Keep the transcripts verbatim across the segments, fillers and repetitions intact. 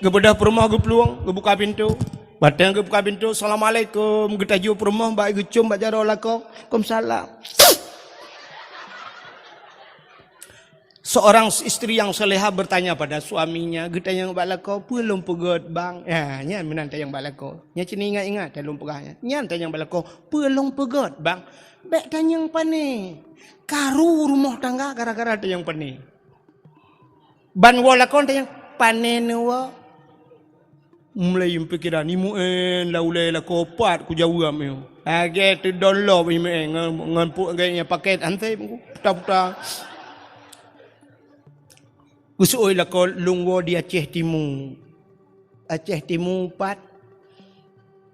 Geubeudôh peurumoh geuplueng, geubuka pintoe. Watée geubuka pintoe, "Assalamualaikum." Geutaju peurumoh bak geucom bak jaroe lakoe, "Waalaikumsalam." Seorang istri yang salehah bertanya pada suaminya, geutanyong bak lakoe, "Peue lôn peugét, Bang?" Ya, nyan meunan tanyong bak lakoe. Nyan cit ingat-ingat, lôn peugah nyan. Nyan tanyong bak lakoe, "Peue lôn peugét, Bang?" Bék tanyong pané. Karu rumoh tangga gara-gara tanyong pané. Ban woe lakoe tanyong, "Pané neuwoe?" Mulai pikiran, "Imeuen lam ulée lakoe pat kujaweueb nyoe." Lagée teudong lom imeuen ngon, ngon pu-, ngon pakét anseb, puta-puta. Geuseuôt lakoe, "Lôn woe di Aceh Timu." Aceh Timu pat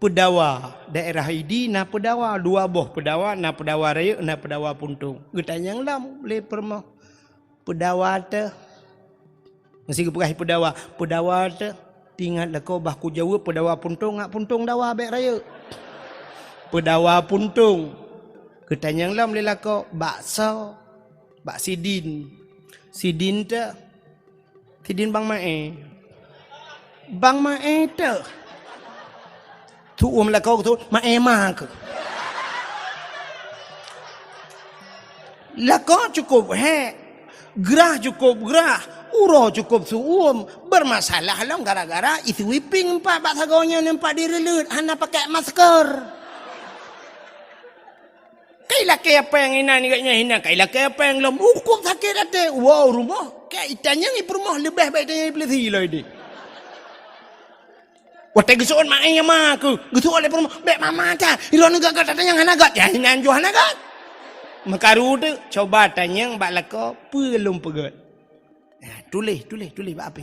Peudawa, daerah Idi na Peudawa, dua boh Peudawa, na Peudawa Rayeuk, na Peudawa Puntông. Geutanyong lom lé peurumoh, "Peudawa teuh?" Meusé geupeugah Peudawa, "Peudawa teuh?" Teuingat lakoe bah kujaweueb Peudawa Puntông, ngat Puntông dawa bék rayeuk. "Peudawa Puntông." Geutanyong lom lé lakoe, "Bak soe?" "Bak Sidin." "Sidin teuh?" "Sidin Bang Maé." "Bang Maé teuh?" Tu'uem lakoe keu tu'uem, "Maé ma keuh." Lakoe cukôp hék, grah cukôp grah, uroe cukôp su'uem, bermasalah lom gara-gara isui pieng empat bak sagoe nyan empat direuleuet, hana pakai masker. Kai lakée péng inan, gobnyan hina, kai lakée péng lom. Cukôp sakét até. Woe u rumoh, kai itanyong i peurumoh, leubeh baik itanyong i peulisi lom ideh. Watée geuseuôt maé ma keuh, geuseuôt lé peurumoh, "Bék mama that, droeneuh gét-gét tatanyong hana gét, nyan inan jih hana gét." Meukaru teuh, coba tanyong bak lakoe, "Peue lôn peugét?" Nah, tuléh, tuléh, tuléh bak apé.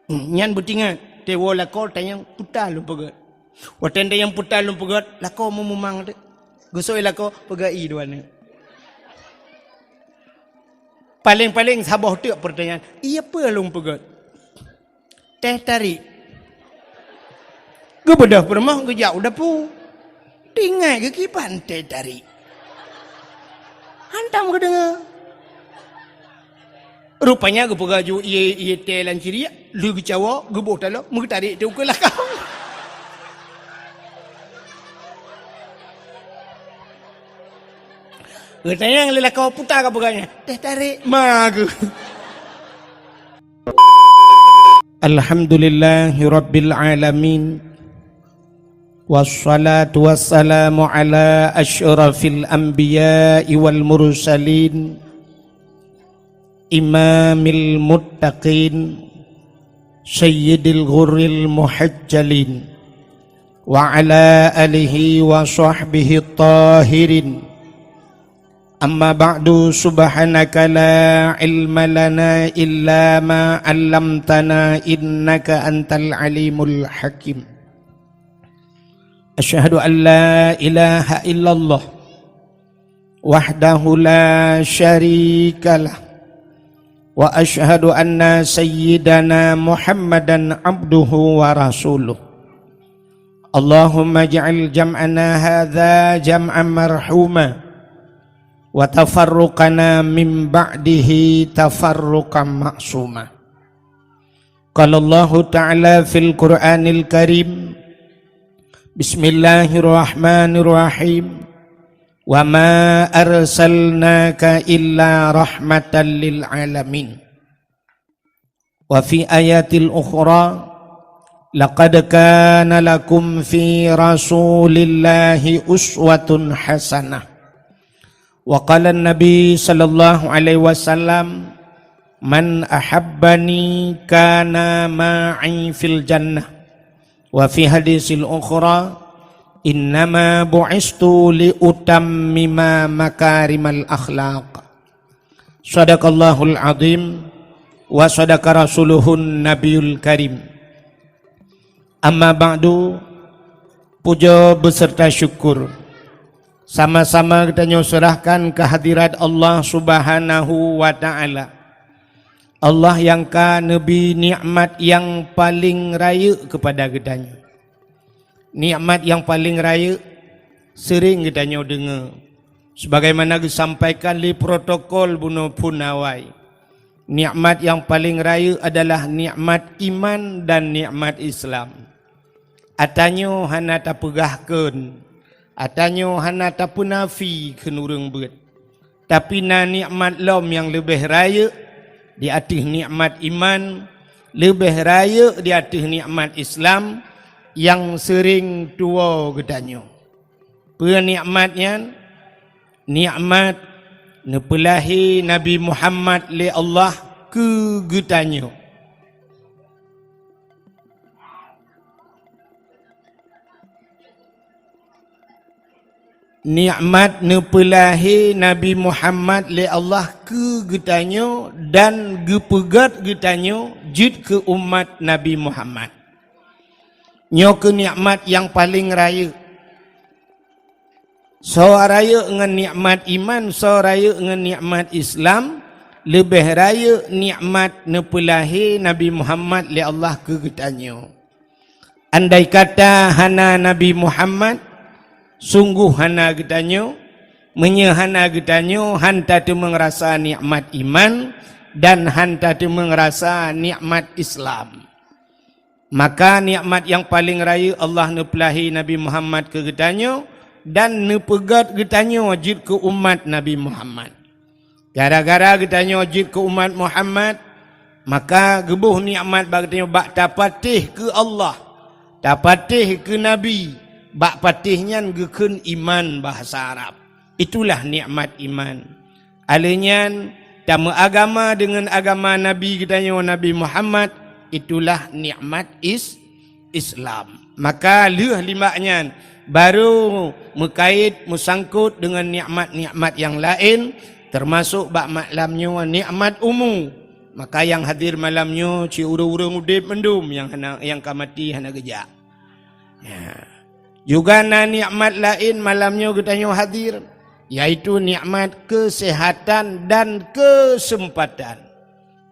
Hmm, nyan beutingat, watée woe lakoe tanyong, "Peue that lôn peugét?" Watée tanyong, "Peue that lôn peugét?" Lakoe meumumang teuh. Geuseuôt lakoe, "Peugét ie dua nyoe." Paleng-paleng saboh teuk peurtanyaan, "Ie peue lôn peugét?" "Teh tarik." Geubeudôh peurumoh geujak u dapu. Teuingat geukiban teh tarik. Hantom geudeungoe. Rupanya geupeugah ju ie, ie teh lam ciriek, lheueh geucawoe, geuboh taloe, meugeutarék teuh u keue lakoe. Geutanyong lé lakoe, "Peue that kapeugah nyan?" "Teh tarék ma keuh." Alhamdulillahirabbil alamin. Wassalatu wassalamu ala asyrafil anbiya'i wal mursalin. Imamil muttaqin. Sayyidil ghurril muhajjalin. Wa ala alihi wa sahbihi tahirin. Amma ba'du, subhanaka la ilma lana illa ma 'allamtana innaka antal alimul hakim. Asyhadu an la ilaha illallah wahdahu la syarikalah, wa asyhadu anna sayyidana Muhammadan abduhu wa rasuluh. Allahumma ij'al jam'ana hadza jam'an marhuma, wa tafarruqana min ba'dihi tafarruqan ma'suma. Qala Allahu ta'ala fil Qur'anil Karim, bismillahirrahmanirrahim, wa ma arsalnaka illa rahmatan lil alamin. Wa fi ayatil ukhra, laqad kana lakum fi Rasulillahi uswatun hasanah. Wa qala Nabi sallallahu alaihi wasallam, "Man ahabbani kana ma'i fil jannah." Wa fi hadisil ukhra, "Innama bu'istu li utammima makarimal akhlaq." Sadaqallahul azim wa sadaqa rasuluhun nabiyul karim. Amma ba'du, puja beserta syukur sama-sama geutanyoe serahkan keu hadirat Allah Subhanahu wa Ta'ala. Allah nyang ka neubri nikmat nyang paleng rayeuk keupada geutanyoe. Nikmat nyang paleng rayeuk seuring geutanyoe deungoe, sebagaimana geusampaikan lé protokol bunoe phon awai. Nikmat nyang paleng rayeuk adalah nikmat iman dan nikmat Islam. Ata nyoe hana tapeugah kheun, ata nyoe hana tapeunafi kheun ureuëng beuet. Tapi na nikmat lom nyang leubeh rayeuk di ateueh nikmat iman, leubeh rayeuk di ateueh nikmat Islam nyang seuring tuwoe geutanyoe. Peue nikmat nyan? Nikmat neupeulahé Nabi Muhammad lé Allah keu geutanyoe. Nikmat neupeulahé Nabi Muhammad lé Allah keu geutanyoe dan geupeugét geutanyoe jeuet keu umat Nabi Muhammad. Nyoe keuh nikmat nyang paleng rayeuk. Soe rayeuk ngon nikmat iman, soe rayeuk ngon nikmat Islam, leubeh rayeuk nikmat neupeulahé Nabi Muhammad lé Allah keu geutanyoe. Andai kata hana Nabi Muhammad, sunggoh hana geutanyoe. Meunyoe hana geutanyoe, han tateumeung rasa nikmat iman dan han tateumeung rasa nikmat Islam. Maka nikmat nyang paleng rayeuk Allah neupeulahé Nabi Muhammad keu geutanyoe dan neupeugét geutanyoe jeuet keu umat Nabi Muhammad. Gara-gara geutanyoe jeuet keu umat Muhammad, maka geuboh nikmat bak geutanyoe bak tapatéh keu Allah, tapatéh keu Nabi, bak patéh nyan geukheun iman bahasa Arab. Itulah nikmat iman. Alheuh nyan, tameuagama deungon agama Nabi geutanyoe Nabi Muhammad, itulah nikmat is-, Islam. Maka lheueh limbak nyan, barô meukait meusangkot deungon nikmat-nikmat nyang laén, teumasok bak malam nyoe nikmat umu. Maka nyang hadir malam nyoe cit ureuëng-ureuëng udeb mandum nyang hana, nyang ka maté hana geujak. Ya. Juga na nikmat laén malam nyoe geutanyoe hadir, yaitu nikmat keuseuhatan dan keuseumpatan.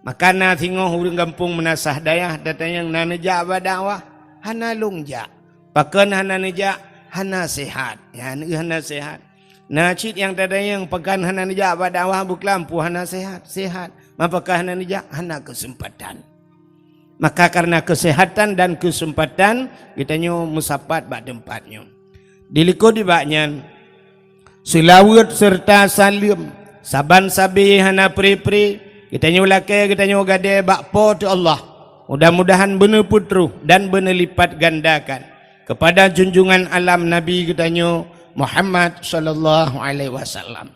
Maka na singoh ureuëng gampông Meunasah Dayah tatanyong na neujak bak dakwah, hana lôn jak. Pakon hana neujak? Hana seuhat. Nyan hana seuhat. Na cit nyang tatanyong pakon hana neujak bak dakwah, beuklam peue hana seuhat? Seuhat. Ma pakon hana neujak? Hana keuseumpatan. Maka kareuna keuseuhatan dan keuseumpatan, geutanyoe meusapat bak teumpat nyoe. Dilikot nibak nyan, seulaweuet seureuta saleuem saban sabe hana pre-pre geutanyoe lakée geutanyoe gadée bak Po teu Allah. Mudah-mudahan beuneupeutroh dan beuneulipatgandakan keupada junjungan alam Nabi geutanyoe Muhammad sallallahu alaihi wasallam,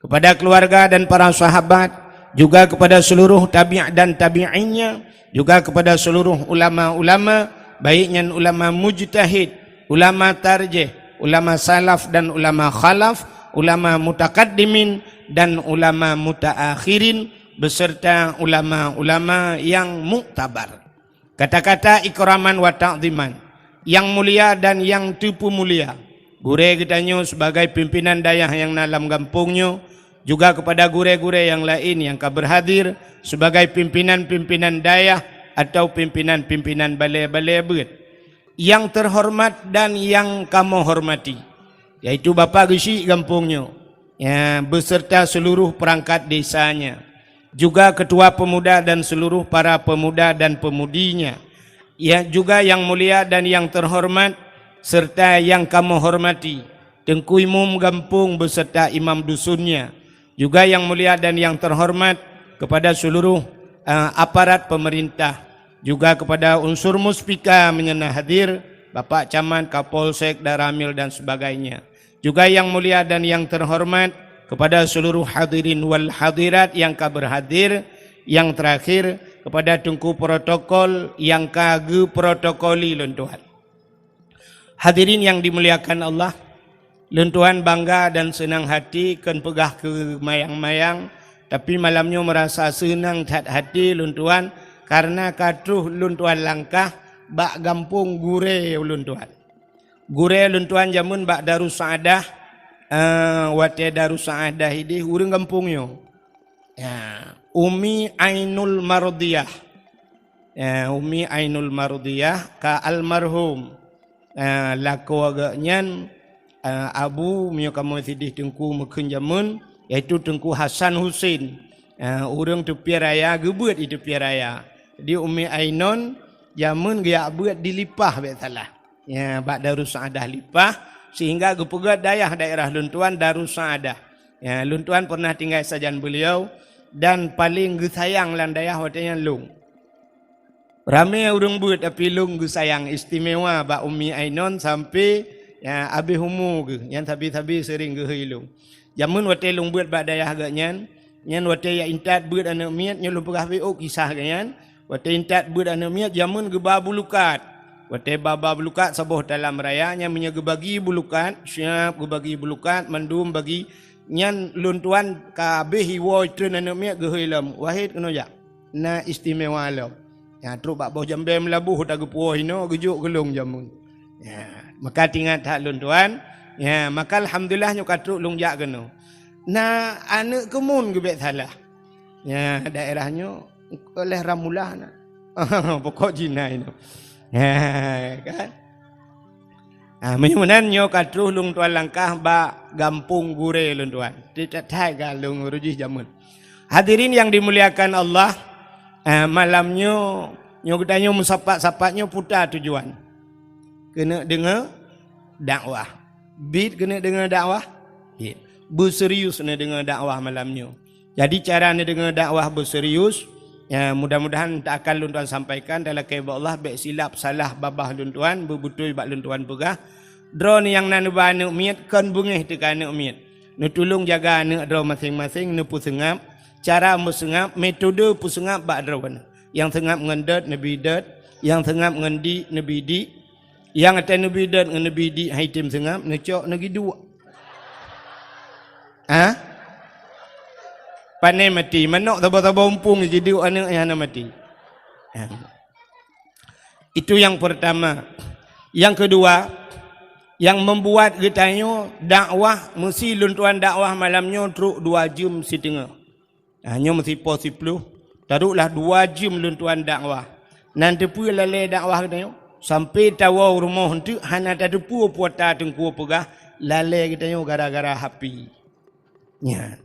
kepada keluarga dan para sahabat, juga kepada seluruh tabi' dan tabi'innya, juga kepada seluruh ulama-ulama, baik nyan ulama mujtahid, ulama tarjih, ulama salaf dan ulama khalaf, ulama mutakaddimin dan ulama mutaakhirin, beserta ulama-ulama yang muktabar. Kata-kata ikraman wa ta'ziman, yang mulia dan yang teupeumulia, gurée geutanyoe sebagai pimpinan dayah nyang na lam gampông nyoe, juga kepada gurée-gurée nyang laén nyang ka berhadir sebagai pimpinan-pimpinan dayah atau pimpinan-pimpinan balée-balée beuet. Yang terhormat dan yang kamoe hormati, yaitu Bapak Geuchik gampông nyoe, ya, beserta seluruh perangkat desanya, juga ketua pemuda dan seluruh para pemuda dan pemudinya, ya, juga yang mulia dan yang terhormat serta yang kamoe hormati, Teungku Imum gampông beserta imam dusunnya, juga yang mulia dan yang terhormat kepada seluruh, eh, aparat pemerintah, juga kepada unsur muspika meunyoe na hadir, Bapak Camat, Kapolsek, Danramil dan sebagainya. Juga yang mulia dan yang terhormat kepada seluruh hadirin wal hadirat yang ka berhadir, yang terakhir kepada Teungku Protokol yang ka geuprotokoli lôn tuan. Hadirin yang dimuliakan Allah, lôn tuan bangga dan seunang hati kon peugah keu mayang-mayang, tapi malam nyoe meurasa seunang that hati lôn tuan kareuna ka troh lôn tuan langkah bak gampông gurée lôn tuan. Gurée lôn tuan jameun bak Darussaadah, eh, watée Darussaadah ideh ureuëng gampông nyoe. Ya, Umi Ainul Mardiyah. Ya, Umi Ainul Mardiyah ka almarhum. Ya, lakoe geuh nyan, eh, abu meunyoe kamoe sideh Teungku meukheun jameun, yaitu Teungku Hasan Husin. Ah, ureuëng Teupie Raya geubeuet di Teupie Raya. Di Umi Ainon jameun geujak beuet di Lipah, bèk salah. Ya, bak Darussaaddah Lipah, sehingga geupeugöt dayah daerah lôn tuan Darussaaddah. Ya, lôn tuan pernah tinggai sajan beliau dan paling geusayang lam dayah watèe nyan lôn. Ramé ureuëng beuet, tapi lôn geusayang istimewa bak Umi Ainon sampai, ya, abéh umu geuh, nyan sabe-sabe seuring geuhôi lôn. Jameun watèe lôn beuet bak dayah geuh nyan, nyan watèe jak intat beuet aneuëk miet, nyoe lôn peugah beuh kisah geuh nyan. Watèe intat beuet aneuëk miet, jameun geuba bulukat. Watèe ba-ba bulukat saboh talam raya, nyan meunyoe geubagi bulukat, siap geubagi bulukat, mandum bagi, nyan lôn tuan ka abéh iwoe treun aneuëk miet geuhôi lom, "Wahid, keunoe jak. Na istimewa lom." Nyan trok bak boh jambèe meulaboh, ta geupuwoe inoe, geujok keu lôn jameun. Ya, maka teuingat that lôn tuan. Ya, maka alhamdulillah nyoe ka trok lôn jak keunoe. Na aneuëk keumun geubèk salah. Ya, daerah nyoe oleh Ramulah na. Pokok jih na inoe. Ya, kan? Ah, meunyoe meunan nyoe ka troh lôn tuan langkah bak gampông gurèe lôn tuan. Tiep-tiep that ka lôn uroe jih jameun. Hadirin yang dimuliakan Allah, ah, malam nyoe, nyoe geutanyoe meusapat-sapat nyoe peue tujuan. Keuneuk deungoe dakwah. Bit keuneuk deungoe dakwah? Bit. Beuserius neudeungoe dakwah malam nyoe. Jadi cara neudeungoe dakwah beuserius, ya, mudah-mudahan ta akan lôn tuan sampaikan, talakèe bak Allah, bèk silap salah babah lôn tuan, beubeutôi bak lôn tuan peugah. Droeneuh nyang na neuba aneuëk miet, kon beungéh teuka aneuëk miet. Neutulông jaga aneuëk droe maséng-maséng, neupeuseungab, cara meuseungab, metode peuseungab bak droeneuh. Nyang seungab ngon dot, neubi dot, nyang seungab ngon dik, neubi dik. Nyang watèe neubi dot ngon neubi dik han item seungab, neucok neugiduek. Ha? Pané maté, manok saba-saba umpung jiduek aneuëk nyang hana maté. Ha. Itu yang pertama. Yang kedua, yang membuat geutanyoe dakwah, meusi lôn tuan dakwah malam nyoe trok dua jeuem siteungoh. Ha, nyoe meusipoh siploh, taroklah dua jeuem lôn tuan dakwah. Nan teupeue lalée dakwah geutanyoe? Sampoe tawoe u rumoh eunteuk hana tateupeue peue ata teungku peugah, lalée geutanyoe gara-gara H P. Nyan.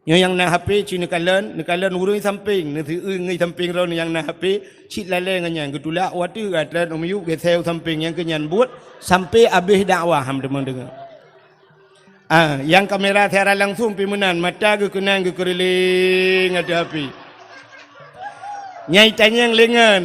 Nyoe nyang na H P ci neukalon, neukalon ureuëng sampéng, neuseueu ngon sampéng droeneuh nyang na H P, cit lalée ngon nyan, geutulak u ateueh, gata u miyueb, geuseu sampéng nyang keu nyan buet, sampoe abéh dakwah han teuma deungoe. Ah, nyang kamera siaran langsung pih meunan, mata geukeunong geukeureuléng ateueh H P. Nyang itanyong lé ngon,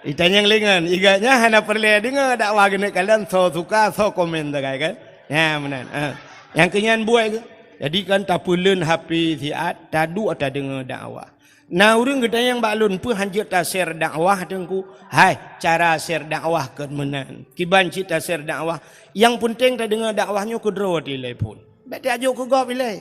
itanyong lé ngon, igat nyan hana peureulée deungoe dakwah geuneuk kalon, soe suka, soe komen sagai kan. Nyan meunan. Ah. Nyang keu nyan buet geuh. Jadi kan tapeuleuen H P siat, taduek tadeungoe dakwah. Na ureuëng geutanyong bak lôn, "Peue han jeuet ta-share dakwah, Teungku?" Hai, cara share dakwah kon meunan. Kiban cit ta-share dakwah. Nyang peunteng tadeungoe dakwah nyoe keudroe watée ilée phon. Bék tajok keu gob ilée.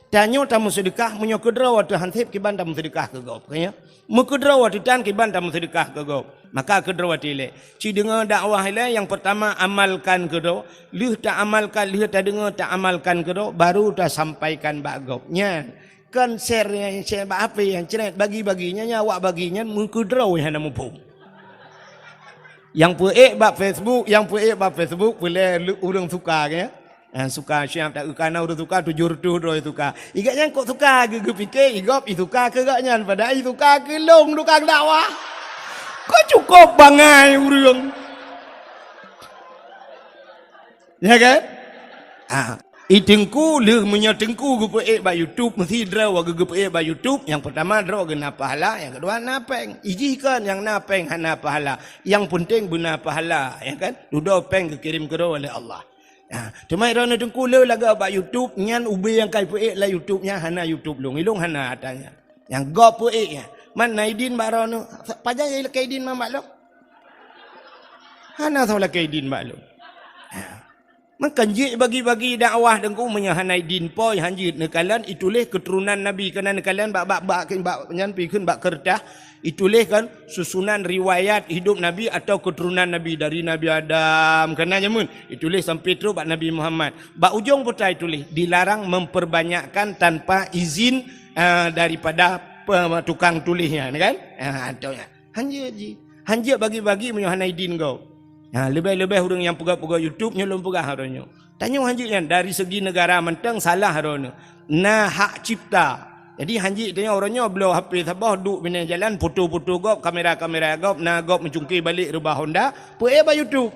Tanyoe tameuseudeukah, meunyoe keudroe watée han seb kiban tameuseudeukah keu gob. Ka nyan? Meukeudroe watée tan kiban tameuseudeukah keu gob. Maka keudroe watée ilée. Ci deungoe dakwah ilée, nyang peurtama amalkan keudroe. Lheueh taamalkan, lheueh tadeungoe taamalkan keudroe, baru tasampaikan bak gob. Nyan. Kon share nyang share bak H P nyang cret bagi-bagi nyan, nyan awak bagi nyan meukeudroe hana muphom. Nyang peuék bak Facebook, nyang peuék bak Facebook, peulée ureuëng suka ke. Ha, suka siap tak kana ureuëng suka tujoh reutôh droe suka. Igat nyan kok suka geu-, geupike, igob isuka keu gobnyan, padahai isuka keu lôn tukang dakwah. Kok cukop bangai ureuëng. Ya kan? Ah, i teungku lheueh meunyoe teungku geupeuék bak YouTube, meusidroe geuh geupeuék bak YouTube, nyang peurtama droe geuh na pahala, nyang keudua na péng. Ijih kon nyang na péng hana pahala. Nyang peunteng beuna pahala, ya kan? Dudoe péng geukirém keudroe lé Allah. Ah, teuma droeneuh teungku lheueh lagak bak YouTube, nyan ubé nyang ka ipeuék lam YouTube nyan hana YouTube lôn. Ilôn hana ata nyan. Nyang gob peuék nyan. Man na idin bak droeneuh, pajan nyang lakée idin man bak lôn? Hana soe lakée idin bak lôn. Ha. Maka jeuet bagi-bagi dakwah teungku meunyoe hana idin po, han jeuet neukalon, ituléh keuturonan Nabi, keunan neukalon bak, bak, bak, bak nyan pih kheun bak keureutah, ituléh kan susunan riwayat hidup Nabi atau keuturonan Nabi dari Nabi Adam, keunan jameun, ituléh sampai trok bak Nabi Muhammad. Bak ujong peue ituléh, dilarang memperbanyakkan tanpa izin, ah, daripada pe-, tukang tuléh nyan kan? Ah, atau nyan. Han jeuet jih. Han jeuet bagi-bagi meunyoe hana idin gob. Ha, leubeh-leubeh ureuëng nyang peugah-peugah YouTube nyoe lôn peugah droeneuh. Tanyoe han jeuet nyan dari segi negara mantong salah droeneuh. Na hak cipta. Jadi hanjeuet tanyoe uroe nyoe bloe H P saboh, duek binéh jalan, foto-foto gob, kamera-kamera gob, na gob meucungké balek reubah Honda, peuék bak YouTube.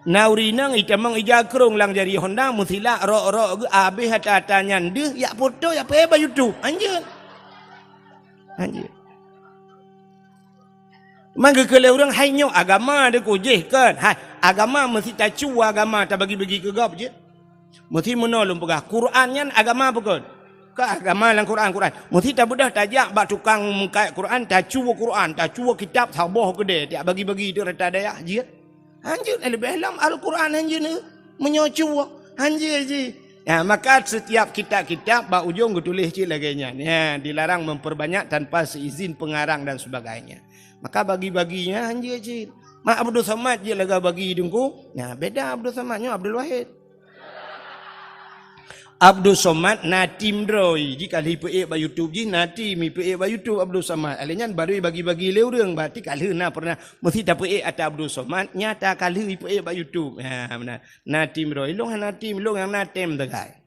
Na ureueng inong itamong ija krong lam jari Honda, meusilak rok-rok geuh, abéh ata-ata nyan deuh, jak foto, jak peuék bak YouTube. Hanjeuet. Hanjeuet. Mangkeukeu lé ureueng, hai nyoe agama deukujih kon. Hai, agama meusti tacu agama tabagi-bagi keu gob jeuet. Meusti meunoe lôn peugah, Quran nyan agama bukon? Ka agama lam Quran, Quran. Meusti tabeudôh tajak bak tukang meukat Quran, tacu Quran, tacu kitab saboh keudè, tajak bagi-bagi di rata dayah jeuet. Hanjeuet, leubeh lom Al-Quran hanjeuet, meunyoe cu, hanjeuet jih. Ya, maka setiap kitab-kitab bak ujong geutuléh cit lagèe nyan. Ya, dilarang memperbanyak tanpa seizin pengarang dan sebagainya. Maka bagi-bagi nyan hanjeuet cit. Mak Abdul Somad jeuet lagèe bagi Teungku. Nah, beda Abdul Somad nyoe Abdul Wahid. Abdul Somad na tim droe, jih ka lheueh ipeuék bak YouTube jih, na tim ipeuék bak YouTube Abdul Somad. Alèh nyan baru bagi-bagi lé ureueng, berarti ka lheueh na pernah meusti tapeuék ata Abdul Somad, nyata ka lheueh ipeuék bak YouTube. Ha, meunan. Na tim droe, ilôn hana tim, ilôn nyang na tem teukai.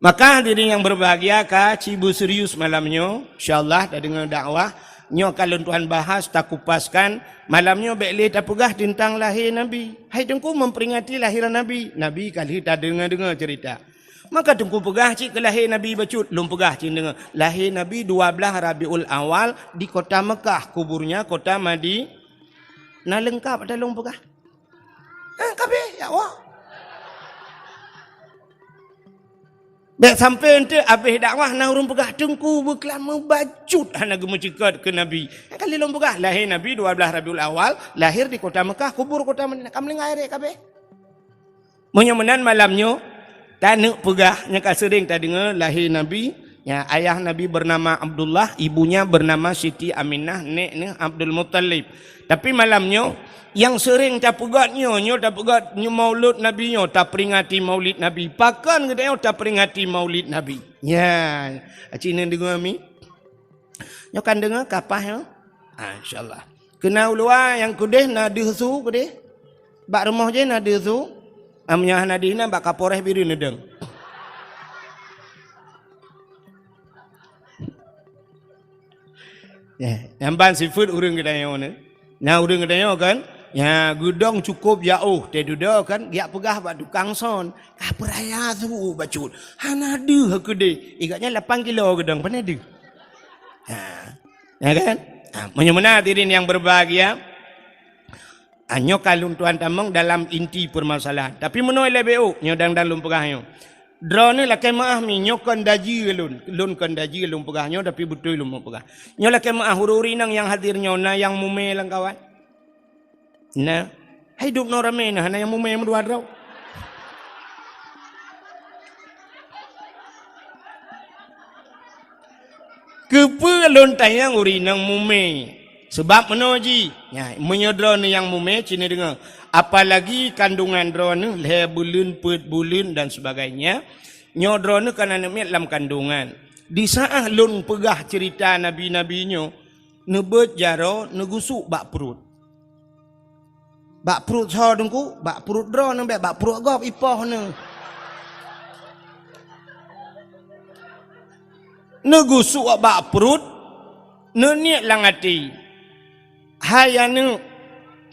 Maka hadirin yang berbahagia, ka ci beuserius malam nyoe, insyaallah tadeungoe dakwah. Nyoe ka lôn tuan bahas, takupaskan. Malam nyoe bèk lé tapeugah teuntang lahé Nabi. Hai Teungku memperingati lahiran Nabi. Nabi ka lheueh tadeungoe-deungoe cerita. Maka Teungku peugah cit keu lahé Nabi bacut, lôn peugah cit deungoe. Lahé Nabi dua belas Rabiul Awal di kota Mekah, kuburnya kota Madi-, na leungkap ata lôn peugah. Eh, kabeh, ya Allah. Bèk sampai eunteuk abéh dakwah na ureueng peugah Teungku beuklam meubacut hana geumeuceukat keu Nabi. Kan lôn peugah lahé Nabi dua belas Rabiul Awal, lahir di kota Mekah, kubur kota Madinah. Ka meulinggai rek kabeh. Meunyoe meunan malam nyoe, taneuk peugah nyang ka seuring tadeungoe lahé Nabi, ya, ayah Nabi bernama Abdullah, ibunya bernama Siti Aminah, nek neuh Abdul Muttalib. Tapi malam nyoe, nyang seuring tapeugöt nyoe, nyoe tapeugöt nyoe maulud Nabi nyoe, taperingati maulid Nabi. Pakon geutanyoe taperingati maulid Nabi? Ya, aci neudeungoe mi? Nyoe kan deungoe kapah nyoe? Ah, insyaallah. Keu na u luwa nyang keudeh na deuh su keudeh? Bak rumoh jih na deuh su? Ah, meunyoe hana deuh inan bak Kapolres Bireuen neudong. Ya, nyang ban sifeuet ureueng geutanyoe nyoe. Nah, ureueng geutanyoe kan, ya, geudong cukôp jaoh, teududoe kan, geujak peugah bak tukang son, ka peuraya su bacut. Hana deuh keudeh. Ikat nyan lapan kilo geudong, pane deuh. Ha. Ya kan? Ha, meunyoe meunan hadirin yang berbahagia, ha, nyoe ka lôn tuan tamong dalam inti permasalahan. Tapi meunoe lé B O, nyoe dang-dang lôn peugah nyoe. Droeneuh lakèe meu'ah mi, nyoe kon daji lôn. Lôn kon daji lôn peugah nyoe, tapi beutôi lôn meupeugah. Nyoe lakèe meu'ah ureueng-ureueng inong nyang hadir nyoe, na nyang mumè lam kawan? Na. Hai dub noe ramè na, hana nyang mumè meudua droe. Keupeue lôn tanyong ureueng inong mumè? Seubab meunoe jih, nya, meunyoe droeneuh nyang mumè, ci neudeungoe, apalagi kandungan droeneuh lhèe buleuen, peuet buleuen dan sebagainya, nyoe droeneuh kan aneuk miet lam kandungan. Di saat lôn peugah cerita nabi-nabi nyoe, neubeuet jaroe, neugusuk bak pruet. Bak pruet soe Teungku? Bak pruet droeneuh bèk, bak pruet gob ipoh neuh. Neugusuk bak pruet, neuniet lam até, "Hai aneuk,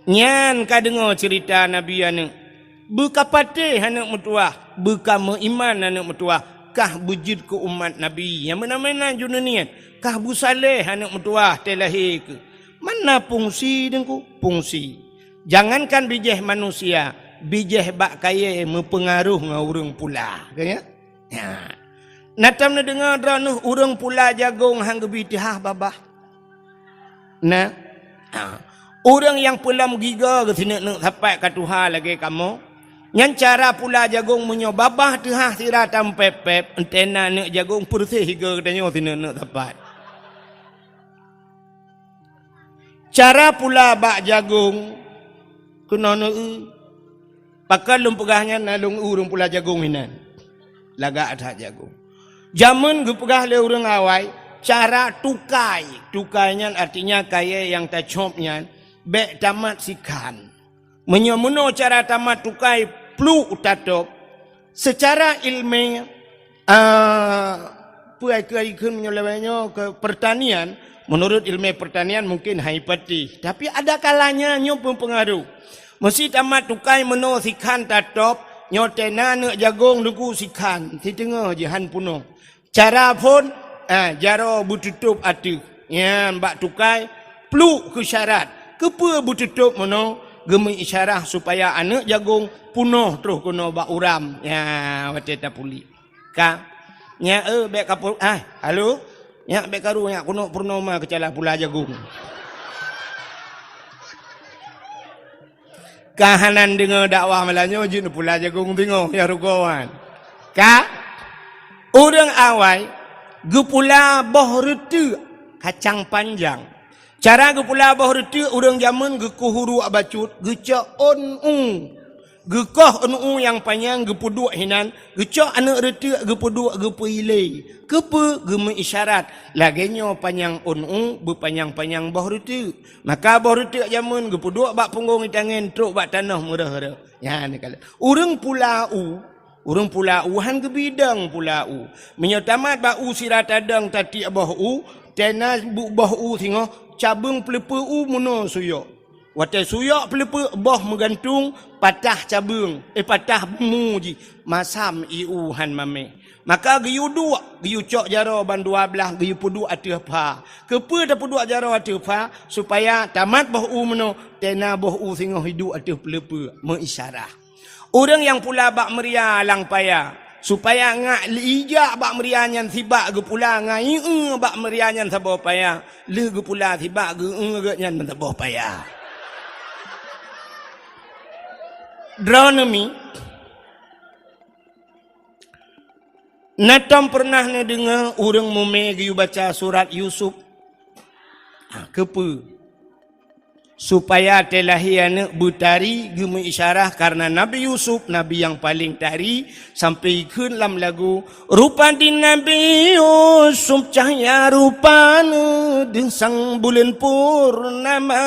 nyan ka deungoe cerita Nabi aneuk. Beuka patéh aneuk meutuwah, beuka meuiman aneuk meutuwah, kah beujeuet keu umat Nabi nyang meunan-meunan ju neuniet, kah beusaléh aneuk meutuwah teulahé keuh." Mana fungsi Teungku? Fungsi. Jangankan bijéh manusia, bijéh bak kayèe meupeungaroh ngon ureueng pula. Ka nyan? Nya. Na tom neudeungoe droeneuh ureueng pula jagong han geubi teuhah babah? Na. Ha. Ureueng nyang peulom gigoe geuh sineuk-neuk sapat ka tuha lagèe kamoe. Nyan cara pula jagong meunyoe babah teuhah sira tampép-pép, entena neuk jagong peureuseh gigoe geutanyoe sineuk-neuk sapat. Cara pula bak jagong keunoe neueu. Pakon lôn peugah nyan na lôn eu ureueng pula jagong inan. Lagak that jagong. Jameun geupeugah lé ureueng awai, cara tukai. Tukai nyan artinya kayèe nyang tacôb nyan bèk tamat sikhan. Meunyoe meunoe cara tamat tukai pluek tatôb, seucara ileumèe, ah, Peue ai keu ai kheun meunyoe lawét nyoe keu pertanian, menurut ilmu pertanian mungkin hai patéh. Tapi ada kalanya nyoe pun pengaruh. Meusi tamat tukai meunoe sikhan tatop, nyoe tena neuk jagong deungon sikhan, siteungoh jihan punoh. Cara phon, ah, jaroe beututôp ateueh. Nyan bak tukai, pluk keu syarat. Keupeue beututôp meunoe? Geumeuisyarah supaya aneuk jagong punoh troh keunoe bak uram. Ya, watée tapulik. Ka. Nyak, eh, bék ka pu-, ah, halo? Nyak bék karu, nyak keunoe purnoma keucala pula jagong. Ka hana deungoe dakwah malam nyoe jeuet neupula jagong singoh, ya rugoe wan. Ka? Ureuëng awai geupula boh reuteuek kacang panjang. Cara geupula boh reuteuek ureuëng jamén geukoh uruek bacut, geucok ôn u. Geukoh ôn u nyang panyang geupeuduek hinan, geucok aneuk reuteuek geupeuduek geupeulé. Keupeue geumeuisyarat? Lagée nyoe panyang ôn u beupanyang-panyang boh reuteuek. Maka boh reuteuek jamén geupeuduek bak punggong itangen trok bak tanoh meureuh-reuh. Nyan kala. Ureuëng pula u, ureuëng pula u han geubidong pula u. Meunyoe tamat bak u sira tadong tatiek boh u, tena bu-, boh u singoh cabeueng peuleupeue u meunoe suyok. Watée suyok peuleupeue boh meugantung, patah cabeueng, eh, patah bumu jih, masam ié u han mameh. Maka geuyue duek, geuyue cok jaroe ban dua blaih geuyue peuduek ateueh pha. Keupeue tapeuduek jaroe ateueh pha? Supaya tamat boh u meunoe, tena boh u singoh iduek ateueh peuleupeue, meuisyarah. Ureuëng nyang pula bak meuria lam paya, supaya ngak ijak bak meuria nyan sibak geupula ngon ié bak meuria nyan saboh paya, lheueh geupula sibak geu-eu geuh nyan saboh paya. Droeneuh mi, na tom peureunah neudeungoe ureuëng mumé geuyue baca surat Yusuf? Ha, keupeue? Supaya teulahé aneuk beutari geumeuisyarah kareuna Nabi Yusuf, nabi nyang paleng tari, sampoe ikheun lam lagu, "Rupa di Nabi Yusuf cahya rupana, deusang buleuen purnama."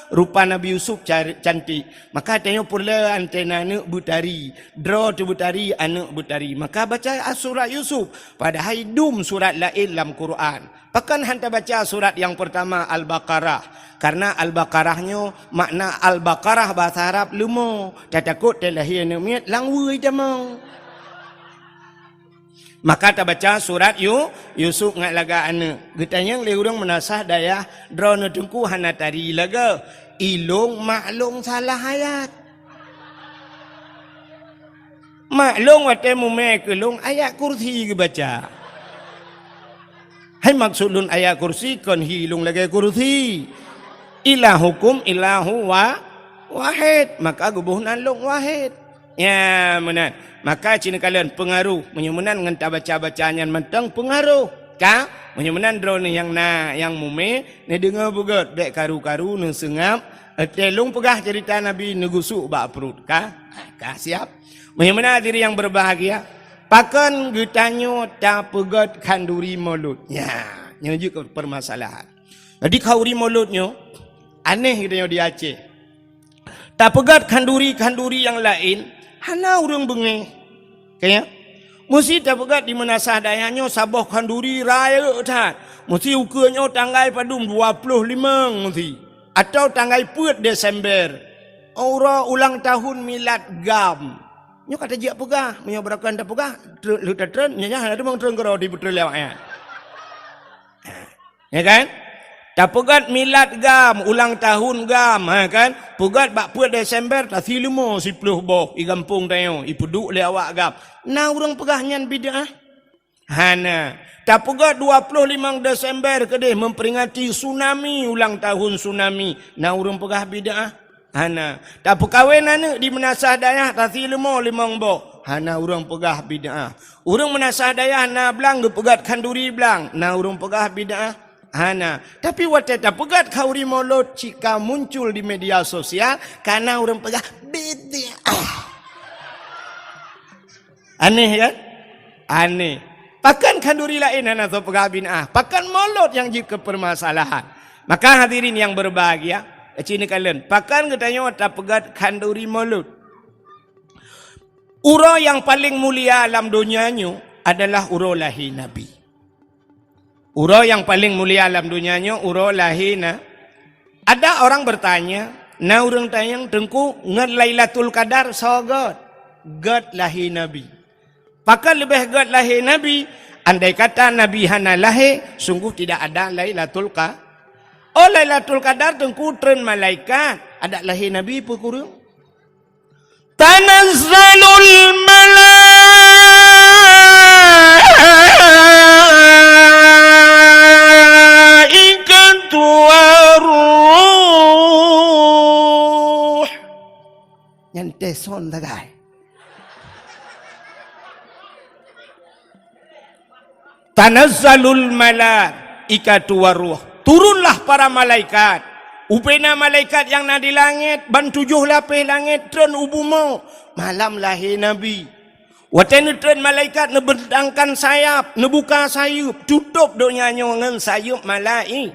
Rupa Nabi Yusuf car-, cantik. Maka tanyoe peureulée antena aneuk beutari, droe teuh beutari, aneuk beutari. Maka baca surat Yusuf, padahai dum surat laén lam Quran. Pakon han tabaca surat nyang peurtama Al-Baqarah? Kareuna Al-Baqarah nyoe makna Al-Baqarah bahasa Arab leumo, tatakot teulahé aneuk miet lam wui tamong. Maka tabaca surat Yu-, Yusuf ngat lagak aneuk. Geutanyong lé ureuëng meunasah dayah, "Droeneuh teungku hana tari lagée?" "Ilong maklong salah ayat." Maklong watée mumé keu lôn ayat kursi geubaca. Hai maksud lôn ayat kursi kon hi lôn lagée kursi. Ilahukum ilahu wa-, wahid, maka geuboh nan lôn wahid. Ya, meunan. Maka ci neukalon peungaroh, meunyoe meunan ngon tabaca-baca nyan mantong peungaroh. Ka? Meunyoe meunan droeneuh nyang na, nyang mumé, neudeungoe beugét, bék karu-karu, neuseungab, eh, teuh lôn peugah ceurita Nabi neugusuk bak pruet. Ka? Ka siap? Meunyoe meunan hadirin nyang berbahagia, pakon geutanyoe tapeugét khanduri Maulud? Nya, nyoe jeuet keu permasalahan. Jadi khanduri Maulud nyoe aneh geutanyoe di Aceh. Tapeugét khanduri-khanduri nyang laén, hana ureuëng beungéh. Kaya? Meusi tapeugét di meunasah dayah nyoe saboh khanduri rayeuk that. Meusi ukeue nyoe tanggai padum dua ploh limong meusi. Atau tanggai peuet Desember. Uroe ulang tahun milad GAM. Nyoe ka tajak peugah, meunyoe beurakan tapeugah, tre-, lheueh tatreun, nyan hana teumang treun keudroe di peutrön lewat nyan. Ya kan? Tapeugét milad GAM, ulang tahun GAM, ha kan? Peugét bak peuet Desember, tasi leumo siploh boh i gampông tanyoe, ipeuduek lé awak GAM. Na ureuëng peugah nyan bid'ah? Hana. Tapeugét dua ploh limong Desember keudeh memperingati tsunami, ulang tahun tsunami. Na ureuëng peugah bid'ah? Hana. Tapeukawen aneuk di meunasah dayah tasi leumo limong boh. Hana ureuëng peugah bid'ah. Ureuëng meunasah dayah na blang geupeugét khanduri blang. Na ureuëng peugah bid'ah. Hana. Tapi watée tapeugét khanduri Maulud cit ka muncul di media sosial, ka na ureuëng peugah bid'ah. Aneh kan? Aneh. Pakon khanduri laén hana soe peugah bid'ah? Pakon Maulud nyang jeuet keu permasalahan? Maka hadirin nyang berbahagia, ci neukalon, pakon geutanyoe tapeugét khanduri Maulud? Uroe nyang paleng mulia lam donya nyoe adalah uroe lahé Nabi. Uroe nyang paleng mulia lam donya nyoe uroe lahé na. Ada orang bertanya, na ureuëng tanyong, "Teungku, ngon Lailatul Qadar soe gét?" Gét lahé Nabi. Pakon leubeh gét lahé Nabi? Andai kata Nabi hana lahé, sungguh tidak ada Lailatul Qa-, oh, Lailatul Qadar Teungku treun malaikat, adak lahé Nabi peue kureueng? Tanazzalul malaikatu waruh. Nyan teson sagai. Tanazzalul malaikatu waruh. Turunlah para malaikat. Ubena malaikat nyang na di langét, ban tujoh lapéh langét treun u bumoe. Malam lahé Nabi. Watée neutreun malaikat neubentangkan sayap, neubuka sayeuep, tutôp donya nyoe ngon sayeuep malai-,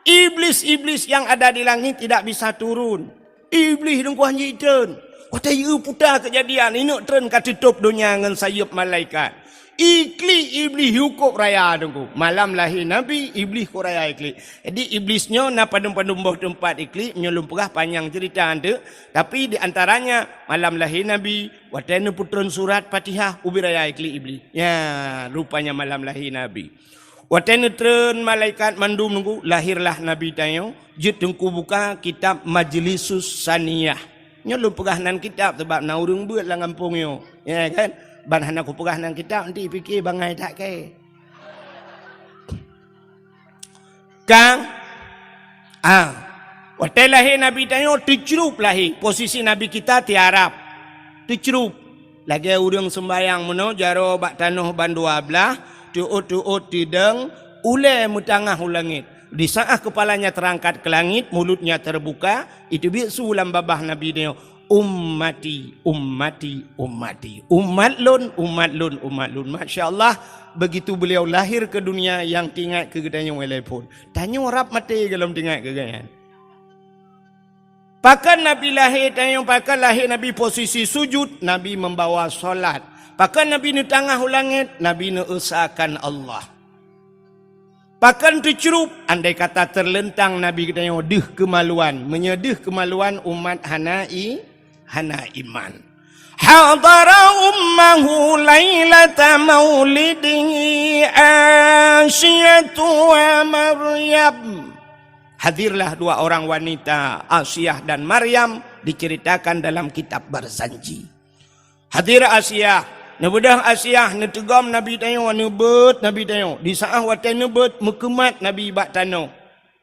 Iblis-iblis yang ada di langit tidak bisa turun. Iblih dengkuah jitreun. Watée yue puta keujadian, ineuk treun ka teutôp donya ngon sayeuep malaikat. Iklik Iblih yue kôb raya Teungku. Malam lahé Nabi, Iblih kôb raya iklik. Jadi Iblis nyoe na padum-padum boh teumpat iklik, nyoe lôn peugah panyang cerita anteuk. Tapi di antaranya malam lahé Nabi, watée neupeutreun surat Fatihah, ubit raya iklik Iblih. Ya, rupanya malam lahé Nabi. Watée neutreun malaikat mandum Teungku, lahirlah Nabi tanyoe, jeuet Teungku buka kitab Majlisus Saniyah. Nyoe lôn peugah nan kitab sabab na ureuëng beuet lam gampông nyoe. Ya kan? Ban hana kupeugah nan kitab, nanti pike bangai that kée. Ka, ah, watée lahé Nabi tanyoe teucrup lahé, posisi Nabi kita tiarap. Teucrup. Lagée ureuëng seumbayang meunoe jaroe bak tanoh ban dua blaih, teuôt-teuôt teudong, ulée meutangah u langét. Di saát keupalanya teurangkat keu langét, mulutnya teubuka, iteubiet su lam babah Nabi nyoe, "Ummati, ummati, ummati." Umat lôn, umat lôn, umat lôn. Masya Allah, begitu beliau lahir ke dunia, nyang teuingat keu geutanyoe lé phon. Tanyoe rab maté gohlom teuingat keu geuhnyan. Pakon Nabi lahé tanyoe, pakon lahé Nabi posisi sujud, Nabi membawa salat. Pakon Nabi neutangah u langét, Nabi neuesakan Allah. Pakon teucrup, andai kata teuleuntang Nabi geutanyoe deuh keumaluan. Meunyoe deuh keumaluan, umat hana i-, hana iman. Hadara ummahu lailata maulidihi Asiyatu wa Maryam. Hadirlah dua orang wanita, Asiah dan Maryam, diceritakan dalam kitab Barzanji. Hadir Asiah, neubeudôh Asiah, neuteugom Nabi tanyoe, neubeuet Nabi tanyoe. Di saát watée neubeuet, meukeumat Nabi bak tanoh.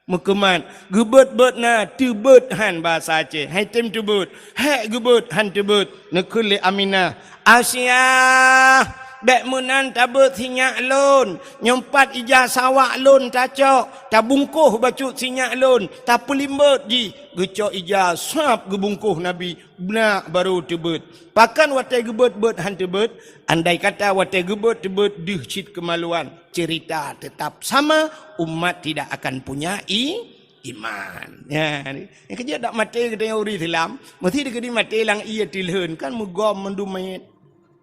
Meukeumat, geubeuet-beuet na, teubeuet han bahasa Aceh. Hai tem teubeuet, hék geubeuet han teubeuet. Neukheun lé Aminah, "Asiah, bék meunan tabeuet sinyak lôn. Nyoe pat ija sawak lôn tacok, tabungkôh bacut sinyak lôn, tapeulimbot jih." Geucok ija sab geubungkôh Nabi, beunak barô teubeuet. Pakon watée geubeuet-beuet han teubeuet? Andai kata watée geubeuet teubeuet deuh cit keumaluan, cerita tetap sama, umat tidak akan punya i-, iman. Ya, ni. Nyang keujeuet dak maté geutanyoe ureuëng Islam, meusti dikeudi maté lam ié teulheueh, kan meugom mandum manyét.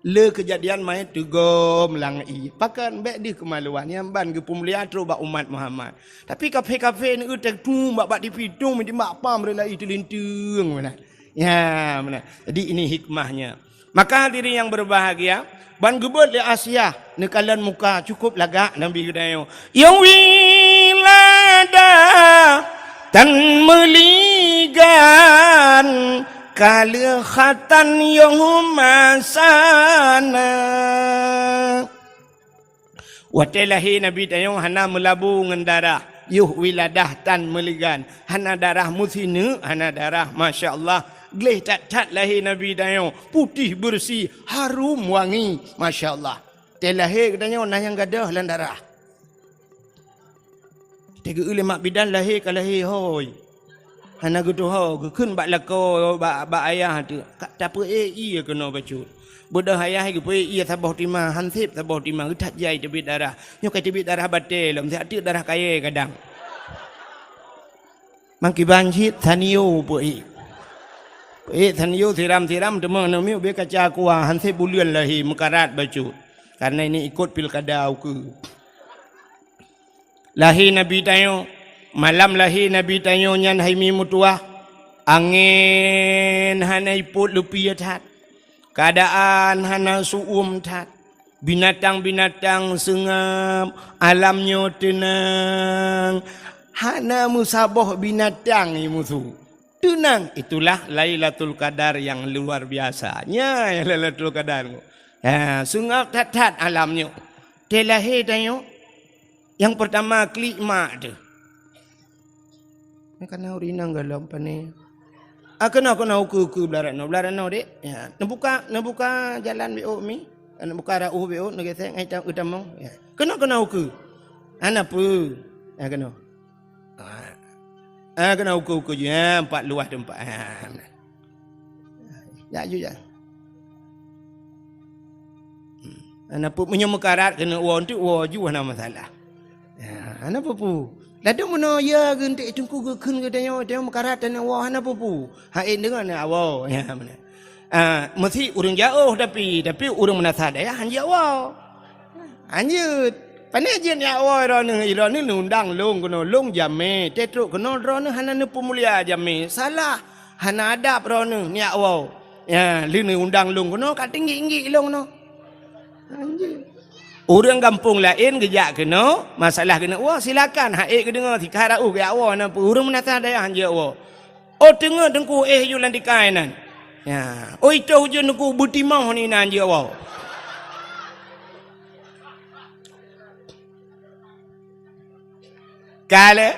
Le keujadian manyét teugom lam ié. Pakon bék deuh keumaluan, nyan ban geupeumulia trok bak umat Muhammad. Tapi kafé-kafé neueu teutung bak, bak tipi tung, meujimbak pam rela i teulinteung meunan. Ya, meunan. Jadi ini hikmahnya. Maka hadirin yang berbahagia, ban geubeuet lé Asiah neukalon muka cukup lagak Nabi geutanyoe. Nyang wiladah tan meuligan, ka lheueh khatan nyang masana. Watée lahé Nabi tanyoe hana meulabu ngon darah, yoh wiladah tan meuligan, hana darah meusineuk, hana darah, masya Allah. Gleh that-that lahé Nabi tanyoe, putéh beureusi, harum wangi, masya Allah. Watée lahé geutanyoe na nyang gadôh lam darah. Teugeue lé mak bidan lahé ka lahé hôi. Hana geutuho, geukheun bak lakoe, bak, bak ayah teuh. Ka tapeuék ié keunoe bacut. Beudôh ayah geupeuék ié saboh timah, han sép saboh timah, geuthat jai teubiet darah. Nyoe ka teubiet darah batée lom, siat teuk darah kayée kadang. Mangkiban cit sanio peuék. Peuék sanio siram-siram teuma aneuk miet ubé kaca kuah, han sép buleuen lahé meukarat bacut. Karena ini ikut pilkada ukeue. Lahé Nabi tanyoe, malam lahé Nabi tanyoe nyan hai mi meutuwah, angén hana ipot leupie that, keuadaan hana su'uem that, binatang-binatang seungab, alam nyoe teunang, hana meusaboh binatang i musu. Teunang, itulah Lailatul Qadar yang luar biasa. Nyan Lailatul Qadar. Ha, seungab that-that alam nyoe. Teulahé tanyoe, nyang peurtama klik mak teuh. Nyan kana ureueng inong gohlom pane. Ah, keunoe, keunoe, ukeue, ukeue, blah rot noe, blah rot noe, dek. Ya, neubuka, neubuka jalan beu mi. Neubuka rot beu, neugesek ngai tam-, tamong. Ya. Keunoe, keunoe, ukeue. Hana peue. Ya, keunoe. Ah. Ah, keunoe ukeue-ukeue jih, ah, empat luwah teumpat. Ah. Jak ju jak. Hmm. Hana peue, meunyoe meukarat keuneuk woe, enteuk woe ju hana masalah. Ya, hana peue-peue. Ladôm meunoe ya geunteuk teungku geukheun geutanyoe, tanyoe meukarat tanyoe woe hana peue-peue. Hai deungon ya woe. Ya, meunan. Ah, meusi ureueng jaoh tapi, tapi ureueng meunasah dayah hanjeuet woe. Hanjeuet. Pane jeuet jak woe droeneuh, droeneuh neuundang lôn keunoe, lôn jamé, teutrok keunoe droeneuh hana neupeumulia jamé. Salah, hana adab droeneuh jak woe. Ya, lheueh neuundang lôn keunoe ka teunggik-nggik lôn keunoe. Hanjeuet. Ureueng gampông laén geujak keunoe, masalah keuneuk woe, silakan, hai geudeungoe, sikha raoh jak woe, na peue ureueng meunasah dayah hanjeuet woe. Oh, teungeut teungku éh ju lam tikai nan. Ya. Oh, itoh ujeuen teungku beutimoh ni nan jeuet woe. Ka lé?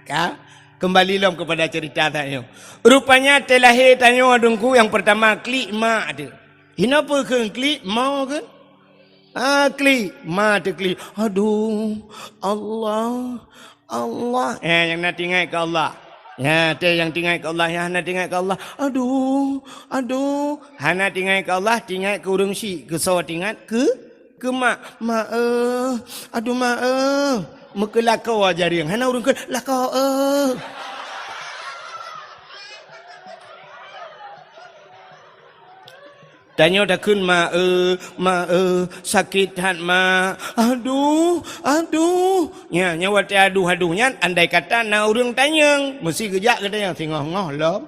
Ka? Kembali lom kepada cerita tanyoe. Rupanya teulahé tanyoe teungku nyang pertama klik mak teuh. Hinoe peue kheun klik, ma kheun? Ah, klik, ma teuh klik. Aduh, Allah, Allah. Eh, nyang na teuingat keu Allah. Ya, teuh nyang teuingat keu Allah, nyang hana teuingat keu Allah. Aduh, aduh. Hana teuingat keu Allah, teuingat keu ureueng syik. Keu soe teuingat? Keu, keu mak. Mak, eh. Aduh, mak, eh. Meukeulakoe jareung. Hana ureueng kheun, lakoe, eh. Tanyoe takheun, "Ma, eh, ma, eh, sakét that, ma. Aduh, aduh." Nya, nya watée aduh-aduh nyan, andai kata na ureueng tanyong, meusi geujak geutanyoe, "Singoh-ngoh lom?"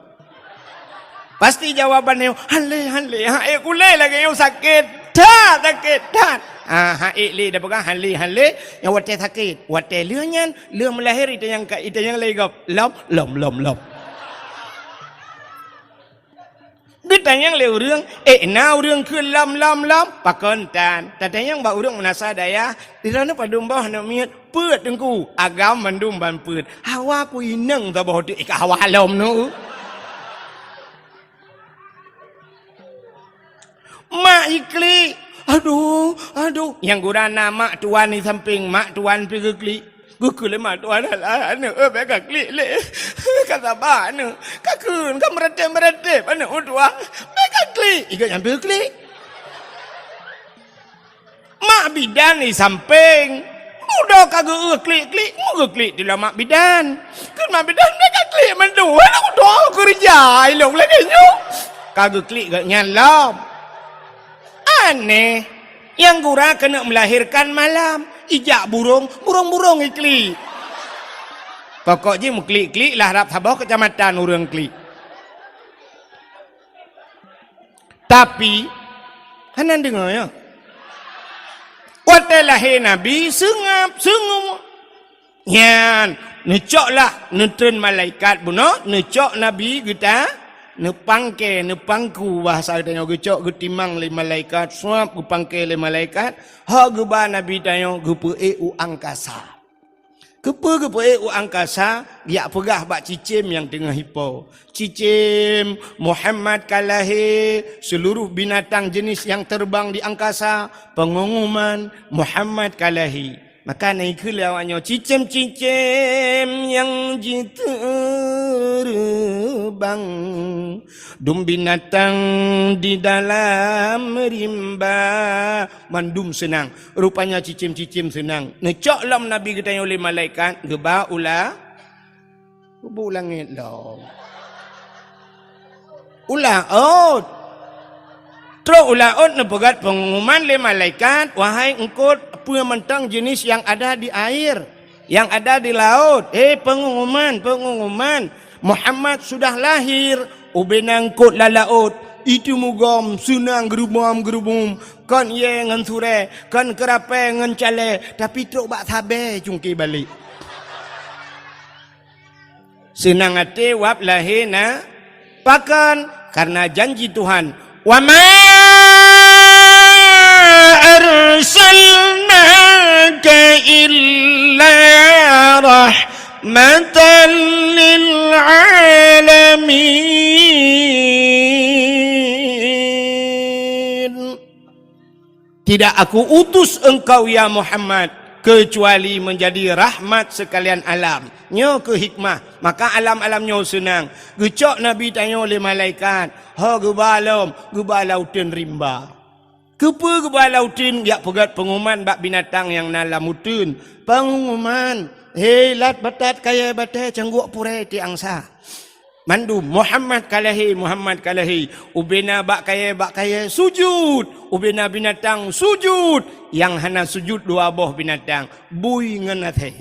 Pasti jawaban nyoe, "Han lé, han lé, han ék kulé lagée nyoe sakét that, sakét that." Ah, han ék lé, dah peugah han lé, han lé, nyang watée sakét. Watée lheueh nyan, lheueh meulahé, itanyong ka, itanyong lé gob, "Lom, lom, lom, lom." Geutanyong lé ureueng, "Eh, na ureueng kheun lom, lom, lom?" Pakon tan? Tatanyong bak ureueng meunasah dayah, "Di droeneuh padum boh aneuk miet?" "Peuet, Teungku." "Agam mandum ban peuet." "Hawa ku inong saboh teuk, eh, ka hawa lom nu." Mak jiklik. "Aduh, aduh." Nyang gura na mak tuan di sampéng, mak tuan pi geuklik. Geukheun lé mak tuan, "Alah, aneuk, eh, bék ka klik lé. Ka saba, aneuk. Ka kheun, ka meuratéb-meuratéb, aneuk meutuah. Bék ka klik." Iga nyang pi geuklik. Mak bidan di sampéng. Udah ka geu-, klik-klik, mu geuklik di mak bidan. Kheun mak bidan, "Bék ka klik mandum. Aneuk meutuah keureuja ilong lagée nyoe." Ka geuklik geuh nyan lom. Aneh. Nyang gura keuneuk meulahérkan malam, ijak burong, burong-burong iklik. Pokok jih meuklik-klik lah rab saboh keucamatan ureueng klik. Tapi, hana deungoe, ya. Watée lahé Nabi, seungab, seungab. Nyan, neucok lah, neutreun malaikat bunoe, neucok Nabi geuta, neupangke, neupangku, bahasa geutanyoe geucok geutimang lé malaikat, suab geupangke lé malaikat, ho geuba Nabi tanyoe geupeuék u angkasa. Keupeue geupeuék u angkasa, geujak peugah bak cicém nyang teungoh ipo. Cicém, Muhammad ka lahé, seluruh binatang jenis yang terbang di angkasa, pengumuman, Muhammad ka lahé. Maka na ikheun lé awaknyoe, "Cicém-cicém nyang jiteureumbang, dum binatang di dalam rimba, mandum seunang." Rupanya cicém-cicém seunang. Neucok lom Nabi geutanyoe lé malaikat, geuba u la-, Ubak langét lom. U laôt. Trok u laôt neupeugét pengumuman lé malaikat, "Wahai eungkôt, peue mantong jenis nyang ada di air." Nyang ada di laôt, eh, pengumuman, pengumuman. Muhammad sudah lahir, ubena eungkôt lam laôt. Itu mugom, seunang geurubom-geurubom. Kon yé ngon surée, kon keurape ngon calée, tapi trok bak sabe cungke balek. Seunang até wab lahé na. Pakon? Karena janji Tuhan, "Wa ma arsalnaka illa rahmatan lil alamin." Tidak Aku utus engkau, ya Muhammad, kecuali menjadi rahmat sekalian alam. Nyoe keuh hikmah, maka alam-alam nyoe seunang. Geucok Nabi tanyoe lé malaikat, ho geuba lom, geuba lam uteuen rimba. Keupeue geuba lam uteuen? Jak peugét pengumuman bak binatang nyang na lam uteuen. Pengumuman, "Hei, lat batat kayée batée, cangguek purée tiek angsa." Mandum, "Muhammad ka lahé, Muhammad ka lahé." Ubena bak kayée, bak kayée sujut. Ubena binatang sujut. Nyang hana sujut dua boh binatang, bui ngon asée.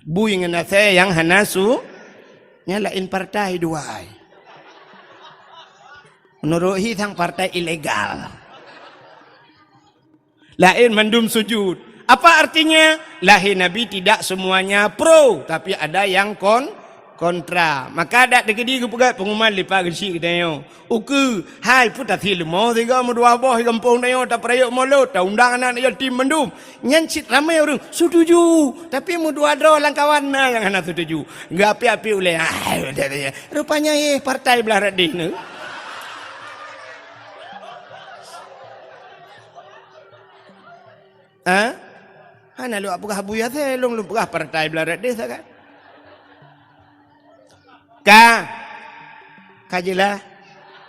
Bui ngon asée nyang hana su-, nyan laén partai dua. Meunurot hi sang partai ilegal. Laén mandum sujud. Apa artinya? Lahé Nabi tidak semuanya pro, tapi ada yang kon-, kontra. Maka dak teukeudi geupeugah pengumuman lipat geuchik geutanyoe. Ukeue, hai peue tasie leumo sigoe meudua boh di gampông tanyoe tapeurayeuk molot, taundang aneuk yatim mandum. Nyan cit ramé ureuëng setuju, tapi meudua droe lam kawan na nyang hana setuju. Geuapi-api ulée. Ah, rupanya eh partai blah radeh ni. Ha? Hana lôn peugah Abu Yasir, lôn, lôn peugah partai blah radeh sagai. Ka. Ka jeulaih.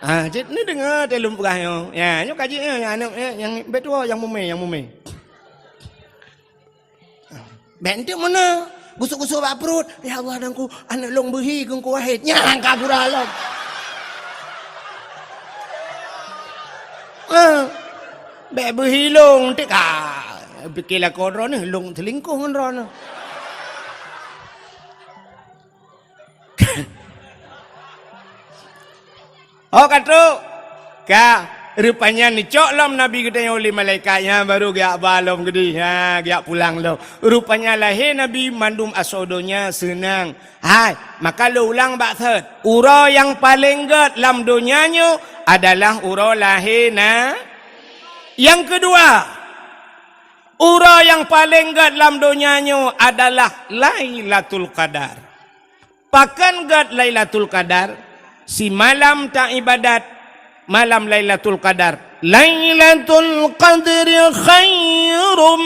Ha, cit ni deungoe teuh lôn peugah nyoe. Ya, nyoe ka jeuet nyoe, nyang aneuk, nyang, nyang beuet tuwoe, nyang mumé, nyang mumé. Bèk enteuk meunan, gusok-gusok bak pruet, "Ya Allah, Teungku, aneuk lôn beuhi keu Teungku Wahid." Nyan ka gura lom. Ah, bèk beuhi lôn, enteuk ka. Pike lakoe droeneuh, lôn seulingkoh ngon droeneuh. Oh, ka trok. Ka, rupanya neucok lom Nabi geutanyoe lé malaikat nyan, baru geujak ba lom keudeh. Ha, geujak pulang lom. Rupanya lahé Nabi mandum asoe donya seunang. Hai, maka lôn ulang bak thot. Uroe nyang paleng gét lam donya nyoe adalah uroe lahé na. Nyang keudua, uroe nyang paleng gét lam donya nyoe adalah Lailatul Qadar. Pakon gét Lailatul Qadar? Simalam taibadat malam Lailatul Qadar. "Lailatul Qadri khairum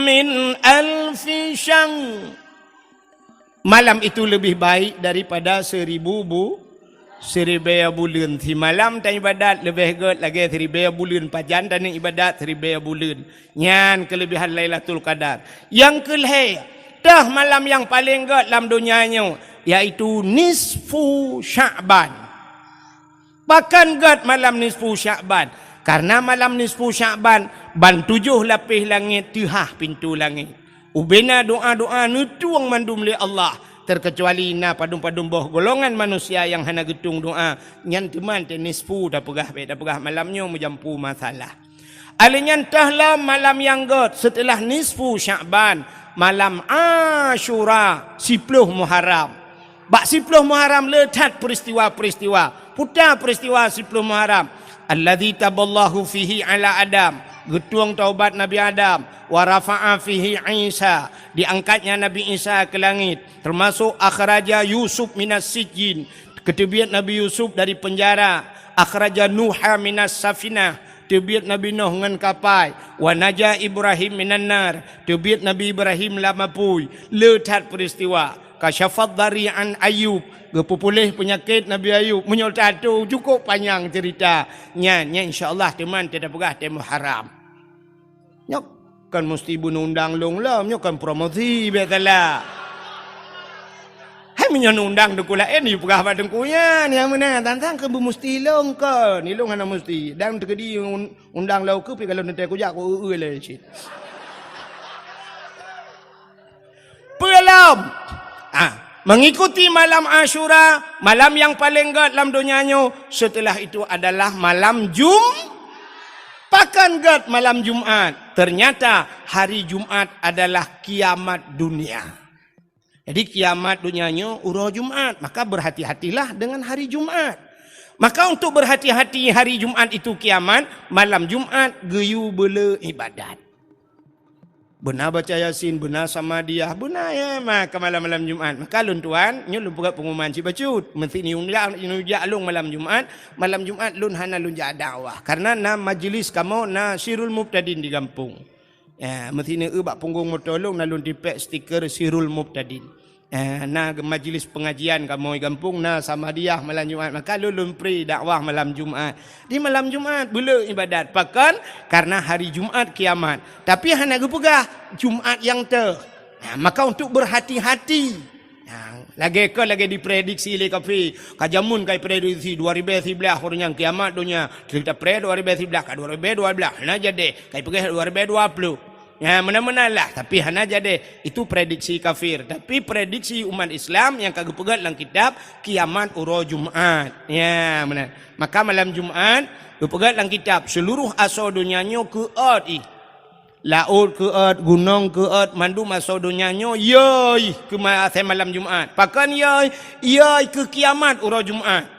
min alfi syahr." Malam itu lebih baik daripada seribu bu-, siribèe buleuen. Simalam taibadat leubeh gét lagèe siribèe buleuen. Pajan taneuk ibadat siribèe buleuen. Nyan keuleubehan Lailatul Qadar. Nyang keulhèe, toh malam nyang paleng gét lam donya nyoe, yaitu nisfu Sya'ban. Pakon gét malam nisfu Sya'ban? Karena malam nisfu Sya'ban, ban tujoh lapéh langét teuhah pintoe langét. Ubena doa-doa neutueng mandum lé Allah, terkecuali na padum-padum boh golongan manusia nyang hana geutueng doa, nyan teuma teuh nisfu tapeugah, bèk tapeugah malam nyoe meujampu masalah. Alèh nyan toh lom malam nyang gét seuteulah nisfu Sya'ban, malam Asyura, siploh Muharram. Bak siploh Muharram le that peuristiwa-peuristiwa. Peue ta peuristiwa siploh Muharram? "Alladzi taballahu fihi ala Adam." Geutueng taubat Nabi Adam. "Wa rafa'a fihi Isa." Diangkatnya Nabi Isa ke langit. Termasuk akhraja Yusuf minas sijjin. Geuteubiet Nabi Yusuf dari penjara. "Akhraja Nuha minas safinah." Teubiet Nabi Nuh ngon kapai. "Wa naja Ibrahim minan nar." Teubiet Nabi Ibrahim lam apui. Le that peuristiwa. "Kasyafad dari an Ayub." Geupeupuléh peunyakét Nabi Ayub. Meunyoe tato, cukôp panyang ceurita. Nyan, nyan insya Allah teuma teupeugah teuh Muharram. Nyoe kon musti beuneundang lôn lom, nyoe kon promosi, biasalah. Hai meunyoe neundang teungku laén, yue peugah bak teungku nyan, nyang meunan, tantang keu beumusti lôn kon, ilôn hana musti. Dan teukeudi un-, undang lôn keu pi kalau neutée kujak ku eu-eu lé cit. Ah, mengikuti malam Asyura, malam yang paling gét lam donya nyoe, setelah itu adalah malam Jum-, pakon gét malam Jumat. Ternyata hari Jumat adalah kiamat dunia. Jadi kiamat donya nyoe uroe Jumat, maka berhati-hatilah dengan hari Jumat. Maka untuk berhati-hati hari Jumat itu kiamat, malam Jumat geuyue beule ibadat. Beuna baca Yasin, beuna Samadiyah, beuna ya maka malam-malam Jumat. Maka lôn tuan, nyoe lôn peugah pengumuman cit bacut. Meusti neujak, neujak lôn malam Jumat, malam Jumat lôn hana lôn jak dakwah. Karena na majlis kamoe na Sirul Mubtadin di gampông. Ya, meusti neueu bak punggong moto lôn na lôn tipék stiker Sirul Mubtadin. Eh, na majlis pengajian kamoe gampông na Samadiyah malam Jumat, maka lôn lôn pri dakwah malam Jumat. Di malam Jumat beule ibadat. Pakon? Karena hari Jumat kiamat. Tapi hana geupeugah Jumat nyang teuh. Nah, maka untuk berhati-hati. Nah, lagée kon lagée diprediksi lé kafé. Ka jameun ka iprediksi dua ribée siblaih uroe nyan kiamat donya. Cerita pre dua ribée siblaih ka dua ribée dua blaih. Hana jadi. Ka ipeugah dua ribée dua ploh. Ya, meunan-meunan lah, tapi hana jadi. Itu prediksi kafir. Tapi prediksi umat Islam nyang ka geupeugah lam kitab kiamat uroe Jumat. Ya, meunan. Maka malam Jumat geupeugah lam kitab seluruh asoe donya nyoe keuôt ih. Laôt keuôt, gunong keuôt, mandum asoe donya nyoe yoi keu ma-, asai malam Jumat. Pakon yoi? Yoi keu kiamat uroe Jumat.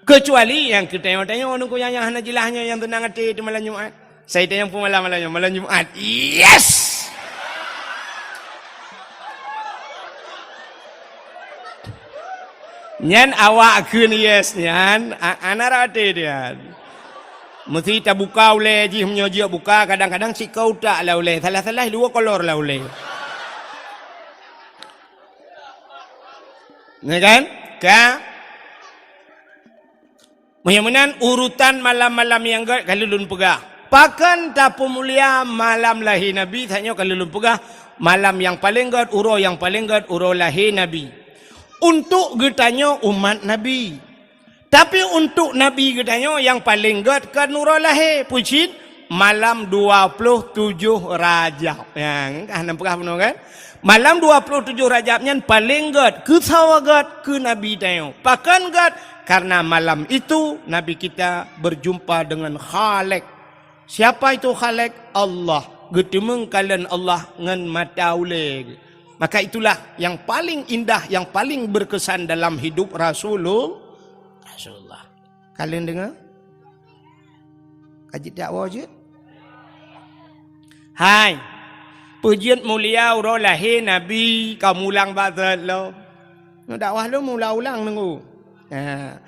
Keucuali nyang keu tanyoe-tanyoe nungku nyang, nyang hana jeulaih nyoe nyang teunang até di malam Jumat. Sai tanyong peumalam malam nyoe, malam Jumat. Yes! Nyan awak kheun yes nyan, a-, ana rate nyan. Meusti tabuka ulée jih, meunyoe jeuet buka, kadang-kadang sikau tak lah ulée, salah-salah dua kolor lah ulée. Ya kan? Ka? Meunyoe meunan urutan malam-malam nyang gét ka lôn peugah. Pakon tapeumulia malam lahé Nabi, saat nyoe ka lôn peugah, malam nyang paleng gét, uroe nyang paleng gét, uroe lahé Nabi. Untuk geutanyoe umat Nabi. Tapi untuk Nabi geutanyoe nyang paleng gét kon uroe lahé, peue cit? Malam dua ploh tujoh Rajab. Ya, hana peugah bunoe kan? Malam dua ploh tujoh Rajab nyan paleng gét, keu sawa gét, keu Nabi tanyoe. Pakon gét? Karena malam itu Nabi kita berjumpa dengan Khalik. Siapa itu Khalik? Allah. Geuteumeung kalon Allah ngon mata ulée. Maka itulah yang paling indah, yang paling berkesan dalam hidup Rasulul-, Rasulullah. Kalon deungoe? Ka jeuet dakwa jeuet? Hai, peue jeuet mulia uroe lahé Nabi ka mulang bak that lom. Nyoe dakwah lôn mulang-ulang nunggu. Ha.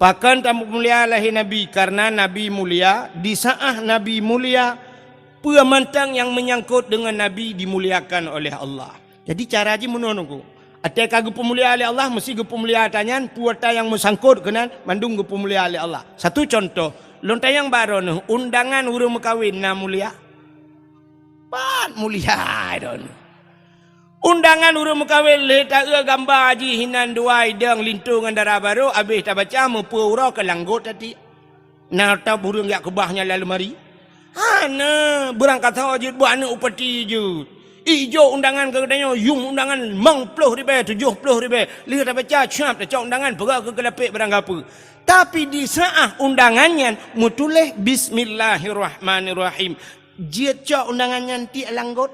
Pakon tamulia lahé Nabi? Karena Nabi mulia, di saat Nabi mulia, peue mantong nyang menyangkut dengan Nabi dimuliakan oleh Allah. Jadi cara jih meunoe nunggu. Até ka geupeumulia lé Allah, meusti geupeumulia ata nyan, peue ata nyang meusangkot keunan, mandum geupeumulia lé Allah. Satu contoh, lôn tanyong bak droeneuh, undangan ureuëng meukawen na mulia? Pat mulia droeneuh. Undangan ureuëng meukawen lheueh taeu gamba jih hinan dua idong linto ngon dara barô, abéh tabaca meupeu uroe keu langgot tati. Na tab ureuëng jak keubah nyan lam leumari? Hana, beurangkasoe jeuet buet aneuëk upati jeuet. Ijok undangan keu geutanyoe, yum undangan limong ploh ribée, tujoh ploh ribée. Lheueh tabaca, cap tacok undangan, peugah keu keulapék barang gapeue. Tapi di saat undangan nyan meutuléh Bismillahirrahmanirrahim. Jeuet cok undangan nyan tiek langgot.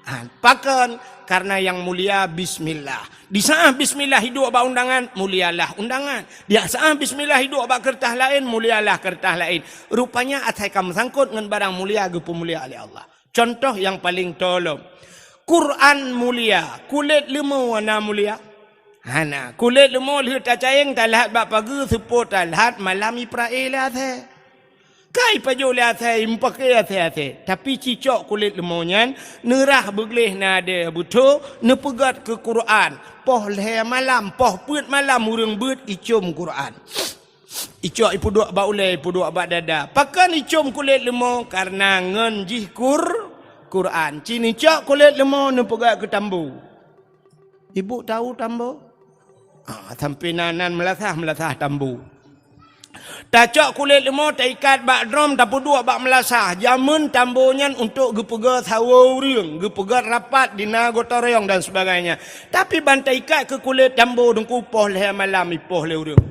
Ha, pakon? Karena yang mulia bismillah. Di saat bismillah hidup bak undangan, mulialah undangan. Di saat bismillah hidup bak kertas laén, mulialah kertas laén. Rupanya asai ka meusangkot ngon barang mulia geupeumulia lé Allah. Contoh nyang paleng tolom. Quran mulia, kulét leumo na mulia? Hana. Kulét leumo lheueh tacayeng talhat bak pageue, seupôt talhat malam iprae lé asée. Kai pajoh lé asée, meupaké asée-asée. Tapi cicok kulét leumo nyan, neurah beugleh na adée beutho, neupeugét keu Quran. Poh lhée malam, poh peuet malam ureuëng beuet icom Quran. Icok ipeuduek bak ulée, ipeuduek bak dada. Pakon icom kulét leumo? Karena ngon jih Qur-, Quran. Ci neucok kulét leumo neupeugét keu tambu. Ibu tahu tambu? Ah, sampai nan, nan meulasah, meulasah tambu. Tacok kulét leumo, taikat bak drom, tapeuduek bak meulasah. Jameun tambo nyan untuk geupeugöt sawoe ureuëng, geupeugöt rapat di na gotong royong dan sebagainya. Tapi ban taikat keu kulét tambo, Teungku, poh lhée malam ipoh lé ureuëng.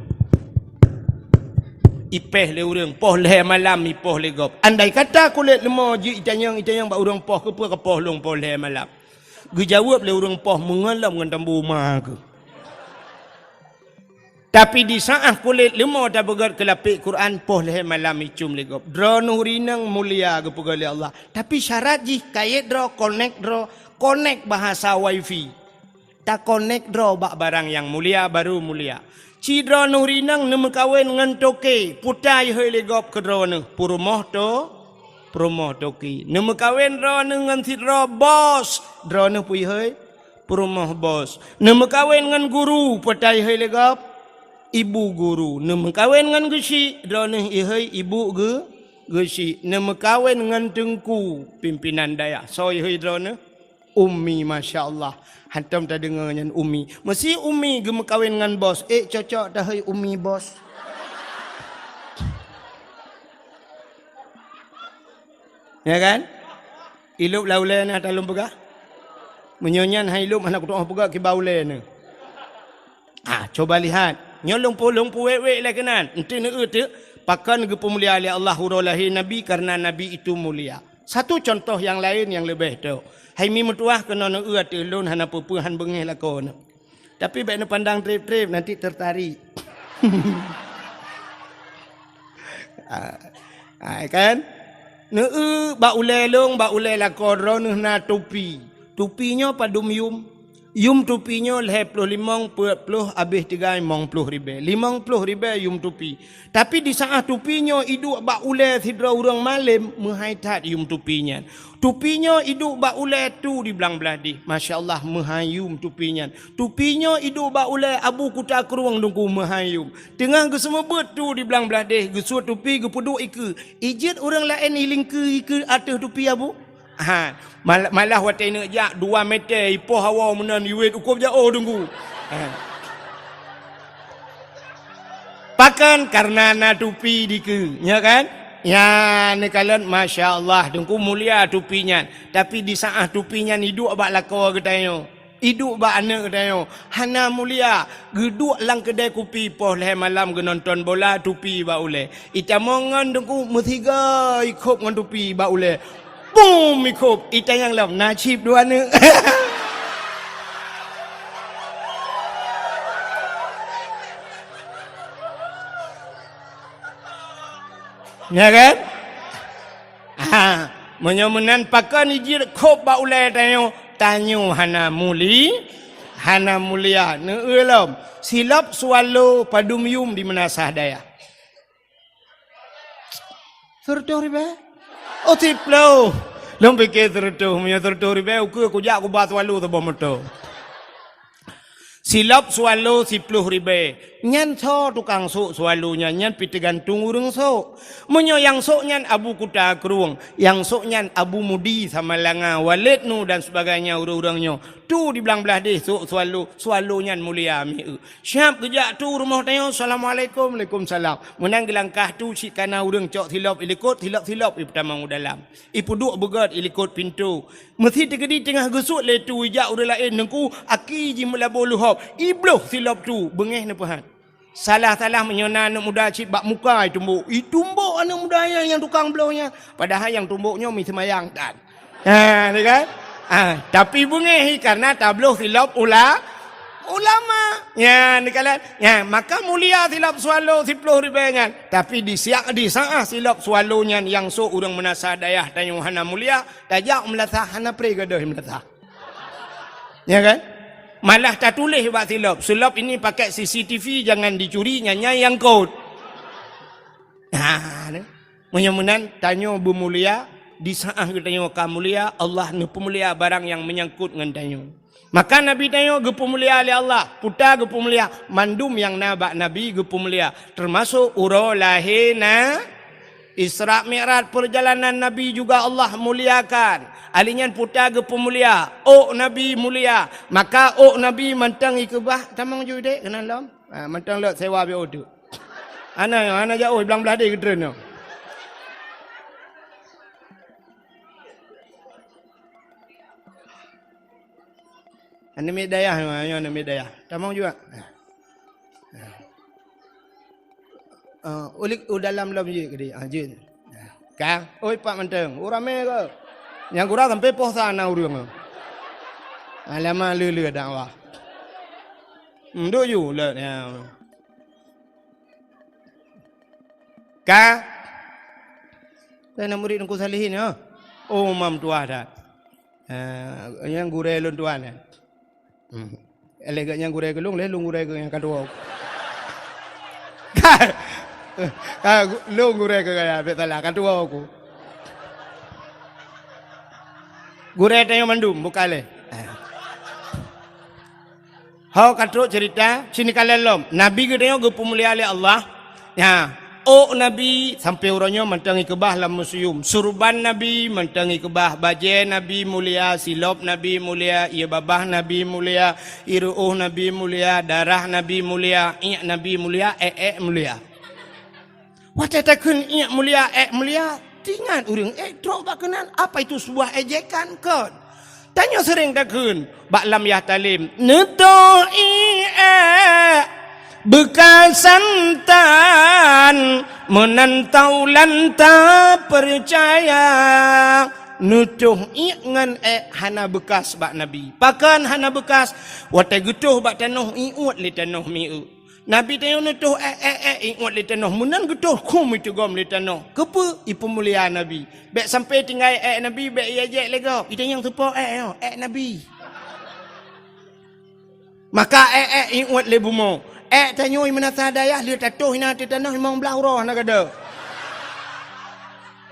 Ipéh lé ureuëng, poh lhée malam ipoh lé gob. Andai kata kulét leumo jeuet itanyong-itanyong bak ureuëng poh, keupeue kapoh lôn poh lhée malam? Geujaweueb lé ureuëng poh, meungon lom ngon tambo ma keuh. Tapi di saát kulét leumo tapeugöt keu lapék Quran, poh lhée malam icum lé gob. Droeneuh rineueng mulia geupeugöt lé Allah. Tapi syarat jih kayét droe, konek droe, konek bahasa wifi. Takonek droe bak barang nyang mulia, baru mulia. Ci droeneuh rineueng neumeukawen ngon toke, peue ta ihôi lé gob keu droeneuh? Peurumoh to-, peurumoh toke. Neumeukawen droeneuh ngon sidroe bos, droeneuh peue ihôi? Peurumoh bos. Neumeukawen ngon guru, peue ta ihôi lé gob? Ibu guru. Neumeukawen ngon geusyik, droeneuh ihôi ibu geu-, geusyik. Neumeukawen ngon teungku, pimpinan dayah, soe ihôi droeneuh? Umi, masya Allah. Hantom tadeungoe nyan umi. Meusi umi geumeukawen ngon bos. Ék cocok tahôi umi bos. Ya kan? Ilop lam ulée na talom peugah. Meunyoe nyan hai lop hana kutu'oh peugah kiban ulée na. Ah, coba lihat. Nyoe lôn pu-, lôn puwék-wék lé keunan. Enti neueu teuk, pakon geupeumulia lé Allah uroe lahé Nabi, karena Nabi itu mulia. Satu contoh nyang laén nyang leubeh tok. Hai mi meutuwah keunoe neueu ateueh lôn hana peue-peue han beungéh lakoe nyoe. Tapi bék neupandang treb-treb, nanti tertarik. Ah, ah, kan? Neueu bak ulée lôn, bak ulée lakoe droeneuh na tupi. Tupi nyoe padum yum? Yum tupi nyoe lhée ploh limong peuet ploh abéh tigai limong ploh ribée. Limong ploh ribée yum tupi. Tapi di saát tupi nyoe iduek bak ulée sidroe ureuëng malém, meuhai that yum tupi nyan. Tupi nyoe iduek bak ulée tu di blang blaih deh. Masya Allah, meuhai yum tupi nyan. Tupi nyoe iduek bak ulée Abu Kuta Krueng, Teungku, meuhai yum. Teungoh geuseumeubeuet tu di blang blaih deh, geusuet tupi, geupeuduek ikeue. Ijeuet ureuëng laén ilingkeue ikeue ateueh tupi Abu? Ha, mal-, malah watée neuk jak dua meter ipoh hawa meunan iwét u kôb jaoh, Teungku. Ha. Pakon? Karena na tupi dikeue, nya kan? Nyan neukalon, masya Allah, Teungku, mulia tupi nyan. Tapi di saát tupi nyan iduek bak lakoe geutanyoe, iduek bak aneuëk geutanyoe, hana mulia. Geuduek lam keudée kupi poh lhée malam geunonton bola, tupi bak ulée. Itamong ngon, Teungku, meusiga ikhôb ngon tupi bak ulée. Bum! Ikhôb, itanyong lom, na cit dua aneuëk. Ya kan? Ha, meunyoe meunan pakon ijeuet khôb bak ulée tanyoe, tanyoe hana muli-, hana mulia. Neueu lom, silop swallow padum yum di meunasah dayah? Seureutôh ribée? Oh, siploh. Lôn pike seureutôh, meunyoe seureutôh ribée, ukeue kujak kuba swallow saboh moto. Silop swallow siploh ribée. Nyan soe tukang sôk swallow nyan, nyan pih teugantung ureuëng sôk. Meunyoe nyang sôk nyan Abu Kuta Krueng, nyang sôk nyan Abu Mudi Samalanga, Walid Nu dan sebagainya ureuëng-ureuëng nyoe. Tu di blang blaih deh sôk swallow, swallow nyan mulia mieu. Siab geujak tu rumoh tanyoe, "Assalamualaikum." "Waalaikumsalam." Meunan geulangkah tu cit kana ureuëng cok silop ilikot, silop-silop ipeutamong u dalam. Ipeuduek beugöt ilikot pintoe. Meusi teukeudi teungoh geusuet lé tu ijak ureuëng laén, Teungku, aki jih meulabô leuhob. Ibloh silop tu, beungéh neupeuhat. Salah-salah meunyoe na aneuëk muda cit bak muka itumbok. Itumbok aneuëk muda nyan nyang tukang bloh nyan. Padahai nyang tumbok nyoe miseumayang tan. Ha, ni kan? Ha, tapi beungéh hi karena tabloh silop ula-, ulama. Nya, ni kan? Nya, maka mulia silop swallow siploh ribée nyan. Tapi di siak, di saát silop swallow nyan nyang sôk ureuëng meunasah dayah tanyoe hana mulia, tajak meulasah hana pré gadôh meulasah. Ya kan? Malah tatuléh bak silop, "Silop ini pakai C C T V, jangan dicuri, nyan nyang kot." Ha, ni. Meunyoe meunan, tanyoe beumulia, di saát geutanyoe ka mulia, Allah neupeumulia barang nyang meunyangkot ngon tanyoe. Maka Nabi tanyoe geupeumulia lé Allah, peue ta geupeumulia, mandum nyang na bak Nabi geupeumulia, teumasok uroe lahé na-, Isra Mi'raj, perjalanan Nabi juga Allah muliakan. Ahli nyan peue ta geupeumulia, ôk Nabi mulia. Maka ôk Nabi mantong ikeubah, tamong ju dek keunan lom. Ha, mantong lok sewa B O tu. Hana, hana jauh, blang blah deh geutreun nyoe. Aneuk miet dayah nyoe, nyoe aneuk miet dayah. Tamong juga. Ah, ulik u dalam lom jeuet keudeh. Ah, jeuet. Ka, oi, pat mantong. Ureueng ramé ke? Nyang gura sampai poh sa na ureueng. Alamak, le-le dakwah. Hmm, duk ju le, ya. Ka? Ka na murit Teungku Salihin, ya? Oh, mam tuah dah. Ah, nyang gurée lôn tuan, ya. Hmm. Lé geuh nyang gurée keu lôn, lé lôn gurée keu nyang ka tuwoe. Ka, ka, lôn gurée keu gaya, bèk salah, ka tuwoe ku. Gurée tanyoe mandum, bukan lé. Ho ka trok cerita, sini ka lom. Nabi geutanyoe geupeumulia lé Allah. Nyan, ôk Nabi sampoe uroe nyoe mantong ikeubah lam museum. Surban Nabi mantong ikeubah, bajée Nabi mulia, silop Nabi mulia, ie babah Nabi mulia, ie ruôh Nabi mulia, darah Nabi mulia, iék Nabi mulia, ék-ék mulia. Watée takheun iék mulia, ék mulia, teuingat ureuëng ék trok bak keunan, apa itu sebuah ejekan kon? Tanyoe seuréng takheun bak lam yah talem, "Neutôh iék beukasan tan, meunan taulan tapeucaya." Neutôh iék ngon ék hana beukas bak Nabi. Pakon hana beukas? Watée geutôh bak tanoh, iuet lé tanoh mieu. Nabi tanyoe neutôh ék, ék, ék, iuet lé tanoh, meunan geutôh khum iteugom lé tanoh. Keupeue? Ipeumulia Nabi. Bèk sampoe tinggai ék Nabi, bèk iéjek lé gob. Ita nyang teupo ék nyoe, ék Nabi. Maka ék, ék, iuet lé bumoe. Ék tanyoe meunasah dayah lheueh tatoh inan teuh tanoh limong blaih uroe hana gadôh.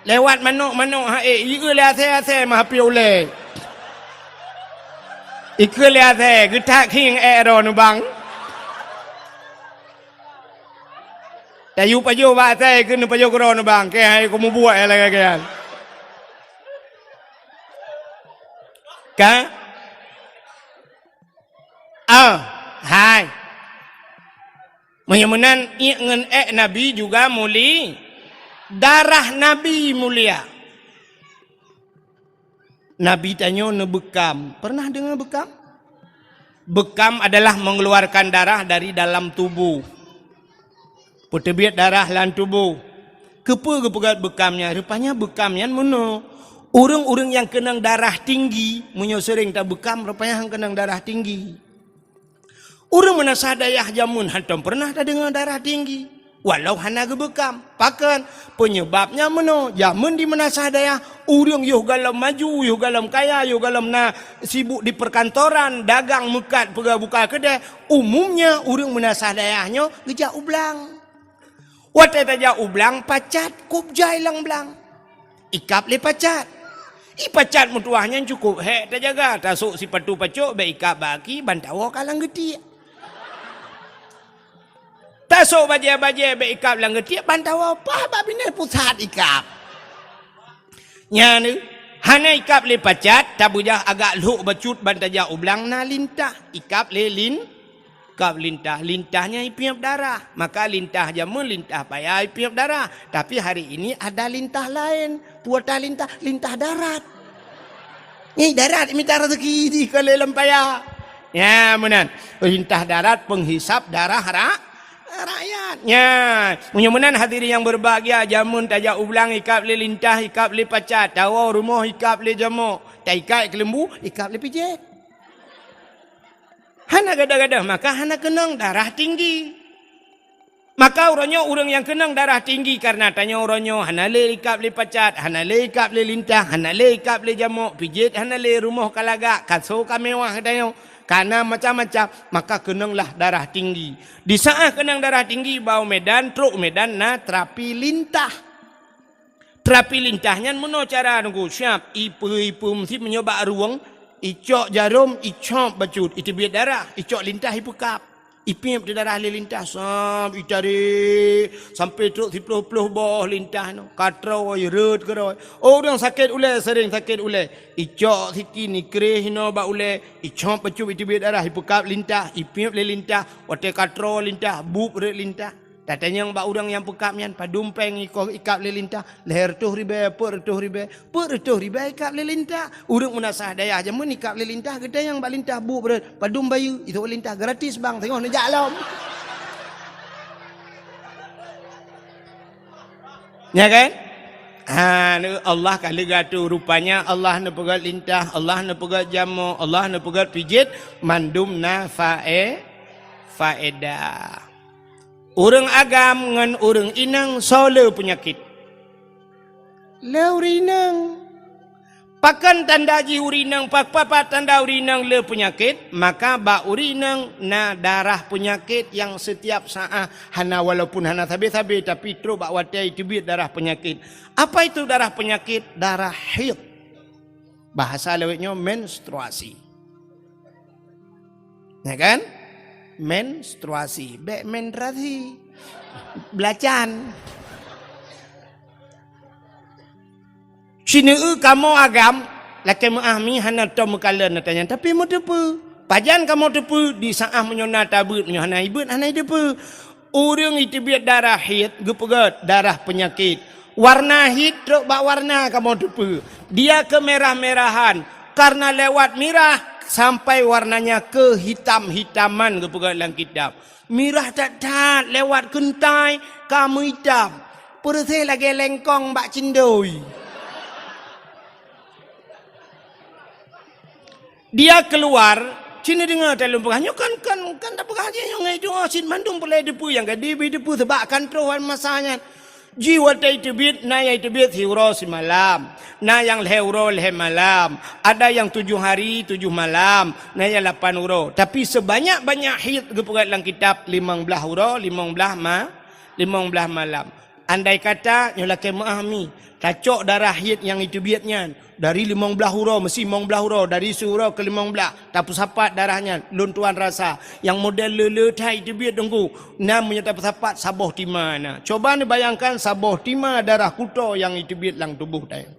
Lewat manok-manok ha ék, ieu lé asèe-asèe meuhapé ulèe. Ikeu lé asèe, geutak khieng ék droe neubang. Tayue pajoh bak asèe keu neupajoh keudroe neubang, keu hai keu mubuet lagèe nyan. Ka? Ah, hai. Meunyoe meunan, iék ngon ék Nabi juga muli-, darah Nabi mulia. Nabi tanyoe neubeukam. Pernah deungoe beukam? Beukam adalah mengeluarkan darah dari dalam tubuh. Peuteubiet darah lam tuboh. Keupeue geupeugöt beukam nyan? Rupanya beukam nyan meunoe. Ureuëng-ureuëng nyang keunong darah tinggi, meunyoe seuréng tabeukam, rupanya han keunong darah tinggi. Ureuëng meunasah dayah jameun hantom peureunah tadeungoe darah tinggi, walau hana geubeukam. Pakon? Peunyeubab nyan meunoe, jameun di meunasah dayah, ureuëng yoh gohlom maju, yoh gohlom kaya, yoh gohlom na sibuk di peukantoran, dagang meukat, peugah buka keudè, Umumnya, ureuëng meunasah dayah nyoe geujak u blang. Watée tajak u blang, pacat kôb jai lam blang. Ikab lé pacat. Ié pacat meutuwah nyan cukôp hék tajaga, tasôk sipatu pacok bék ikab bak aki, ban tawoe ka lam geutiek. Tasôk bajée-bajée bék ikab lam geutiek, ban tawoe paih bak binéh pusat ikab. Nyan, hana ikab lé pacat, tabeujah agak lhok bacut ban tajak u blang na lintah, ikab lé lin-, ikab lintah, lintah nyan ipiep darah. Maka lintah jameun lintah paya ipiep darah. Tapi hari ini ada lintah laén. Peue tah lintah? Lintah darat. Nyan darat mita rezeki di keu lé lam paya. Nyan meunan. Lintah darat penghisap darah ra-, rakyat. Nyan, meunyoe meunan hadirin yang berbahagia, jameun tajak u blang ikab lé lintah, ikab lé pacat, tawoe rumoh ikab lé jamok, taikat keuleumbu, ikab lé pijet. Hana gadoh-gadoh, maka hana keunong darah tinggi. Maka uroe nyoe ureuëng nyang keunong darah tinggi karena tanyoe uroe nyoe hana lé ikab lé pacat, hana lé ikab lé lintah, hana lé ikab lé jamok, pijet hana lé, rumoh ka lagak, kaso ka mewah tanyoe, ka na macam-macam, maka keunonglah darah tinggi. Di saát keunong darah tinggi, bak u Medan, trok u Medan na terapi lintah. Terapi lintah nyan meunoe cara nunggu siab, ipeue-ipeue meusit meunyoe bak rueng, icok jarom, icop bacut, iteubiet darah, icok lintah ipeukab. Ipiep teuh darah lé lintah, sab itarék sampoe trok siploh-ploh boh lintah nyoe. Ka troe, rhot keudroe. Oh, ureuëng sakét ulèe, seuréng sakét ulèe. Icok sikin, ikreh inoe bak ulèe, icop bacut, iteubiet darah, ipeukab lintah, ipiep lé lintah, watée ka troe lintah, bueb rhot lintah. Tatanyong bak ureuëng nyang peukab nyan, padum péng ikoh ikab lé lintah, lhée reutôh ribée, peuet reutôh ribée, peuet reutôh ribée ikab lé lintah. Ureuëng meunasah dayah jameun ikab lé lintah, geutanyong bak lintah bu breuet, padum bayeue, itu lintah gratis bang, teungoh neujak lom. Ya kan? Ha, Allah ka leuga tu. Rupanya Allah neupeugét lintah, Allah neupeugét jamoe, Allah neupeugét pijet, mandum na fae-, faedah. Ureuëng agam ngon ureuëng inong soe le peunyakét? Le ureuëng inong. Pakon tanda jih ureuëng inong, pa-, pa-, pa tanda ureuëng inong le peunyakét? Maka bak ureuëng inong na darah peunyakét nyang setiap saat hana, walaupun hana sabe-sabe, tapi trok bak watée teubiet darah peunyakét. Apa itu darah peunyakét? Darah haid. Bahasa lewat nyoe menstruasi. Ya kan? Menstruasi. Bék menstruasi. Belacan. Sineue kamoe agam, lakée meuáh mi hana tom meukalon ata nyan, tapi meuteupeue. Pajan kamoe teupeue, di saát meunyoe na tabeuet, meunyoe hana ibeuet, hana iteupeue. Ureuëng iteubiet darah haid geupeugét darah peunyakét. Warna haid trok bak warna kamoe teupeue. Dia kemerah-merahan, karena lewat mirah sampai warnanya kehitam-hitaman geupeugét lam kitab. Mirah that-that lewat keuntai ka meuitam. Peureuséh lagée lengkong bak cindoi. Dia keluar, cit neudeungoe that lôn peugah. Nyoe kan, kan, kan tapeugah jih nyoe ngon doa cit mandum peureulée teupeue nyang ka dibi teupeue sabab kan troh masa nyan. Jih watée teubiet, na nyang teubiet siuroe simalam, na nyang lhée uroe lhée malam, ada nyang tujoh hari tujoh malam, na nyang lapan uroe. Tapi sebanyak-banyak haid geupeugét lam kitab limong blaih uroe, limong blaih ma-, limong blaih malam. Andai kata nyoe lakée meuáh mi, tacok darah haid nyang iteubiet nyan dari limong blaih uroe, meusi limong blaih uroe, dari siuroe keu limong blaih, tapeusapat darah nyan, lôn tuan rasa, nyang model le-le that iteubiet teungku, na meunyoe tapeusapat saboh tima na. Coba neubayangkan saboh tima darah kuto nyang iteubiet lam tuboh tanyoe.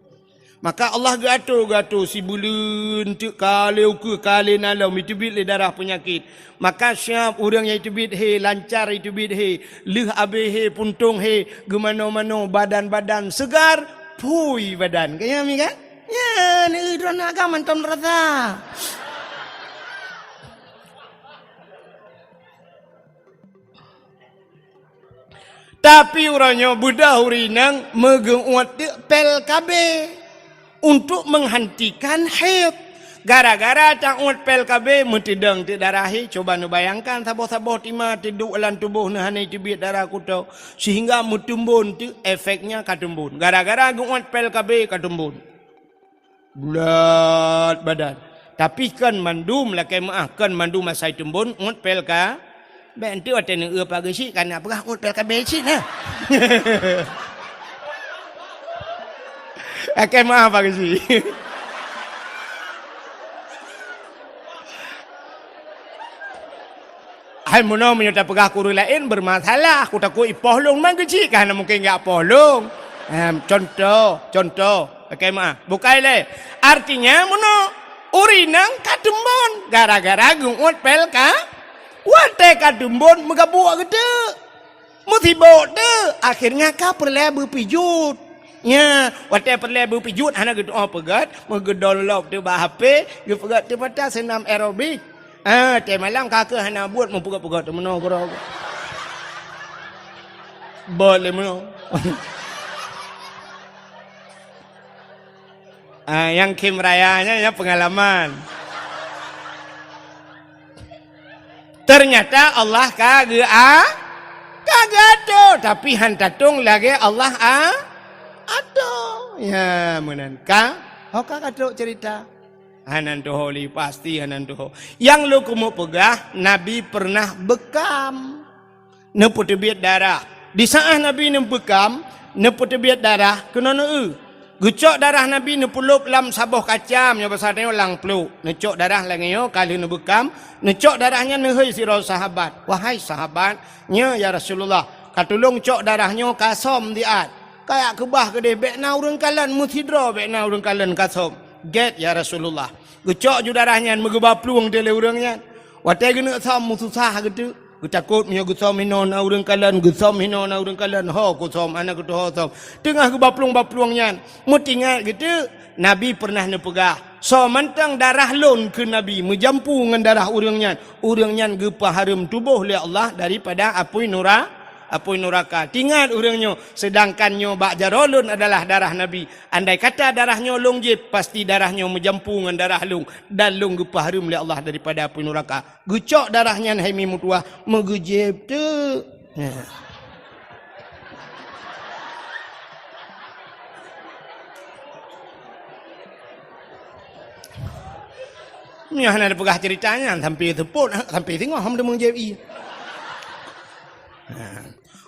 Maka Allah geuatur-geuatur sibuleuen teuk ka lé ukeue ka lé na lom iteubiet lé darah peunyakét. Maka siab ureuëng nyang iteubiet he, lancar iteubiet he, lheueh abéh he, puntông he, geumanoe-manoe, badan-badan seugar, phui badan. Ka nyan mi kan? Nyan, eh, droeneuh agam mantong rasa. Tapi uroe nyoe beudôh ureuëng inong meugeuuet teuk pél K B untuk menghentikan haid. Gara-gara tauet pél K B meuteudong teuk darah haid, coba neubayangkan saboh-saboh tima teuduek lam tuboh neuh hana teubiet darah kuto, sehingga meutumbon teuk efeknya ka tumbon. Gara-gara geuuet pél K B ka tumbon. Bulat badan. Tapi kon mandum lakée meuáh, kon mandum asai tumbon uet pél K B. Bék enteuk watée neueu pageusi kana peugah uet pél K B cit na. Lakée meuáh pageusi. Hai meunoe meunyoe tapeugah keu ureuëng laén bermasalah, ku takot ipoh lôn, man keuchik ka hana mungken jak poh lôn. Em, contoh, contoh, lakée meuáh. Bukai lé. Artinya meunoe ureuëng inong ka tumbon gara-gara geuuet pél K B. Watée ka tumbon meugabuk geuteuk. Meusibok teuk, akhirnya ka peureulée beupijot. Nya, watée peureulée beupijot hana geutuoh peugét, meugeudon lop teuk bak H P, geupeugét teuk mata seunam aerobik. Ah, watée malam ka keuh hana buet meupeugét-peugét teuk meunoe keudroe. Bot lé meunoe. Ah, nyang khém raya nyan, nyan peungalaman. Ternyata Allah ka geu-, a-, ka geuatur, tapi han tatong lagée Allah a-, atur. Ya, meunan ka. Ho ka ka trok cerita. Hana tuho lé, pasti hana tuho. Nyang lôn keumeung peugah, Nabi pernah beukam. Neupeuteubiet darah. Di saát Nabi neubeukam, neupeuteubiet darah keunoe neueu. Geucok darah Nabi neupeulop lam saboh kacam nyoe basa tanyoe lam plôk. Neucok darah lagée nyoe ka lheueh neubeukam, neucok darah nyan neuhôi sidroe sahabat. "Wahai sahabat, nyoe ya Rasulullah, ka tulông cok darah nyoe ka som siat. Kajak keubah keudeh bék na ureuëng kalon meusidroe bék na ureuëng kalon ka som." "Gét ya Rasulullah." Geucok ju darah nyan meugeuba plueng teuh lé ureuëng nyan. Watée geuneuk som meususah geuteuk. Geutakot meunyoe geusöm hinoe na ureuëng kalon, geusöm hinoe na ureuëng kalon, ho kusöm, hana kutuho söm. Teungoh geubaplueng-baplueng nyan, meutingat geuteuk, Nabi peureunah neupeugah, "Soe mantong darah lôn," kheun Nabi, "meujampu ngon darah ureuëng nyan, ureuëng nyan geupeuhareuem tuboh lé Allah daripada apui nura-, apui nuraka." Tingat ureuëng nyoe, seudangkan nyoe bak jaroe lôn adalah darah Nabi. Andai kata darah nyoe lôn jieb, pasti darah nyoe meujampu ngon darah lôn, dan lôn geupeuhareuem lé Allah daripada apui nuraka. Geucok darah nyan hai mi meutuwah, meugeujieb teuk. Nyan. Nyoe hana tapeugah ceurita nyan, sampai seupôt, sampai singoh hom deungoe jieb ie.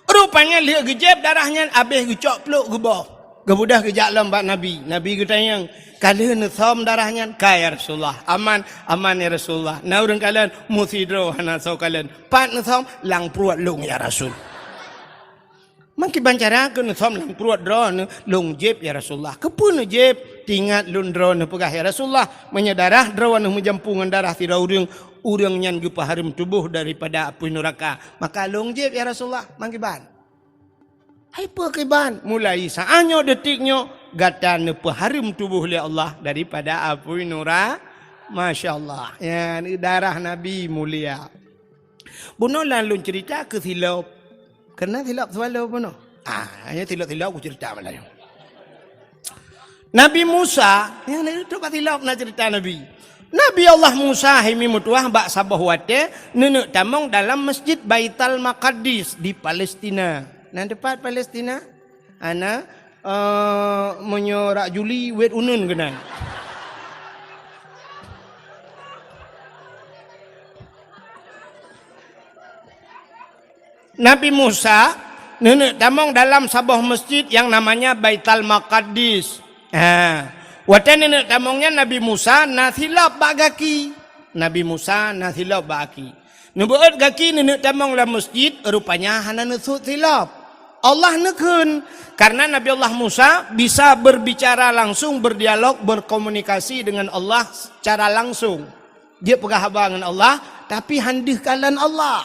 Rupanya lheueh geujieb darah nyan, abéh geucok plôk geuboh. Geubeudôh geujak lom bak Nabi. Nabi geutanyong, "Ka lheueh neusöm darah nyan?" "Ka, ya Rasulullah." "Aman?" "Aman, ya Rasulullah." Na ureuëng kalon, meusidroe hana soe kalon. "Pat neusöm?" "Lam pruet lôn, ya Rasul." "Meukiban cara keuh neusöm lam pruet droeneuh?" "Lôn jieb, ya Rasulullah." "Keupeue neujieb?" "Tingat lôn droeneuh peugah, ya Rasulullah, meunyoe darah droeneuh meujampu ngon darah sidroe ureuëng, ureuëng nyan geupeuhareuem tuboh daripada apui nuraka. Maka lôn jieb, ya Rasulullah." "Meukiban?" "Hai peue kiban?" "Mulai saát nyoe, detik nyoe, gata neupeuhareuem tuboh lé Allah daripada apui nura-," Masya Allah. Nyan darah Nabi mulia. Bunoe lôn ceurita keu silop. Keunan silop swallow bunoe. Ah, nyan silop-silop kuceurita malam nyoe. Nabi Musa, nyan trok bak silop na ceurita Nabi. Nabi Allah Musa hai mi meutuwah bak saboh watée neuneuk tamong dalam Masjid Baital Maqaddis di Palestina. Na teupat Palestina? Hana, eh, meunyoe rak Juli, wet uneuen keunan. Nabi Musa neuneuk tamong dalam saboh masjid nyang namanya Baital Maqaddis. Ha. Watée neuneuk tamong nyan Nabi Musa na silop bak gaki. Nabi Musa na silop bak gaki. Neubeuet gaki neuneuk tamong lam masjid, rupanya hana neusut silop. Allah neukheun, karena Nabi Allah Musa bisa berbicara langsung, berdialog, berkomunikasi dengan Allah secara langsung. Jeuet peugah haba ngon Allah, tapi han deuh kalon Allah.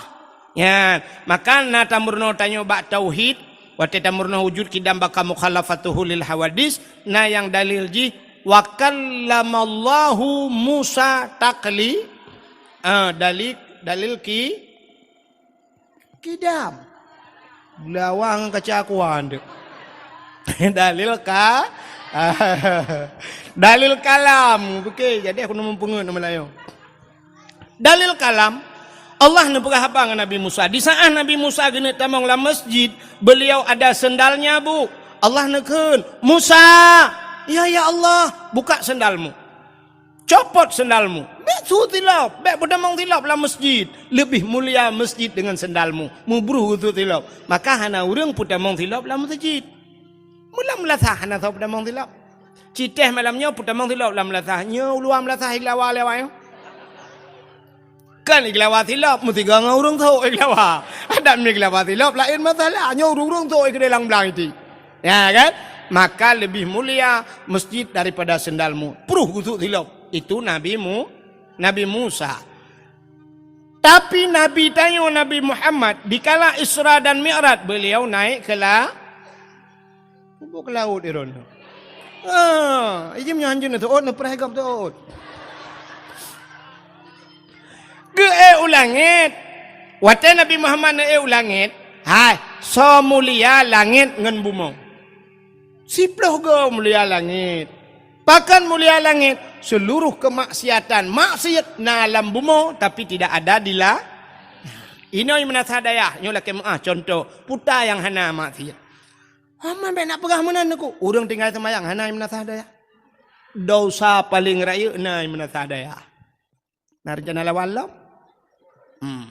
Nyan, maka na tameurunoe tanyoe bak tauhid, watée tameurunoe wujud, qidam, baqa, mukhalafatuhu lil hawadis, na nyang dalil jih, "Wa kallamallahu Musa takli-," ah, dalil, dalil ki-, Qidam. Geulawa ngon kaca kuan tu. Dalil ka-, dalil kalam. Oke, jadi aku neumeupeungeut nama lain. Dalil kalam, Allah neupeugah haba ngon Nabi Musa. Di saat Nabi Musa geuneuk tamong lam masjid, beliau ada sendalnya, Bu. Allah neukheun, "Musa!" "Ya, ya Allah." "Buka sendalmu." Copot sendalmu. Bék su silop, bék peutamong silop lam masjid. Leubeh mulia masjid deungon sendalmu. Mubruh su silop. Maka hana ureuëng peutamong silop lam masjid. Meulam meulasah hana soe peutamong silop. Citéh malam nyoe peutamong silop lam meulasah. Nyoe uluwa meulasah iglawa lewat nyoe. Kan iglawa silop, meusigoe ngon ureuëng sôk iglawa. Adak meuglawa silop laén masalah. Nyoe ureuëng-ureuëng sôk igedai lam blang iti. Ya kan? Maka lebih mulia masjid daripada sendalmu. Pruh gusut silop. Itu Nabi Mu-, Nabi Musa. Tapi Nabi tanyoe Nabi Muhammad, dikala Isra dan Mi'raj, beliau naik ke la-, ke laut, Iron. Ah, ijim nyoh hanjeuet neutuot, neupreh gop tuot. Geuék u langét. Watée Nabi Muhammad neuék u langét, hai, soe mulia langét ngon bumoe? Siploh goe mulia langét. Pakon mulia langét? Seluruh kemaksiatan, maksiat na lam bumoe, tapi tidak ada di la-, inoe meunasah dayah, nyoe lakée meuáh contoh, puta nyang hana maksiat. Aman bék nak peugah meunan neuku. Ureuëng tinggai seumayang hana meunasah dayah. Dosa paleng rayeuk na meunasah dayah. Na rencana lawan lom? Hmm.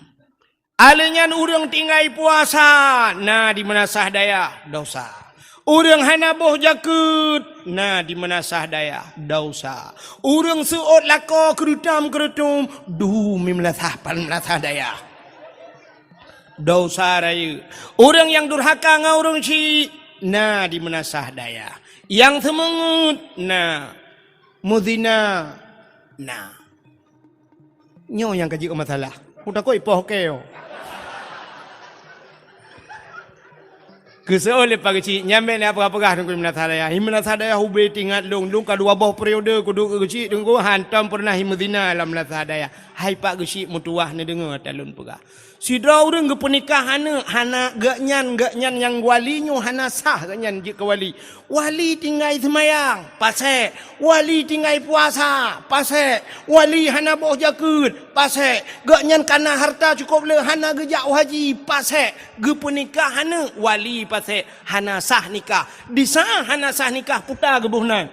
Alèh nyan ureuëng tinggai puasa, na di meunasah dayah, dosa. Ureuëng hana boh jakeuet, na di meunasah dayah, dosa. Ureuëng seuôt lakoe keureutôm-keureutôm, du mi meunasah pan meunasah dayah, dosa rayeuk. Ureuëng nyang durhaka ngon ureuëng syik, na di meunasah dayah. Nyang seumeungeut, na. Meuzina, na. Nyoe nyang ka jeuet masalah. Ku takot ipoh keu. Geuseuôt lé Pak Geuchik, nyan bèk neupeugah-peugah Teungku di Meunasah Dayah. Di Meunasah Dayah ubé teuingat lôn, lôn ka dua boh periode kuduk Geuchik Teungku, hantom peureunah meuzina lam Meunasah Dayah. Hai Pak Geuchik, meutuwah neudeungoe ata lôn peugah. Sidroe ureueng geupeunikah aneuk, hana geuhnyan, geuhnyan nyang wali nyoe hana sah geuhnyan jeuet keu wali. Wali tinggai seumayang, pasék. Wali tinggai puasa, pasék. Wali hana boh jakeuet, pasék. Geuhnyan kana hareuta cukôp le, hana geujak u haji, pasék. Geupeunikah aneuk, wali pasék. Hana sah nikah. Di saát hana sah nikah, puta geuboh nan.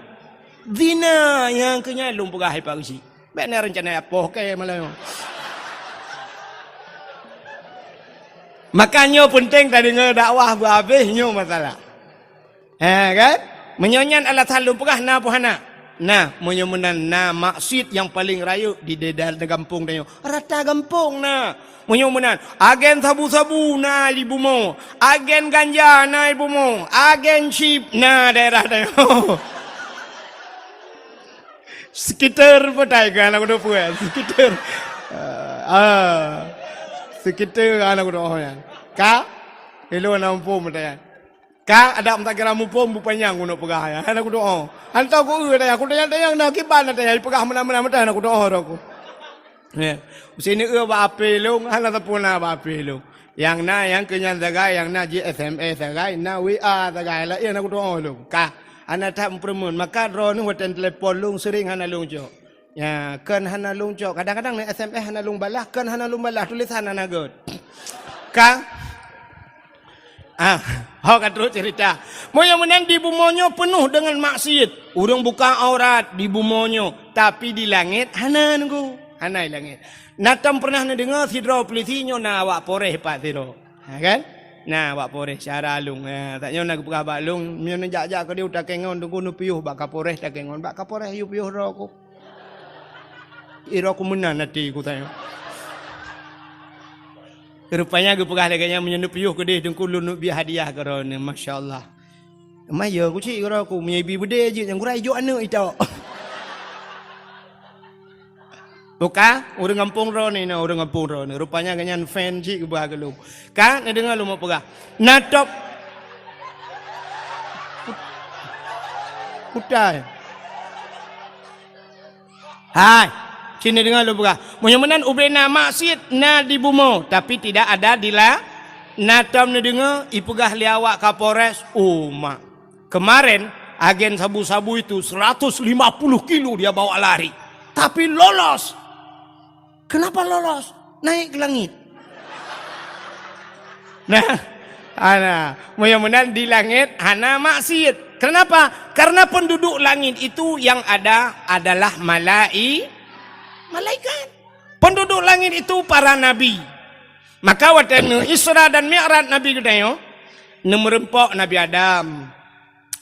Zina nyang keu nyan lôn peugah hai Pak Geuchik. Bèk na reuncana apoh kèe malam nyoe. Maka nyoe peunteng tadeungoe dakwah beuhabéh nyoe masalah. Ha, kan? Meunyoe nyan alasan lôn peugah na peue hana? Na, meunyoe meunan na maksiet nyang paleng rayeuk di daerah gampông tanyoe. Rata gampông na. Meunyoe meunan, agen sabu-sabu na di bumoe, agen ganja na di bumoe, agen chip na daerah tanyoe. Sekitar peue tai keu aneuk kudo peue? Sekitar. Ah. Sekitar aneuk kudo nyan. Ka? Ilôn na muphom peue tai. Ka adak meutakira muphom beu panyang keuneuk peugah nyan. Aneuk kudo. Hantom ku eu tai, ku tanyong-tanyong na kiban tai, peugah meunan-meunan meutai aneuk kudo roh ku. Ya. Usi neueu bak ape lôn, hana sapeue na bak ape lôn. Nyang na, nyang keu nyan sagai, nyang na jih S M S sagai, na W A sagai, laén aneuk kudo lôn. Ka, hana that meupeureumeun. Maka droeneuh watèe telepon lôn sering hana lôn cok. Ya, kon hana lôn cok. Kadang-kadang na S M S hana lôn balah, kon hana lôn balah, tulisan hana göt. Ka? Ah, ho ka trok cerita. Meunyoe meunan di bumoe nyoe peunoh deungon maksiet. Ureueng buka aurat di bumoe nyoe, tapi di langét hana nunggu. Hana di langét. Na tom pernah neudeungoe sidroe peulisi nyoe na awak Polres pat sidroe. Ha, kan? Na awak Polres syara lôn. Ha, tak nyoe na geupeugah bak lôn, meunyoe neujak-jak keudeh u Takengon, Teungku neupiôh bak Kapolres Takengon. Bak Kapolres yue piôh droe ku. Ira ku meunan até ku tanyong. Rupanya geupeugah lagèe nyan, meunyoe neupiôh keudeh Teungku lôn neuk bie hadiah keu droeneuh. Masya Allah. Maya ku cit keu droe ku, meunyoe ibi beudé jeuet nyang gura ijok aneuk itok. Buka, ureueng gampông droeneuh, na ureueng gampông droeneuh. Rupanya geuhnyan fan cit geuba keu lôn. Ka, neudeungoe lôn peugah. Na top. Kutai. Hai, sini deungoe lôn peugah. Meunyoe meunan ubé na maksiet na di bumoe, tapi tidak ada di la-, na tom neudeungoe ipeugah lé awak Kapolres, oh mak. Kemarin agen sabu-sabu itu seratus lima puluh kilo dia bawa lari. Tapi lolos. Kenapa lolos? Naik ke langit. Nah, ana, meunyoe meunan di langét hana maksiet. Kenapa? Karena penduduk langit itu yang ada adalah malai-, malaikat. Penduduk langit itu para nabi. Maka watèe neu Isra dan Mi'raj Nabi geutanyoe, neumeureumpok Nabi Adam.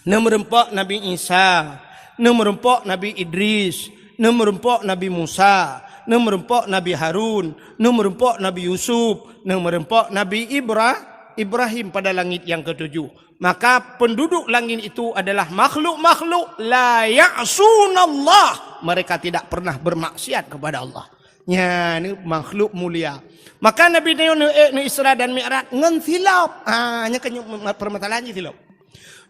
Neumeureumpok Nabi Isa, neumeureumpok Nabi Idris, neumeureumpok Nabi Musa, neumeureumpok Nabi Harun, neumeureumpok Nabi Yusuf, neumeureumpok Nabi Ibra-, Ibrahim pada langit yang ketujuh. Maka penduduk langit itu adalah makhluk-makhluk la ya'sunallah. Mereka tidak pernah bermaksiat kepada Allah. Nyan makhluk mulia. Maka Nabi nyoe neuék neu Isra dan Mi'raj ngon silop. Ha, nyan kan permasalahan jih silop.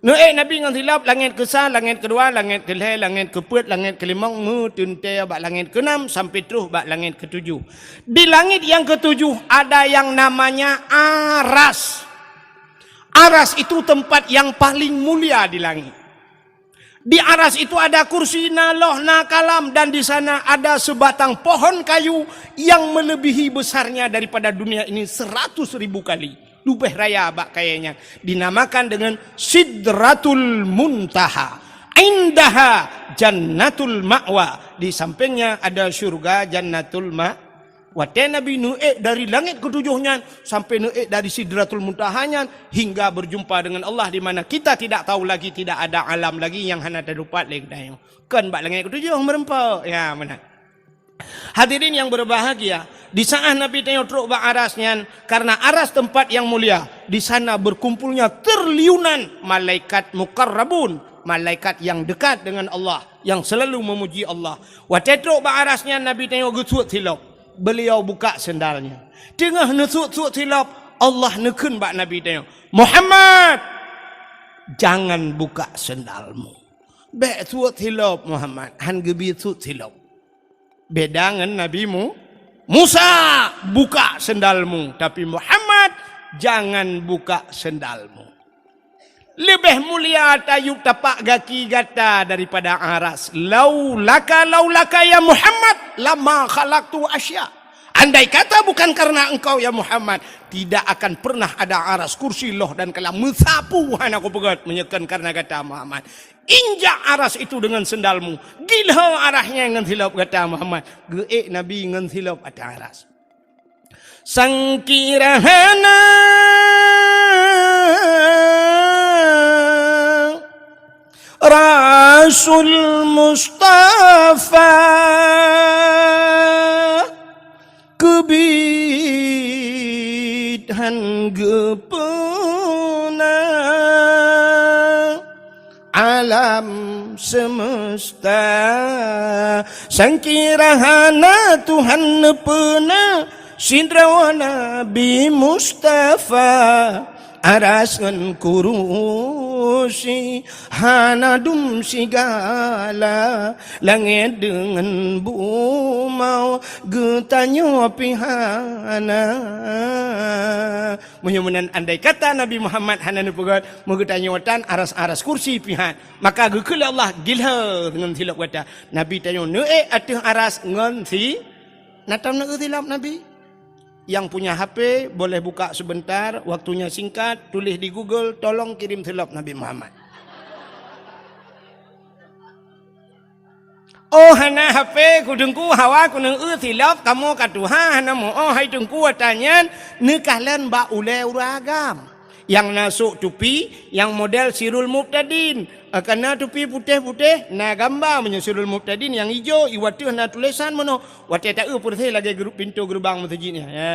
Neuék Nabi ngon silop, langét keusa, langét keudua, langét keulhèe, langét keupeuet, langét keulimong, meuteuntèe bak langét keunam sampai troh bak langét keutujoh. Di langit yang ketujuh ada yang namanya Aras. Aras itu tempat yang paling mulia di langit. Di Aras itu ada kursi, na loh, na kalam, dan di sana ada sebatang pohon kayu yang melebihi besarnya daripada dunia ini seratus ribu kali. Leubeh raya bak kayèe nyan. Dinamakan dengan Sidratul Muntaha. Indaha Jannatul Ma'wa. Di sampingnya ada syurga Jannatul Ma-, Watèe Nabi neuék dari langét keutujoh nyan sampai neuék dari Sidratul Muntaha nyan hingga berjumpa dengan Allah di mana kita tidak tahu lagi, tidak ada alam lagi nyang hana teutupat lé geutanyoe. Kon bak langét keutujoh meureumpok. Ya, meunan. Hadirin yang berbahagia, di saat Nabi tanyoe trok bak Aras nyan, karena Aras tempat yang mulia, di sana berkumpulnya triliunan malaikat muqarrabun, malaikat yang dekat dengan Allah, yang selalu memuji Allah. Watèe trok bak Aras nyan Nabi tanyoe geusuet silop. Beliau buka sendalnya. Teungoh neusuet-suet silop, Allah neukheun bak Nabi tanyoe, "Muhammad, jangan buka sendalmu." Bék sut silop Muhammad, han geubi sut silop. Beda ngon Nabi Mu-, Musa, "Buka sendalmu," tapi Muhammad, "Jangan buka sendalmu." Leubeh mulia tayub tapak gaki gata daripada aras. "Laulaka, laulaka ya Muhammad, lama khalaqtu asya." Andai kata bukan karena engkau ya Muhammad, tidak akan pernah ada aras, kursi, loh dan kalam. Meusapu hana kupeugét meunyoe kon karena gata Muhammad. Injak aras itu dengan sendalmu. Gilho arasnya ngon silop gata Muhammad. Geuék Nabi ngon silop ateueh aras. Sangkira hana Rasul Mustafa keubiet han geupeuna alam semesta. Sangkira hana Tuhan neupeuna sidroe Nabi Mustafa, aras ngon kurusi hana dum sigala, langét deungon bumoe geutanyoe pih hana. Meunyoe meunan andai kata Nabi Muhammad hana neupeugét, meugeutanyoe tan aras-aras kursi pih han. Maka geukheun lé Allah gilho ngon silop gata. Nabi tanyoe neuék ateueh aras ngon si-, na tom neuék silop Nabi. Yang punya H P boleh buka sebentar, waktunya singkat, tulis di Google, "Tolong kirim silop Nabi Muhammad." Oh, hana H P ku Teungku, hawa ku neuék silop, kamoe ka tuha, hana meu-oh hai Teungku, ata nyan neukalon bak ulée ureuëng agam. Nyang na sôk tupi, nyang model Sirul Mubtadin. Ka na tupi putéh-putéh, na gamba meunyoe Sirul Mubtadin nyang ijo, i wateueh na tulésan meunoe. Watée taeu peureséh lagée gru-, pintoe geurubang meuseujid nyan. Ya,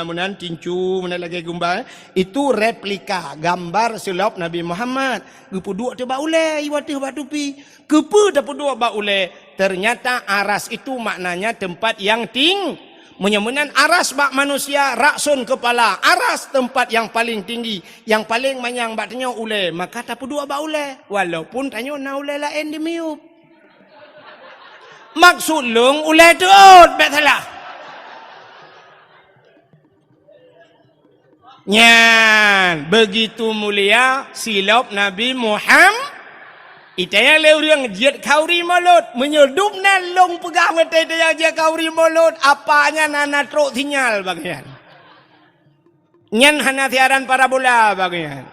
meunan tincu, meunan lagée gumba, eh. Itu replika gambar silop Nabi Muhammad. Geupeuduek teuh bak ulée, i wateueh bak tupi. Keupeue tapeuduek bak ulée? Ternyata aras itu maknanya tempat yang ting-, meunyoe meunan aras bak manusia, rakson keupala, aras tempat yang paling tinggi, yang paling manyang bak tanyoe ulée, maka tapeuduek bak ulée. Walaupun tanyoe na ulée laén di miyueb. Maksud lôn ulée teuôt, bék salah. Nyan, begitu mulia silop Nabi Muham-, itaya lé ureuëng jeuet khauri mulod. Meunyoe dum nan lôn peugah meutai-taya jeuet khauri mulod, apa nyan hana trok sinyal bak nyan. Nyan hana siaran parabola bak nyan.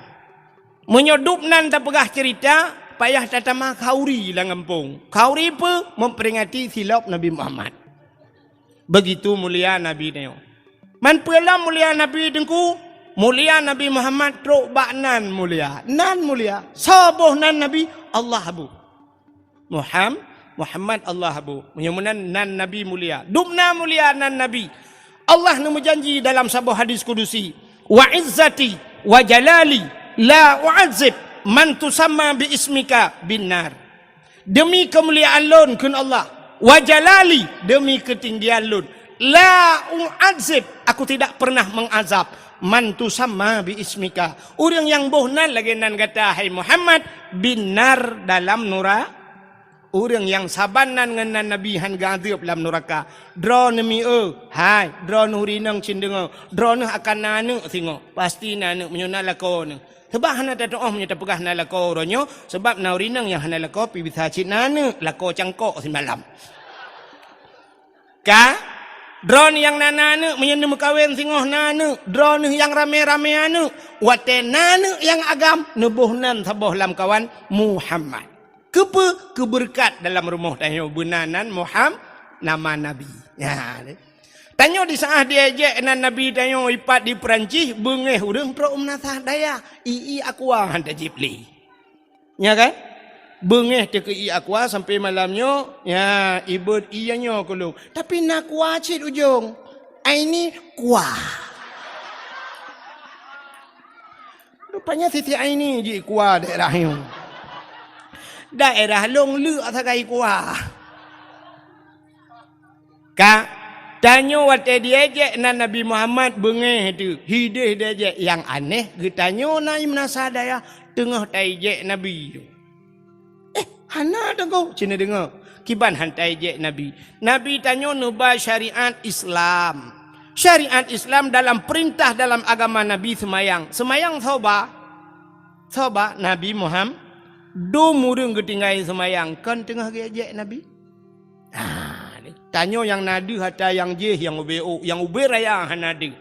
Meunyoe dum nan tapeugah cerita, payah tatama khauri lam gampông. Khauri peue? Memperingati silop Nabi Muhammad. Begitu mulia Nabi nyoe. Man peue lom mulia Nabi Teungku? Mulia Nabi Muhammad trok bak nan mulia. Nan mulia. Soe boh nan Nabi? Allah bu. Muham-, Muhammad Allah bu. Meunyoe meunan nan Nabi mulia. Dum na mulia nan Nabi. Allah neumeujanji dalam saboh hadis kudusi, "Wa izzati wa jalali la u'adzib man tusamma bi ismika bin nar." Demi keumuliaan lôn, kheun Allah, wa jalali, demi keutinggian lôn, la u'adzib, aku tidak pernah mengazab, man tusamma bi ismika, ureuëng nyang boh nan lagée nan gata, hai Muhammad, bin nar, dalam nura-, ureuëng nyang saban nan ngon nan Nabi han geuazeueb lam nuraka. Droeneuh mieu, hai, droeneuh ureuëng inong cit deungoe, droeneuh akan na aneuëk singoh, pasti na aneuëk meunyoe na lakoe neuh. Sabab hana tatuoh meunyoe tapeugah na lakoe uroe nyoe, sabab na ureuëng inong nyang hana lakoe pih bisa cit na aneuëk, lakoe cangkok simalam. Ka? Droeneuh nyang na, na aneuëk, meunyoe neumeukawen singoh na aneuëk, droeneuh nyang ramé-ramé aneuëk, watée na aneuëk nyang agam, neuboh nan saboh lam kawan Muhammad. Keupeue? Keubeureukat dalam rumoh tanyoe beuna nan Muham-, nama Nabi. Nyan. Tanyoe di saat diejek nan Nabi tanyoe ipat di Perancis, beungéh ureuëng trok meunasah dayah, ié aqua han tajib lé. Nya kan? Beungéh teuh keu ié aqua sampai malam nyoe, ya, ibeuet ié nyoe keu lôn. Tapi na aqua cit ujong. Aini aqua. Rupanya Siti Aini jih aqua daerah nyoe. Daerah lôn leuk sagai aqua. Ka, Tanyoe watée diejek nan Nabi Muhammad beungéh teuh, hideh diejek. Nyang aneh, geutanyoe na i meunasah dayah teungoh taijek Nabi tu. "Eh, hana Teungku," ci neudeungoe. "Kiban han taijek Nabi?" Nabi tanyoe neuba syariat Islam. Syariat Islam dalam peurintah dalam agama Nabi seumayang. Seumayang soe ba? Soe ba? Nabi Muhammad. Dum ureuëng geutinggai seumayang, kon teungoh geuejek Nabi? Ah, ni. Tanyoe nyang na deuh ata nyang jéh, nyang ubé ôk, nyang ubé raya hana deuh.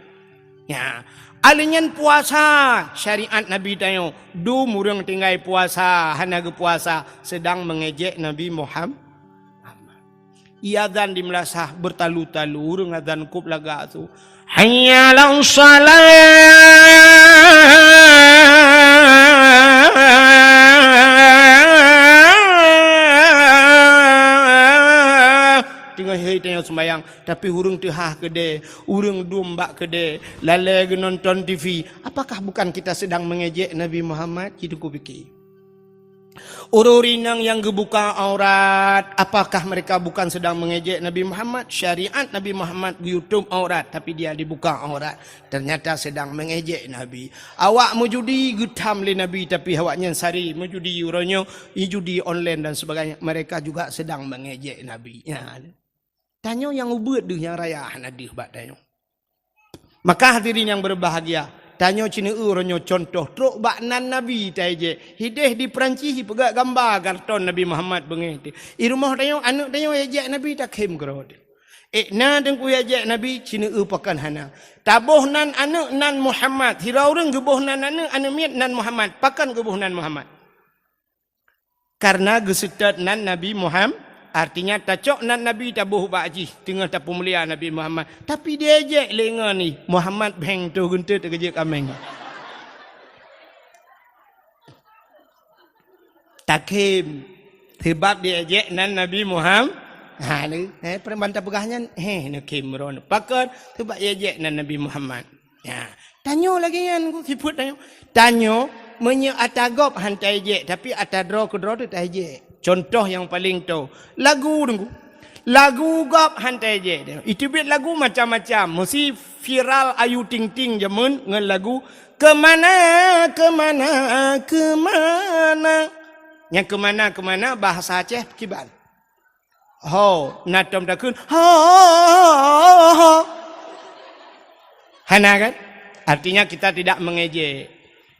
Ya. Alèh nyan puasa, syariat Nabi tanyoe. Dum ureuëng tinggai puasa, hana geupuasa, seudang meungejek Nabi Muhammad. Iazan di meulasah beutalu-talu, ureuëng azan kôb lagak su. "Hayya 'alas shalah." Teungoh hai tanyoe seumayang, tapi ureuëng teuhah keudè, ureuëng dum bak keudè, lalè geunonton T V. Apakah bukan kita sedang mengejek Nabi Muhammad? Ci Teungku pike. Ureuëng inong nyang geubuka aurat, apakah mereka bukan sedang mengejek Nabi Muhammad? Syariat Nabi Muhammad geuyutob aurat, tapi dia dibuka aurat. Ternyata sedang mengejek Nabi. Awak meujudi geutham lé Nabi, tapi awaknyan sari meujudi uroe nyoe, judi online dan sebagainya. Mereka juga sedang mengejek Nabi. Ya. Tanyoe nyang ubeuet deuh, nyang raya hana deuh bak tanyoe. Maka hadirin yang berbahagia, tanyoe ci neueu uroe nyoe contoh trok bak nan Nabi taijek. Hideh di Perancis jipeugah gamba karton Nabi Muhammad beungéh teuh. I rumoh tanyoe, aneuëk tanyoe ijek Nabi takhém keudroe teuh. Eh, na Teungku ijek Nabi, ci neueu pakon hana. Taboh nan aneuëk nan Muhammad, sidroe ureuëng geuboh nan aneuëk, aneuëk miet nan Muhammad. Pakon geuboh nan Muhammad? Karena geuseutôt nan Nabi Muhammad, artinya tacok nan Nabi taboh bak jih, teungoh tapeumulia Nabi Muhammad. Tapi diejek lé ngon ih, Muhammad bheng toh geunteut teukeujeuet kaméng. Takhém, sebab diejek nan Nabi Muhammad. Ha, ni, eh, peureuman tapeugah nyan, heh, neukhém droeneuh. Pakon, sebab diejek nan Nabi Muhammad. Ya, tanyoe lagée nyan, sifeuet tanyoe. Tanyoe, meunyoe ata gob han taijek, tapi ata droe keudroe teuh taijek. Contoh nyang paleng toe, lagu Teungku. Lagu gob han taijek. Iteubiet lagu macam-macam. Meusi viral Ayu Ting Ting jameun ngon lagu Keumana, Keumana, Keumana. Nyang keumana, keumana bahasa Aceh kiban? Ho, na tom takheun, ho, ho, ho, ho. Hana kan? Artinya kita tidak mengejek.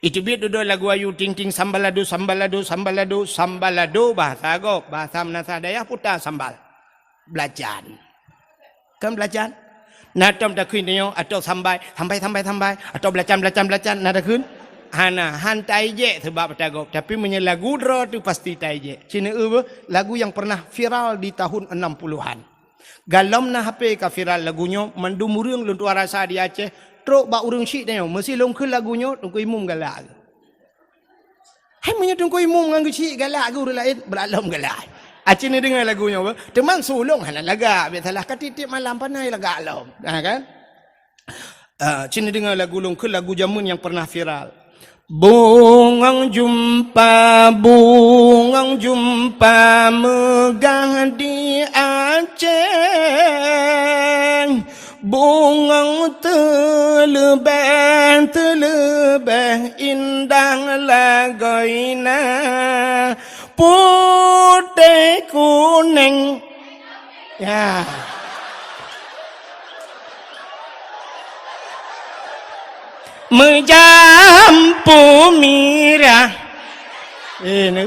Iteubiet dudoe lagu Ayu Ting Ting, sambalado, sambalado, sambalado, sambalado, bahasa gob, bahasa meunasah dayah puta sambal. Belacan. Kan belacan? Na tom takheun tanyoe, atau sambai, sambai, sambai, sambai, atau belacan, belacan, belacan, na takheun? Hana, han taijek sebab ata gob. Tapi meunyoe lagu droe teuh pasti taijek. Ci neueu beuh, lagu nyang pernah viral di tahun enam puluhan. Galom na H P ka viral lagu nyoe, mandum ureuëng lôn tuan rasa di Aceh, trok bak ureuëng syiek tanyoe, meusi lôn kheun lagu nyoe, Teungku Imum galak. Hai, meunyoe Teungku Imum ngon geuchik galak keu ureuëng laén, brat lom galak. Aci neudeungoe lagu nyoe, teuma su lôn hana lagak, biasalah ka tiep-tiep malam panai lagak lom. Ha kan? Ah, ci neudeungoe lagu lôn keu lagu jameun nyang pernah viral. Bungong jumpa, bungong jumpa meugah di Aceh. Bungong teuleubeh, teuleubeh indah lagoina, putéh kuneng. Ya. Meujampu mirah. Ini.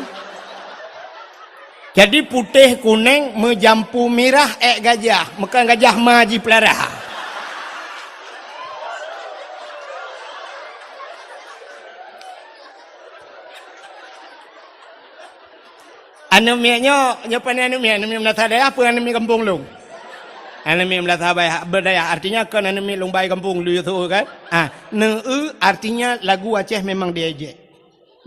Jadi putéh kuneng meujampu mirah ék gajah, meukan gajah ma jipeulara. Aneuk miet nyoe, nyoe pane aneuk miet, aneuk miet meunasah dayah peue aneuk miet gampông lôn. Aneuk miet meunasah dayah, artinya kon aneuk miet lôn bai gampông lôn yue su kan. Ah, neueu artinya lagu Aceh memang diejek.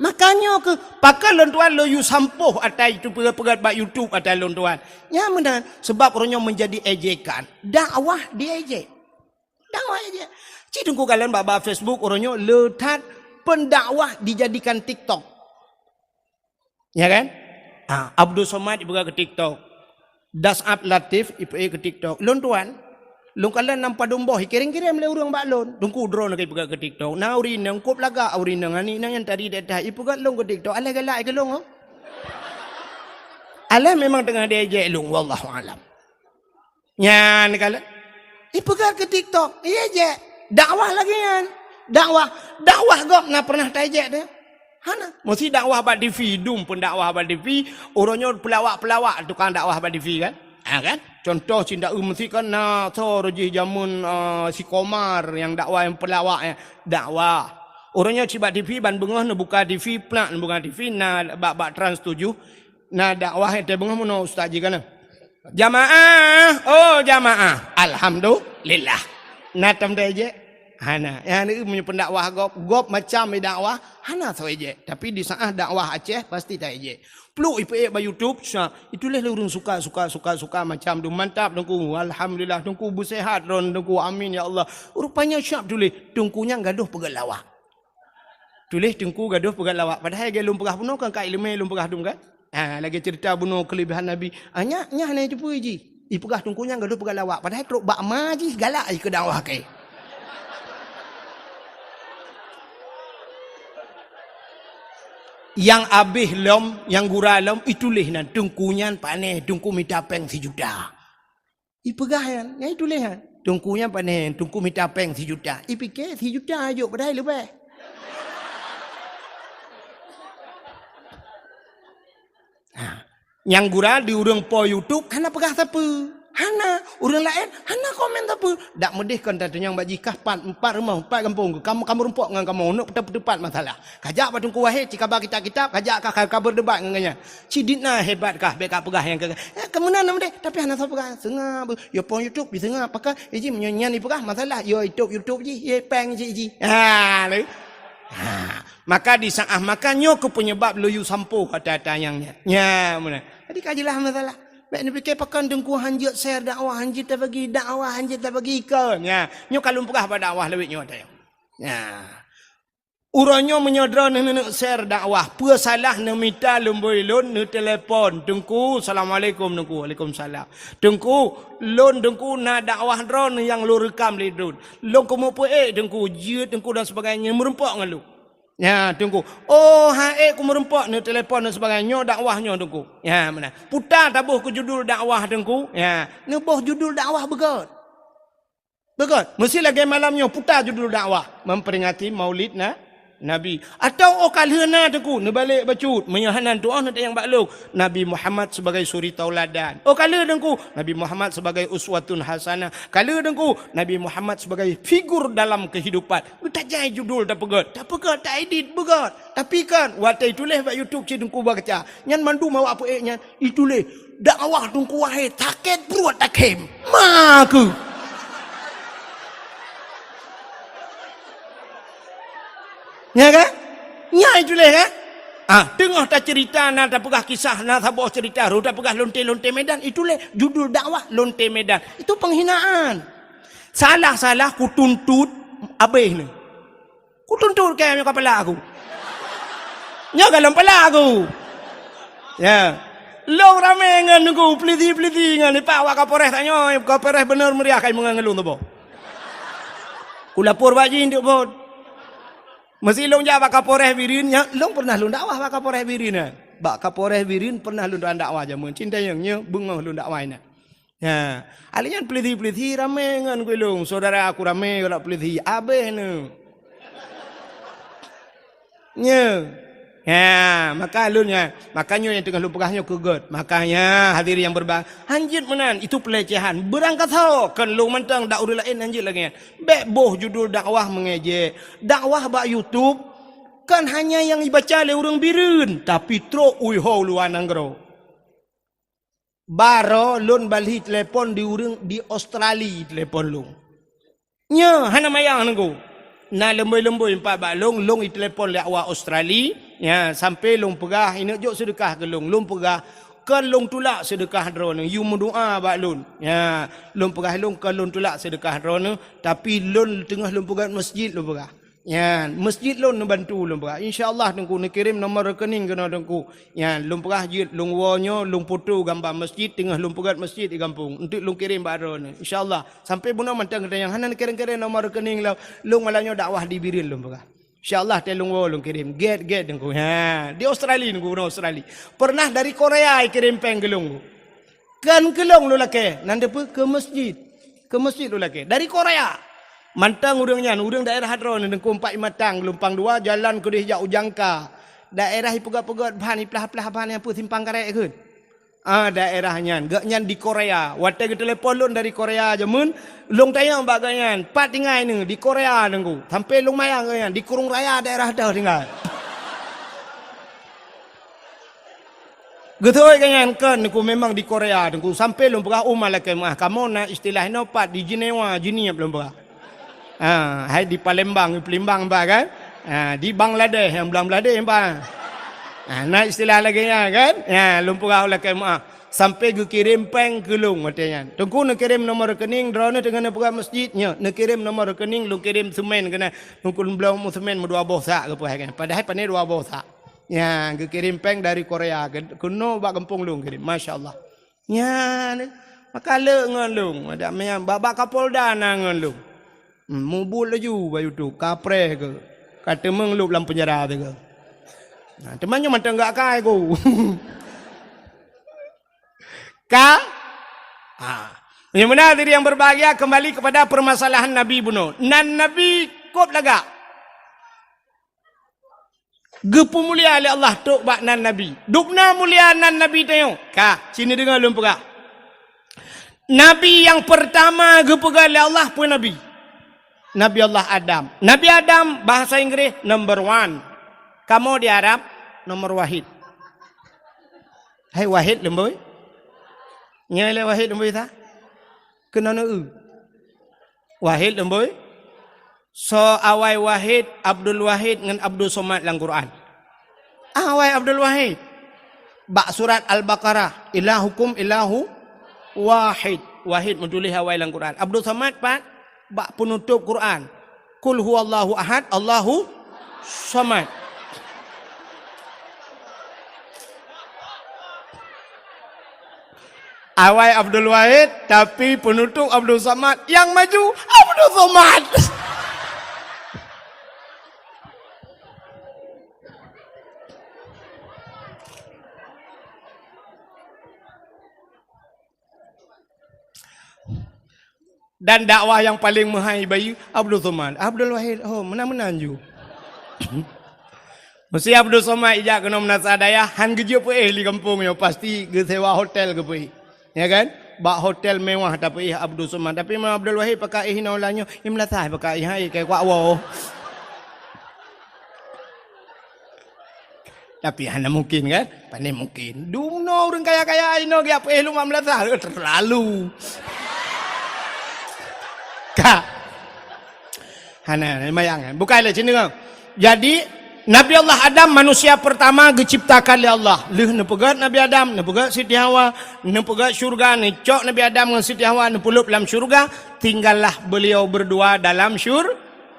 Makanya keu pakon lôn tuan lôn yue sampôh ata itu peugét-peugét bak YouTube ata lôn tuan. Nyan meunan sebab uroe nyoe menjadi ejekan. Dakwah diejek. Dakwah ejek. Cit teungku kalon bak, bak Facebook uroe nyoe le that pendakwah dijadikan TikTok. Ya kan? Ah, Abdul Somad ipeugah keu TikTok. Dasab Latif ipeugah keu TikTok. Lôn tuan, Lôn kalon lam padum boh, ikirém-kirém lé ureuëng bak lôn. Teungku, droeneuh ka ipeugét keu TikTok. Na ureuëng inong, kôb lagak ureuëng inong, aneuk inong nyang tadi that-that, ipeugét lôn keu TikTok. Alah galak keu lôn, oh. Alah memang teungoh diejek lôn, wallahu alam. Nyan kalon. Ipeugét keu TikTok, iejek. Dakwah lagée nyan. Dakwah, dakwah gob na pernah taejek teuh? Hana. Meusi dakwah bak T V, dum pun dakwah bak T V, uroe nyoe peulawak-peulawak tukang dakwah bak T V kan? Ha kan? Contoh cinta eu meusi kan na soe jih jameun, eh, si Komar nyang dakwah nyang peulawak nyan. Dakwah. Uroe nyoe cit bak T V ban beungoh neubuka T V, plak neubuka T V na bak, bak Trans tujuh. Na dakwah nyang teubeungoh meunoe ustaz jih kana. Jamaah, oh jamaah. Alhamdulillah. Na tom taejek? Hana. Nyang meunyoe pendakwah gob, gob macam dakwah, hana soe ejek. Tapi di saat dakwah Aceh pasti taejek. Pluek ipeuék bak YouTube, sa, itulah lé ureuëng suka, suka, suka, suka macam tu. Mantap Teungku. Alhamdulillah Teungku, beusehat droen Teungku. Amin ya Allah. Rupanya siap tuléh Teungku nyang gadoh peugét lawak. Tuléh Teungku gadoh peugét lawak. Padahai lagée lôn peugah bunoe kan ka iéleumé lôn peugah dum kan? Ha, lagée ceurita bunoe keulebihan Nabi. Ah, nyak, nyak hana jiteupeu jih. Ipeugah Teungku nyan gadoh peugét lawak. Padahai trok bak ma jih galak jih keu dakwah keu. Nyang abéh lom, nyang gura lom, ituléh nan Teungku nyan panéh, Teungku mita péng sijuta. Ipeugah nyan, nyan ituléh nyan. Teungku nyan panéh, Teungku mita péng sijuta. Ipike sijuta jok padahai leubeh. Ha. Nyang gura di ureuëng po YouTube hana peugah sapeue. Hana, ureuëng laén hana komen sapeue. Dak meudeh kon tatanyong bak jih kah pat, empat rumoh, empat gampông, kamoe, kamoe rumpok ngon kamoe, neuk peuteupat masalah. Kajak bak Teungku Wahid, cikaba kitab-kitab, kajak ka, ka, ka berdebat ngon gobnyan. Ci dit na hebat kah, bék ka peugah nyang ka, eh, keumeunan na meudeh, tapi hana soe peugah. Seungab, ya po YouTube, diseungab, pakon, iji meunyoe nyan ipeugah masalah, ya YouTube, YouTube jih, ya péng jih, jih. Ha, lé. Ha, maka di saat maka nyoe keuh penyebab lôn yue sampoe kata-kata nyang nyan. Nya, meunan. Jadi ka jeulaih masalah. Bék neupike pakon Teungku hanjeuet share dakwah, hanjeuet tabagi dakwah, hanjeuet tabagi ikon. Nya, nyoe ka lôn peugah bak dakwah lawét nyoe teuh. Nya. Uroe nyoe meunyoe droeneuh neuneuk share dakwah, peue salah neumita lumbôi lôn neutelepon, "Teungku, assalamualaikum Teungku." "Waalaikumsalam." "Teungku, lôn Teungku na dakwah droeneuh nyang lôn reukam lé droen. Lôn keumeupeuék Teungku, jeuet Teungku dan sebagainya, meurumpok ngon lôn." "Ya, Teungku." "Oh, han ék kumeurumpok," neutelepon dan sebagainya, "nyoe dakwah nyoe Teungku." Ya, meunan. "Puta taboh keu judul dakwah Teungku." Ya, neuboh judul dakwah beugét. Beugét, meusi lagée malam nyoe puta judul dakwah, memperingati Maulid na-, Nabi. Atawa óh ka lheueh na Teungku, neubalek bacut, meunyoe hana tuoh neutanyong bak lôn, Nabi Muhammad sebagai suri tauladan. Óh ka lheueh Teungku, Nabi Muhammad sebagai uswatun hasanah. Ka lheueh Teungku, Nabi Muhammad sebagai figur dalam kehidupan. Geutajai judul tapeugét, tapeugét, taedit beugét. Tapi kan, watée tuléh bak YouTube cit Teungku baca, nyan mandum awak peuék nyan, ituléh, "Dakwah Teungku Wahid sakét pruet takhém." Ma keuh. Nya kan? Nya ituléh kan? Ah, teungoh taceurita na tapeugah kisah, na saboh ceurita, rot tapeugah lonte-lonte Medan, ituléh judul dakwah lonte Medan. Itu penghinaan. Salah-salah kutuntut abéh ni. Kutuntut kée nyoe ka pala aku. Nyoe ka lom pala aku. Ya. Lôn ramé ngon Teungku, peulisi-peulisi ngon ipak wak Kapolres tanyoe, Kapolres beuneuh meuriah kai meungon ngon lôn tuboh. Kulapor bak jih untuk bot. Meusi lôn jak bak Kapolres Bireuen, nyan lôn pernah lôn dakwah bak Kapolres Bireuen nyan. Bak Kapolres Bireuen pernah lôn dakwah jameun. Cinta nyang nyoe beungoh lôn dakwah inan. Ya, alèh nyan peulisi-peulisi ramé ngon gulong, saudara aku ramé galak peulisi, abéh neu. Nyoe. Ya, maka lôn nyan, maka nyoe nyang teungoh lôn peugah nyoe keu gét. Makanya hadirin yang berbahagia, hanjeuet meunan, itu pelecehan. Beurangkasoe kon lôn mantong dak ureueng laén hanjeuet lagèe nyan. Bèk boh judul dakwah mengejek. Dakwah bak YouTube kan hanya nyang ibaca lé ureueng Bireuen, tapi trok u luwa nanggroe. Baroe lôn balhi telepon di ureueng di Australia telepon lôn. Nyoe hana mayang Teungku. Na leumbôi-leumbôi pat bak lôn, lôn itelepon lé awak Australia, ya, sampai lôn peugah, "Ineuk jok seudeukah keu lôn." Lôn peugah, "Kon lôn tulak seudeukah droeneuh, yue meudoa bak lôn." Ya, lôn peugah lôn, "Kon lôn tulak seudeukah droeneuh, tapi lôn teungoh lôn peugöt masjid," lôn peugah. Nyan, masjid lôn neubantu lôn peugah. Insya Allah Teungku neukirém nomor rekening keunoe Teungku. Nyan, lôn peugah jeuet lôn woe nyoe, lôn foto gamba masjid, teungoh lôn peugöt masjid di gampông. Eunteuk lôn kirém bak droeneuh. Insya Allah. Sampai bunoe mantong geutanyoe hana neukirém-kirém nomor rekening lôn. Lôn malam nyoe dakwah di Bireuen lôn peugah. Insya Allah, watèe lôn woe lôn kirém. Gèt, gèt Teungku. Ha, di Australia Teungku, Australia. Pernah dari Korea ikirém pèng keu lôn. Kon keu lôn lôn lakèe, nan deuh peue keu masjid. Keu masjid lôn lakèe. Dari Korea. Mantong ureueng nyan, ureueng daerah droeneuh Teungku, Empat Imatang, Geulumpang Dua, jalan keudéh jak u Jangka. Daerah ipeugöt-peugöt ban, iplah-plah ban nyang peue simpang karet kheun. Ah, daerah nyan. Gobnyan di Korea. Watèe geutelepon lôn dari Korea jameun, lôn tanyong bak gobnyan, "Pat tinggai neuh?" "Di Korea, Teungku." Sampai lôn mayang gobnyan, di Kurung Raya daerah teuh tinggai. Geutôi gobnyan, "Kon, Teungku, memang di Korea, Teungku." Sampai lôn peugah, "Oh, malaikat meuah, kamoe na istilah inoe pat di Jenewa, Jeunieb," lôn peugah. Ha, hai di Palembang, di Palembang bah kan? Ha, di Bangladesh, nyang Bangladesh bah. Ha, na istilah lagèe nyan kan? Ha, lôn peugah lakèe meuah. Sampai geukirém pèng keu lôn watèe nyan. Teungku neukirém nomor rekening, droeneuh teungoh neupeugah masjid nyoe. Neukirém nomor rekening, lôn kirém seumén keunan. Teungku lôn bloe seumén meudua boh sak geupeugah kan. Padahai pané dua boh sak. Nyan, geukirém pèng dari Korea. Keunoe bak gampông lôn kirém. Masya Allah. Nyan, maka le ngon lôn. Ada meunan, bak, bak Kapolda na ngon lôn. Hmm, mubuet laju bak YouTube, kapreh keu. Ka teumeung lôb lam peunjara teuh keu. Nah, teuma nyoe mantong gak kai ku. Ka? Ha. Nyang beuna diri yang berbahagia, kembali kepada permasalahan Nabi bunoe. Nan Nabi kôb lagak. Geupeumulia lé Allah trok bak nan Nabi. Dubna mulia nan Nabi tanyoe. Ka, sini deungoe lôn peugah. Nabi nyang peurtama geupeugah lé Allah peue Nabi? Nabi Allah Adam. Nabi Adam bahasa Inggris number one. Kamoe di Arab nomor wahid. Hai wahid leumbôi. Nyoe lé wahid leumbôi sa? Keunoe neu-eu. Wahid leumbôi. Soe awai Wahid, Abdul Wahid ngon Abdul Somad lam Quran? Awai Abdul Wahid. Bak surat Al-Baqarah, "Ilahukum ilahu wahid." Wahid meutuléh awai lam Quran. Abdul Somad pat bak peunutôb Quran. "Qul huwallahu ahad, Allahu somad." Awai Abdul Wahid, tapi peunutôb Abdul Somad, nyang maju Abdul Somad. Dan dakwah nyang paleng meuhai bayeue Abdul Somad. Abdul Wahid, oh, meunan-meunan ju. Meusé Abdul Somad ijak keunoe meunasah dayah, han geujeuet peuéh lé gampông nyoe, pasti geusewa hotel geupeuéh. Ya kan? Bak hotel mewah tapeuéh Abdul Somad. Tapi Imam Abdul Wahid pakak éh inoe ulah nyoe, i meunasah pakak éh, hai, kai kuak woe. Tapi hana mungkin kan? Pane mungkin. Dumnoe ureueng kaya-kaya inoe geujak peuéh lom meunasah, eh, terlalu. Ka. Hana, hana mayang kan? Bukai lé sini kan? Jadi, Nabi Allah Adam manusia pertama geuciptakan lé Allah. Lheueh neupeugöt Nabi Adam, neupeugöt Siti Hawa, neupeugöt syurga, neucok Nabi Adam ngon Siti Hawa, neupeuleub lam syurga, tinggallah beliau berdua dalam syur-,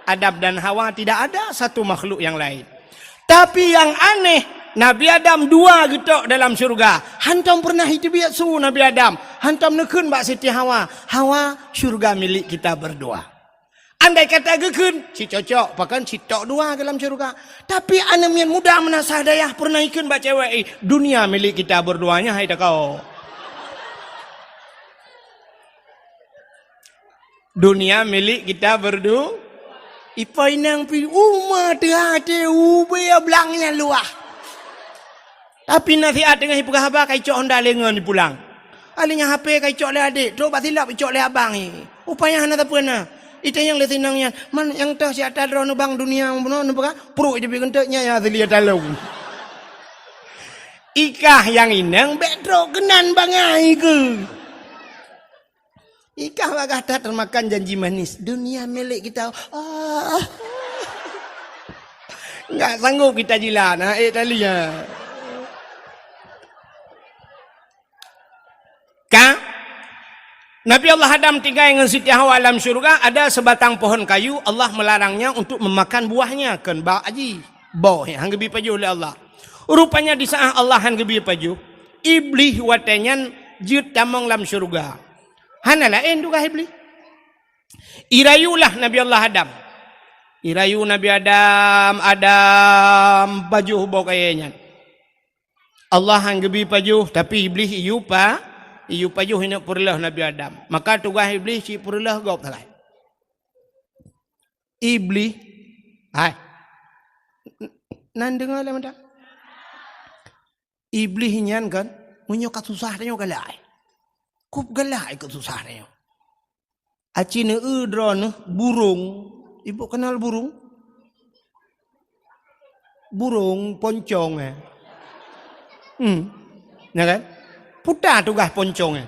Adam dan Hawa, tidak ada satu makhluk yang lain. Tapi nyang aneh, Nabi Adam dua geutok dalam syurga. Hantom peureunah jiteubiet su Nabi Adam. Hantom neukheun bak Siti Hawa, "Hawa, syurga milik kita berdua." Andai kata geukheun, cit cocok, pakon cit tok dua dalam syurga. Tapi aneuk miet muda meunasah dayah peureunah jikheun bak cewek, "Eh, dunia milik kita berdua nyan, hai takao." Dunia milik kita berdu-, ipo inong pi uma teuhah teuh ubé blang nyang luwah. Tapi nasihat teungoh ipeugah haba ka icok honda lé ngon ipulang. Ahli nyan H P ka icok lé adék, trok bak silop icok lé abang i. Upaya hana sapeue na. Itanyong lé sinong nyan, "Man nyang toh siat that droeneuh bang dunia bunoe neupeugah?" Pruet iteubiet geunteuk nyan nyang asli talong. Ikah nyang inong bèk trok keunan bangai keuh. Ikah bagah that termakan janji manis. Dunia milik kita. Ah. Enggak sanggup kita jilat, ha, eh, tali, ha. Ka? Nabi Allah Adam tinggai ngon Siti Hawa lam syurga, ada sebatang pohon kayu, Allah melarangnya untuk memakan buahnya, kon bak jih. Boh nyang han geubi pajoh lé Allah. Rupanya di saat Allah han geubi pajoh, Iblih watée nyan jeuet tamong lam syurga. Hana laén tugaih Iblih. Irayulah Nabi Allah Adam. Irayu Nabi Adam, "Adam, pajoh boh kayée nyan." Allah han geubi pajoh, tapi Iblih iyue pa, iyue pajoh ineuk peureuleh Nabi Adam. Maka tugaih Iblih cit peureuleh gob sagai. Iblih, hai. Nan deungoe lé mantong. Iblih nyan kan, meunyoe ka susah tanyoe galak. Kup galak ikot susah tanyoe. Aci neueu droeneuh burông. Ibu kenal burông? Burông poncong, eh. Hmm. Ya kan? Puta tugaih poncong, eh.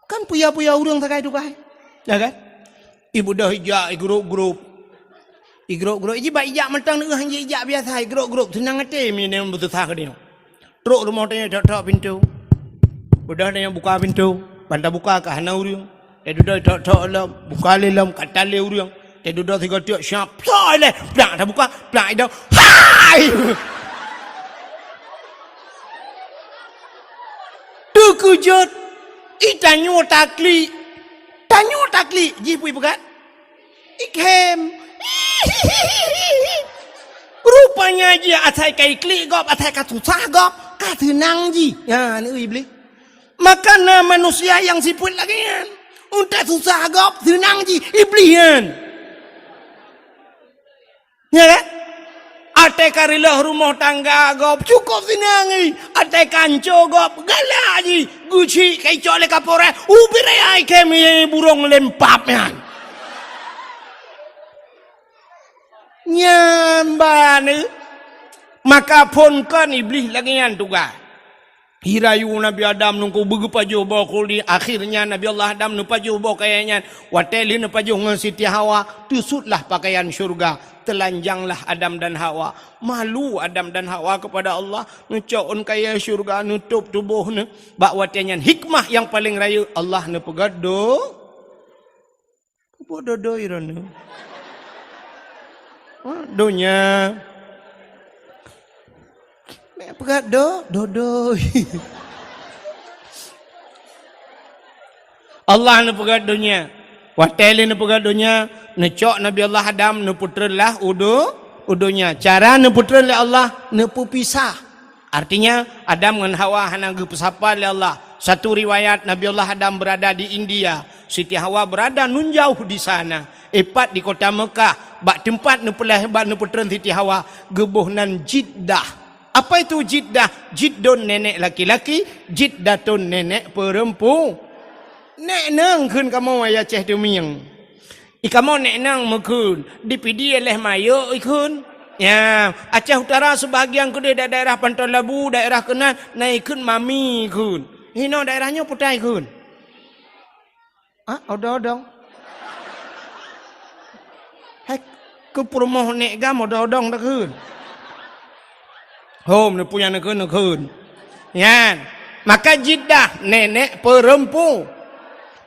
Kan puya-puya ureuëng sagai tugaih. Ya kan? Ibu dah ijak, igrop-grop. Igrop-grop. Iji bak ijak mantong neueu han ijak biasa, igrop-grop. Seunang até meunyoe beususah keu tanyoe. Trok rumoh tanyoe tok-tok pintoe. Udah tanyoe buka pintoe, ban tabuka ka hana ureuëng. Teududoe tok-tok lom, buka lé lom, ka tan lé ureuëng. Teududoe sigoe teuk siap, psoe lé, plak tabuka, plak idong. Hai! Teukeujot, i tanyoe taklik. Tanyoe taklik, jih pui peugah. Ikhem. Rupanya jih asai ka iklik gob, asai ka susah gob, ka seunang jih. Ya, ni Iblih. Maka na manusia nyang sifeuet lagée nyan. Untée susah gob, seunang jih, Iblih nyan. Ya kan? Até ka reuloh rumoh tangga gob, cukôp seunang jih. Até ka anco gob, galak jih. Geuchik ka icok lé kaporeh, ubit raya ikhem burông lempap nyan. Nyan bak neuh. Maka phon kon Iblih lagée nyan tugaih. Irayu Nabi Adam nungku beugeupajoh boh kuli. Akhirnya Nabi Allah Adam neupajoh boh kayée nyan. Watée lheueh neupajoh ngon Siti Hawa, teusutlah pakaian syurga. Teulanjanglah Adam dan Hawa. Malu Adam dan Hawa kepada Allah. Neucok ôn kayée syurga, neutôb tuboh neuh. Bak watée nyan hikmah nyang paleng rayeuk Allah neupeugah do Peue dodoi droeneuh? Ha, donya. Mek peugah do, dodoi. Allah neupeugah donya. Watée lé neupeugah donya, neucok Nabi Allah Adam neupeutreun lah u do-, u donya. Cara neupeutreun lé Allah, neupeupisah. Artinya, Adam ngon Hawa hana geupeusapa lé Allah. Satu riwayat, Nabi Allah Adam berada di India, Siti Hawa berada nun jauh di sana. Ipat di kota Mekah, bak teumpat neupeulahé, bak neupeutreun Siti Hawa, geuboh nan Jiddah. Apa itu Jiddah? Jiddun nenek laki-laki, Jiddatun nenek perempu-, Nek nang kheun kamoe ayah Aceh Teumieng. I kamoe nek nang meukheun, di Pidie leh mayok ikheun. Ya, Aceh Utara sebahagian keudeh da-, daerah Panton Labu, daerah keunan, na ikheun mami ikheun. Hinoe daerah nyoe peue ta ikheun? Ah, odong-odong. Hai, keu peurumoh nek gam odong-odong takheun. Hom, neupeu nyang neukheun, neukheun. Nyan. Maka Jiddah, nenek perempu.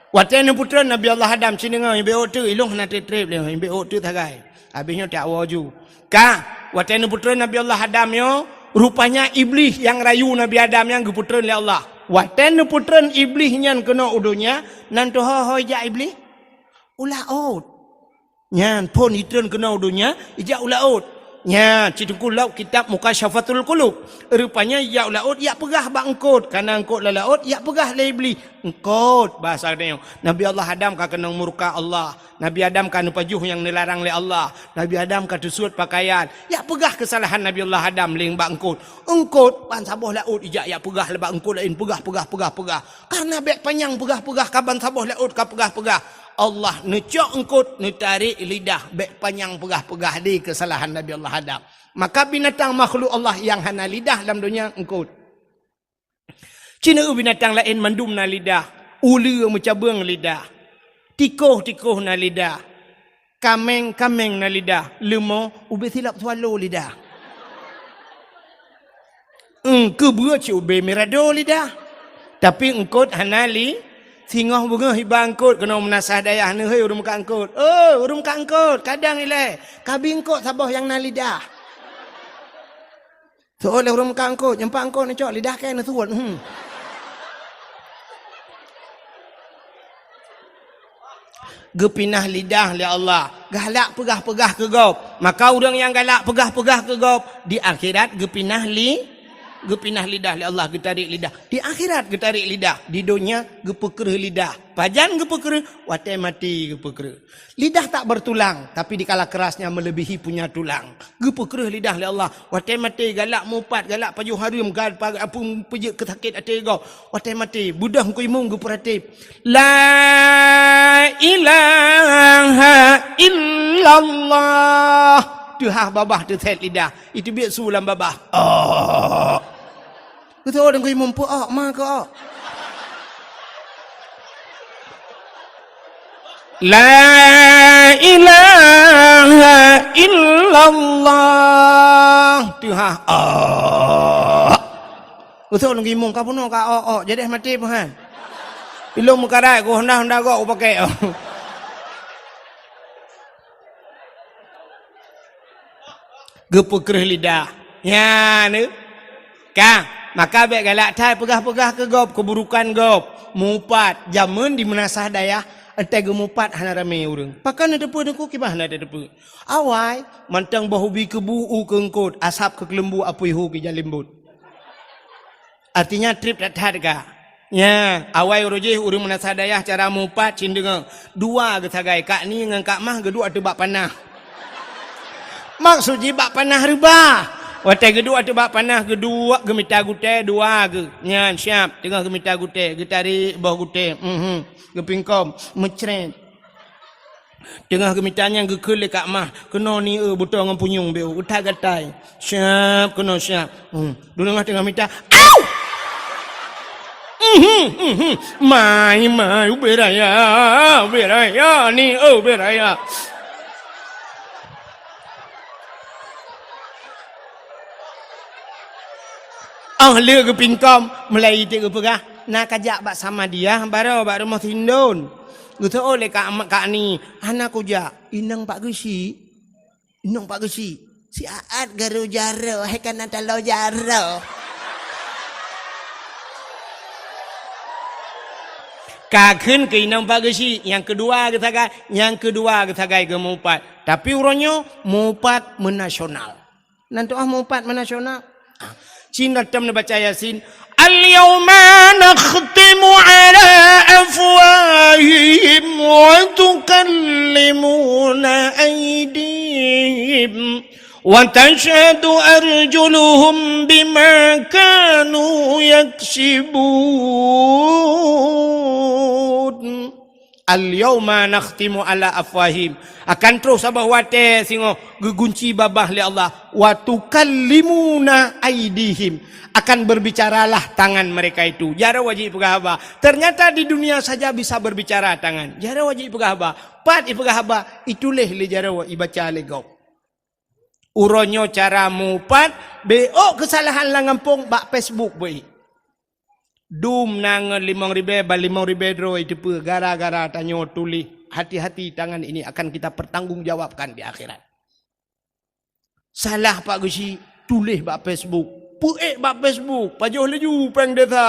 Watée neupeutreun Nabi Allah Adam, ci deungoe, ibe ôk teuk, ilong hana treb-treb lé, ibe ôk teuk sagai. Habéh nyoe tak woe ju. Ka, watée neupeutreun Nabi Allah Adam nyoe, rupanya Iblih nyang rayu Nabi Adam nyan geupeutreun lé Allah. Watée neupeutreun Iblih nyan keunoe u donya, nan teuho-ho ijak Iblih? U laôt. Nyan, phon itreun keunoe u donya, ijak u laôt. Nyan, ci teungku lok kitab Mukasyafatul Qulub. Rupanya ijak u laôt, ijak peugah bak eungkôt. Kana eungkôt lam laôt, ijak peugah lé Iblih. Eungkôt, bahasa geutanyoe. Nabi Allah Adam ka keunong murka Allah. Nabi Adam ka neupajoh nyang neularang lé Allah. Nabi Adam ka teusuet pakaian. Ijak peugah keusalahan Nabi Allah Adam lé bak eungkôt. Eungkôt, ban saboh laôt ijak, ijak peugah lé bak eungkôt laén. Peugah, peugah, peugah, peugah. Karena bék panyang peugah-peugah ka ban saboh laôt ka peugah-peugah. Allah neucok eungkôt, neutarek lidah, bék panyang peugah-peugah di keusalahan Nabi Allah Adam. Maka binatang makhluk Allah nyang hana lidah lam donya eungkôt. Ci neueu binatang laén mandum na lidah, uleue meucabeueng lidah, tikoh-tikoh na lidah. Kaméng-kaméng na lidah, leumo ubé silop swallow lidah. Eungkôt beue cit ubé mirado lidah. Tapi eungkôt hana li-, Singoh beungoh iba eungkôt keunoe meunasah dayah neuhôi ureuëng meukat eungkôt. "Oh, ureuëng meukat eungkôt, kadang ilée, kabi eungkôt saboh nyang na lidah." Soe lé ureuëng meukat eungkôt, nyang pat eungkôt neucok lidah kée neusuet. Hmm. Geupinah lidah lé Allah, galak peugah-peugah keu gob. Maka ureuëng nyang galak peugah-peugah keu gob, di akhirat geupinah li-, geupinah lidah lé Allah, geutarék lidah. Di akhirat geutarék lidah, di donya geupeukreueh lidah. Pajan geupeukreueh? Watée maté geupeukreueh. Lidah tak bertulang, tapi dikala kerasnya melebihi punya tulang. Geupeukreueh lidah lé Allah. Watée maté galak mupat, galak pajoh hareuem, galak apa peujeuet keu sakét até gob. Watée maté, beudôh Teungku Imum geupeuratéb, "La ilaha illallah." Teuhah babah teusét lidah. Iteubiet su lam babah. Oh. Beutôi Teungku Imum, peu-ok ma keu-ok. "La ilaha illallah." Teuhah. Oh. Beutôi Teungku Imum, ka bunoe ka-ok-ok, jadi maté peuhan. Ilong meukarat, ku honda-honda gok upakée. Geupeukreueh lidah. Nyan, eh. Ka, maka bék galak that peugah-peugah keu gob, keuburukan gob. Mupat, jameun di meunasah dayah, enteuk geumupat hana ramé ureuëng. Pakon na teupeu Teungku, kiban hana teupeu. Awai, mantong boh ubi keubu u keu eungkôt, asab keu keuleumbu apui hu keu jalimbot. Artinya treb that-that ka. Nya, awai uroe jih ureuëng meunasah dayah cara mupat cit deungoe. Dua geusagai, Kak Ni ngon Kak Mah geuduek ateueh bak panah. Maksud jih bak panah reubah. Watée geuduek ateueh bak panah, geuduek geumita gutée dua geuh. Nyan siab, teungoh geumita gutée, geutarék boh gutée. Mhm. Geupingkom, meucrét. Teungoh geumita nyan geukheun lé Kak Mah, "Keunoe Ni eu, beutoe ngon punyueng bék eu, geutai-gatai." Siab, keunoe siab. Hmm. Deungoe teungoh mita, "Au!" Mhm, mhm. "Mai, mai, ubé raya, ubé raya, Ni eu, ubé raya." Oh lé geupingkom, mulai iték geupeugah, "Na kajak bak Samadiyah, baroe bak rumoh Sindon." Geuseuôt lé Kak, Kak Ni, "Hana kujak, inong Pak Geuchik." "Inong Pak Geuchik?" "Siat garu jaroe, hai kana taloe jaroe." Ka kheun keu inong Pak Geuchik, nyang keudua geusagai, nyang keudua geusagai geumupat. Tapi uroe nyoe mupat meunasional. Nan tu'oh mupat meunasional. Cina tam neubaca Yasin. "Al-yauma nakhtimu ala afwahihim wa tukallimuna aidihim wa tashhadu arjuluhum bima kanu yaksibun." "Al-yauma nakhtimu ala afwahim." Akan troh saboh watée singoh geugunci babah lé Allah, "Wa tukallimuna aidihim." Akan berbicaralah tangan mereka itu. Jaroe jih peugah haba. Ternyata di dunia saja bisa berbicara tangan. Jaroe jih peugah haba. Pat ipeugah haba, ituléh lé jaroe, ibaca lé gob. Uroe nyoe cara mupat, bék keusalahan lam gampông bak Facebook beuih. Dum na ngon limong ribée, ban limong ribée droe iteupeue gara-gara tanyoe tuléh. Hati-hati, tangan ini akan kita pertanggungjawabkan di akhirat. Salah Pak Geuchik, tuléh bak Facebook. Peuék bak Facebook, pajoh laju péng desa.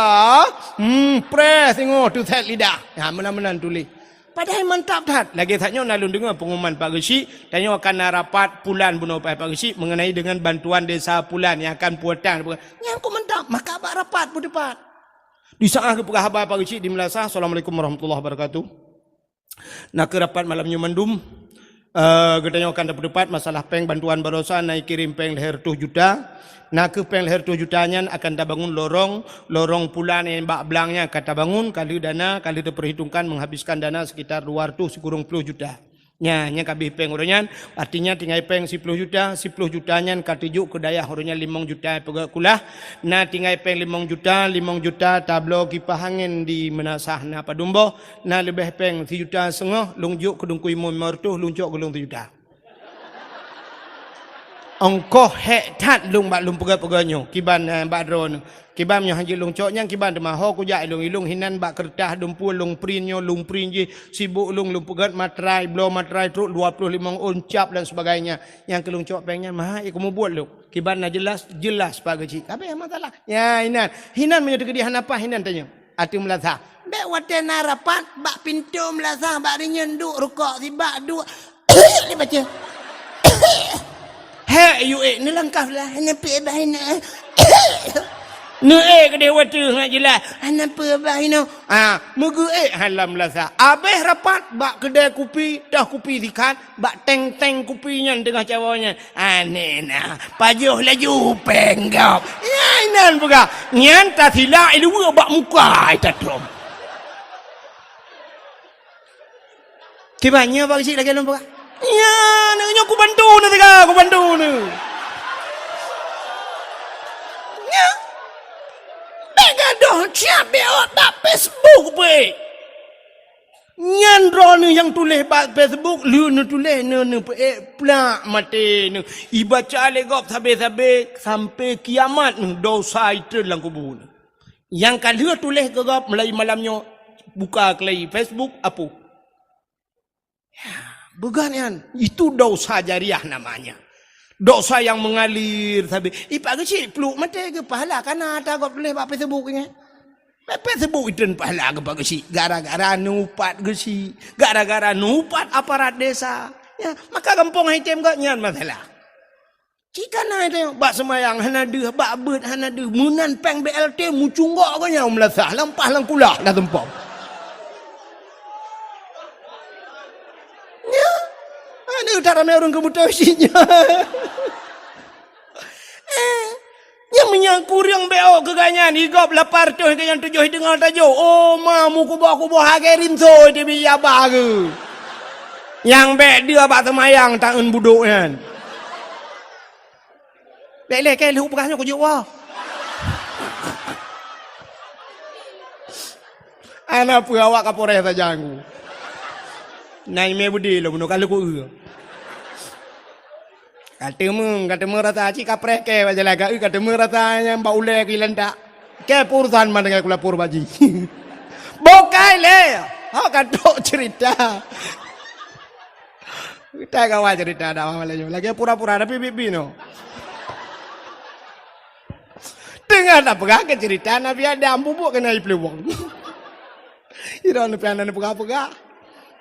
Hmm, preh singoh teusét lidah. Ha, meunan-meunan tuléh. Padahai mantap that. Lagée that nyoe na lôn deungoe pengumuman Pak Geuchik, tanyoe akan na rapat pulan bunoe Pak Geuchik mengenai dengan bantuan desa pulan nyang akan pulang. Nyan kok mantap, maka bak rapat peuteupat. Di saat geupeugah haba Pak Geuchik di meulasah, "Assalamualaikum warahmatullahi wabarakatuh." Na keuh rapat malam nyoe mandum. Eh, geutanyoe akan tapeuteupat masalah péng bantuan baroesa na kirém péng lhée reutôh juta. Na keuh péng lhée reutôh juta nyan akan tabangun lorong, lorong pulan nyang bak blang nyan ka tabangun, ka lheueh dana, ka lheueh teupeurhitungkan menghabiskan dana sekitar dua reutôh sikureueng ploh juta. Nya, nyan ka abéh péng uroe nyan, artinya tinggai péng siploh juta, siploh juta nyan ka teujok keu dayah uroe nyan limong juta peugét kulah, na tinggai péng limong juta, limong juta tabloe kipah angén di meunasah na padum boh, na leubeh péng sijuta seungoh lôn jok keu Teungku Imum limong reutôh, lôn cok keu lôn sijuta. Ongkoh hék that lôn bak lôn peugah-peugah nyoe, kiban, eh, bak droeneuh. Kiban nyoe hana jeuet lôn cok nyan kiban teuma ho kujak ilôn-ilôn hinan bak keureutah dumpue lôn print nyoe, lôn print jih, sibok lôn, lôn peugét materai, bloe materai trok dua ploh limong ôn cap dan sebagainya. Nyang keu lôn cok péng nyan meuhai keu mubuet lôn. Kiban na jeulaih, jeulaih Pak Geuchik. Ka abéh masalah. Ya, hinan. Hinan meunyoe teukeudi hana paih hinan tanyoe. Ateueh meulasah. Bék watée na rapat bak pintoe meulasah bak rinyeun duek rukok sibak duek. Dibaca. Hek yue neulangkah lah, hana peue bah inoe. Neuék keudeh watée ngat jeulaih, hana peue bah inoe. Ah, meugeuék halam lasa. Abéh rapat bak keudée kupi, toh kupi sikat, bak teng-teng kupi nyan teungoh cawoe nyan. Aneh na, pajoh laju péng gob. Nyan inan peugah, nyan tasilak iluwa bak muka ita tom. Kiban nyoe bak geuchik lagée lôn peugah. Nyan, nyoe kubantu neuh teuka, kubantu neuh. Nyan. Bék gadoh siab bék ot bak Facebook peuék. Nyan droeneuh nyang tuléh bak Facebook, lheueh neutuléh neuh neupeuék plak maté neuh. Ibaca lé gob sabe-sabe sampai kiamat neuh dosa itreun lam kubu neuh. Nyang ka lheueh tuléh keu gob mulai malam nyoe buka keulai Facebook apu. Ya, beugat nyan. Itu dosa jariah namanya. Dosa yang mengalir sabe. Ipak geuchik pluek maté geupahala kana ata gob tuléh bak Facebook nyan. Bak Facebook itreun pahala geupak geuchik gara-gara neuupat geuchik, gara-gara neuupat aparat desa. Ya, maka gampông hai tem gob nyan masalah. Cit kana teuh bak seumayang hana deuh, bak beuet hana deuh, meunan péng B L T meucunggok geuh nyan meulasah, lampah lam kulah dah tumpom. Nyan, aneuk that ramé ureuëng keubutoe cit nyan. Eh, nyan meunyoe kureueng B O keu gobnyan, i gob lapan reutôh keu nyang tujoh i teungoh tajok. Oh, ma meukuboh-kuboh hagée rinso teubiet aba geuh. Nyang bék deuh bak seumayang taeun budok nyan. Lé-lé kée lheueh peugah nyoe kujok woe. Ana peue awak Kapolres sajan ku. Nai mé beudé lom nyoe ka lheueh ku eu. Ka teumé, ka teumé rasa cit kapreh kée bak jalan ka eu, ka teumé rasa nyang bak ulée keu ilantak. Kée peurusan mandai ku lapor bak jih. Bukai lé. Ha ka trok cerita. Kita kawan cerita dakwah malam nyoe. Lagée pura-pura tapi bibi no. Teungoh na peugah keu cerita Nabi Adam bubuk keunan ipluwong. Ira na pian na peugah-peugah.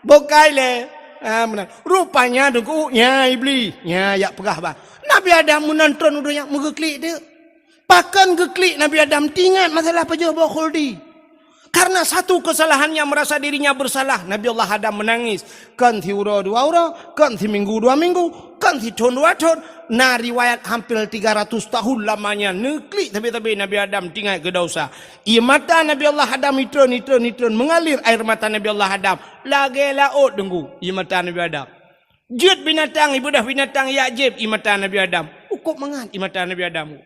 Bukai lé. Ha meunan. Rupanya deungoe nya Iblis. Nya yak peugah bah. Nabi Adam meunan tron u donya meugeuklik deuk. Pakon geuklik Nabi Adam teuingat masalah pajoh boh khuldi. Karena satu kesalahannya merasa dirinya bersalah, Nabi Allah Adam menangis. Kon siuroe dua uroe, kon siminggu dua minggu, kon sithon dua thon. Na riwayat hampir tiga ratus tahun lamanya neuklik sabe-sabe Nabi Adam teuingat keu dosa. Ie mata Nabi Allah Adam itreun, itreun, itreun mengalir air mata Nabi Allah Adam. Lagée laôt deungoe ie mata Nabi Adam. Jeuet binatang, ibeudôh binatang yak jieb ie mata Nabi Adam. Ukôb mangat ie mata Nabi Adam.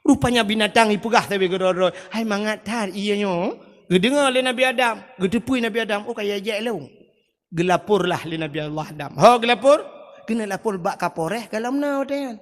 Rupanya binatang ipeugah sabe keudroe-droe, "Hai mangat that ie nyoe." Geudeungoe lé Nabi Adam, geuteupeue Nabi Adam, "Oh ka yak jieb lôn." Geulaporlah lé Nabi Allah Adam. Ho geulapor? Keuneuk lapor bak Kapolres ka lom na watée nyan.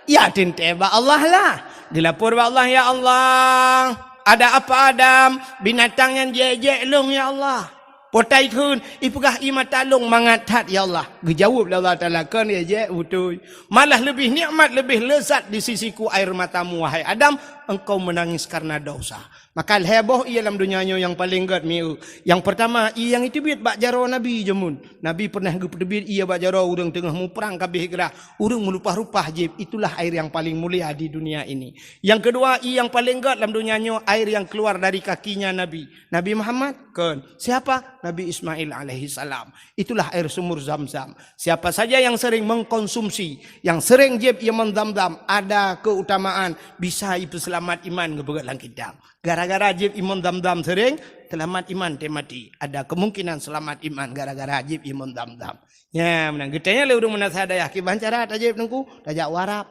Ya teuntée bak Allah lah. Geulapor bak Allah, "Ya Allah, ada apa Adam? Binatang nyan jieb-jieb lôn ya Allah." Potai kheun, ipeugah ie mata lôn mangat that ya Allah. Geujaweueb lé Allah Taala, "Kon jieb-jieb beutôi. Malah leubeh nikmat, leubeh lezat di sisiku air matamu, wahai Adam, engkau menangis karena dosa." Maka lhée boh ie lam donya nyoe nyang paleng gét mieu. Nyang peurtama, ie nyang iteubiet bak jaroe Nabi jameun. Nabi peureunah geupeuteubiet ie bak jaroe ureuëng teungoh muprang ka abéh grah, ureuëng meulupah-lupah jieb, itulah air yang paling mulia di dunia ini. Nyang keudua, ie nyang paleng gét lam donya nyoe air yang keluar dari kakinya Nabi. Nabi Muhammad? Kon. Siapa? Nabi Ismail alaihi salam. Itulah air sumur Zam-Zam. Siapa saja yang sering mengkonsumsi, yang sering jieb ie mon Zam-Zam, ada keutamaan bisa ipeuseulamat iman geupeugét lam kitab. Gara-gara jieb ie mon Zam-Zam sering, seulamat iman teuh maté. Ada kemungkinan seulamat iman gara-gara jieb ie mon Zam-Zam. Nya, meunan geutanya lé ureuëng meunasah dayah kiban cara tajieb teungku, tajak u Arab.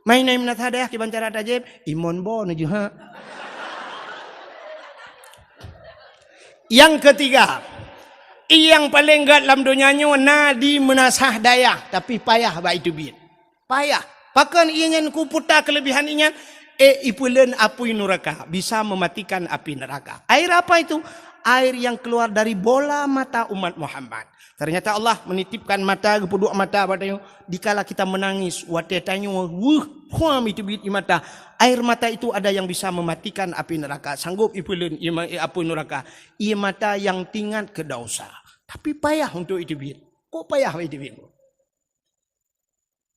Mai nai meunasah dayah kiban cara tajieb, ie mon bo neujeuha. Nyang keutiga, ie nyang paleng gét lam donya nyoe na di meunasah dayah, tapi payah bak iteubiet. Payah. Pakon ie nyan kuputa keuleubihan ie nyan? Eh, ipeuleuen apui nuraka, bisa mematikan api neraka. Air apa itu? Air yang keluar dari bola mata umat Muhammad. Ternyata Allah menitipkan mata, geupeuduek mata bak tanyoe. Dikala kita menangis, watée tanyoe weueh, phuam iteubiet ie mata. Air mata itu ada yang bisa mematikan api neraka. Sanggup ipeuleuen ie ma-, apui nuraka. Ie mata yang tingat keu dosa. Tapi payah untuk iteubiet. Kok payah iteubiet?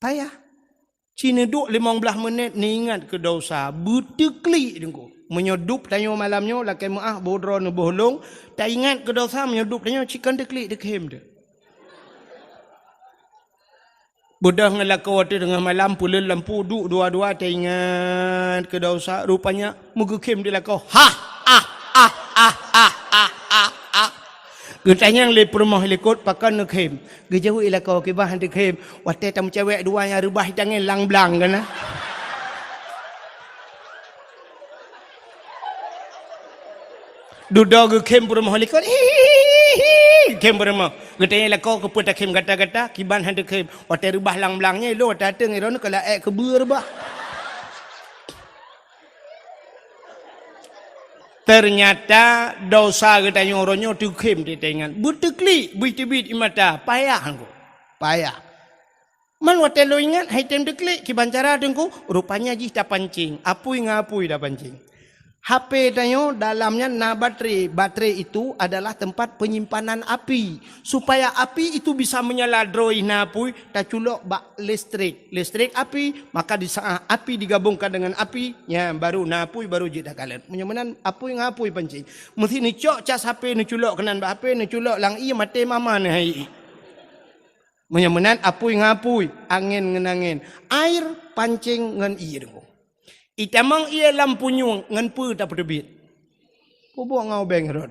Payah. Ci neuduek limong blaih menit, neuingat keu dosa, beuteuklik Teungku. Meunyoe dub tanyoe malam nyoe, lakée meuáh boh droe neuboh lông, taingat keu dosa, meunyoe dub tanyoe, ci kon teuklik, teukhem teuh. Beudôh ngon lakoe teuh teungoh malam, peuleuen lampu, duek dua-dua, taingat keu dosa, rupanya meugeukhem di lakoe. Hah, ah, ah, ah, ah, ah, ah, ah. Geutanyong lé peurumoh likot, pakon neukhem. Geujaweueb lakoe, kiban han teukhem. Watée tameucewek dua nyang reubah tangieng lang-blang keunan. Dudoe geukhem peurumoh likot. Hihihi, khem peurumoh. Geutanyong lakoe, keupeue takhem gata-gata, kiban han teukhem. Watée reubah lang-blang nyan, lôn watée ateueng droeneuh keu laék keubeue reubah. Ternyata dosa geutanyoe uroe nyoe teukhem teuingat. Beuteuklik, beuiteubiet ie mata, payah Teungku. Payah. Man watée lôn ingat, hai tem teuklik, kiban cara Teungku, rupanya jih tapancing, apui ngon apui tapancing. H P tanyoe dalam nyan na baterai. Baterai itu adalah tempat penyimpanan api. Supaya api itu bisa menyala droe na apui, taculok bak listrik. Listrik api, maka di saat api digabungkan dengan api, nyan baru na apui, baru jeuet takalon. Meunyoe meunan apui ngon apui pancing. Meusti neucok cas H P, neuculok keunan bak H P, neuculok lam ié, maté mama neuh hai ié. Meunyoe meunan apui ngon apui, angén ngon angén. Air pancing ngon ié Teungku. Itamong ié lam punyueng ngon peue tapeuteubiet? Peubuet ngon ubeng rot.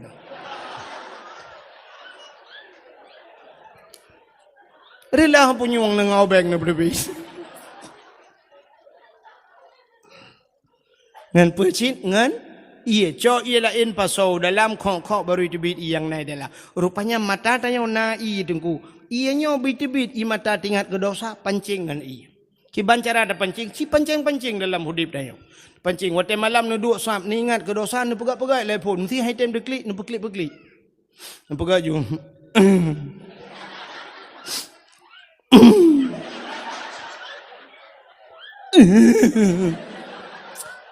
Reulah punyueng ngon ubeng na beuteubiet. Ngon peue cit? Ngon ié. Cok ié laén pasoe dalam, khok-khok, baru iteubiet ié nyang na dalam. Rupanya mata tanyoe na ié Teungku. Ié nyoe beuiteubiet ie mata tingat keu dosa, pancing ngon ié. Kiban cara tapancing, ci pancing-pancing dalam udeb tanyoe. Pancing, watée malam neuduek sab, neuingat keu dosa, neupeugah-peugah lé phon, meusti hai tem teuklik, neupeuklik-peuklik. Neupeugah ju.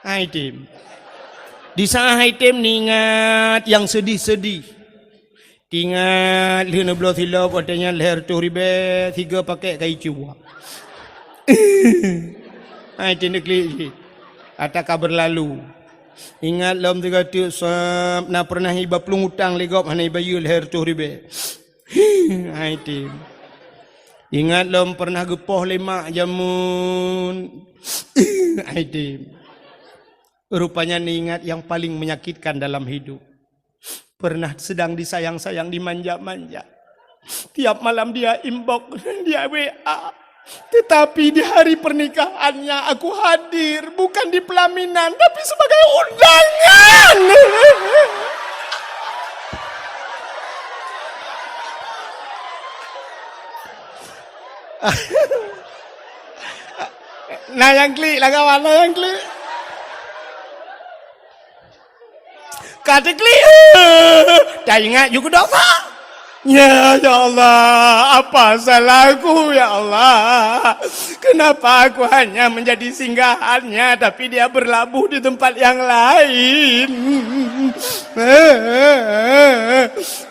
Hai tem. Di saat hai tem neuingat nyang seudih-seudih. Teuingat lheueh neubloe silop, watée nyan lhée reutôh ribée, sigoe pakét kayée cue. Hai, teuneuk klik cit. Ata ka beurlalu. Ingat lom sigoe teuk sab, na peureunah iba plueng utang lé gob hana ibayeue lhée reutôh ribée. Hai tem. Ingat lom peureunah geupoh lé mak jameun. Hai tem. Rupanya neuingat nyang paléng menyakitkan dalam hidup. Pernah sedang disayang-sayang, dimanja-manja. Tiap malam dia inbox, dia W A. Tetapi di hari pernikahannya aku hadir, bukan di pelaminan, tapi sebagai undangan. Nah, nyang klik lah kawan, nah, nyang klik. Ka teuklik, eh, taingat ju keu dosa. Ya, ya Allah, apa salahku, ya Allah? Kenapa aku hanya menjadi singgahannya, tapi dia berlabuh di tempat yang lain?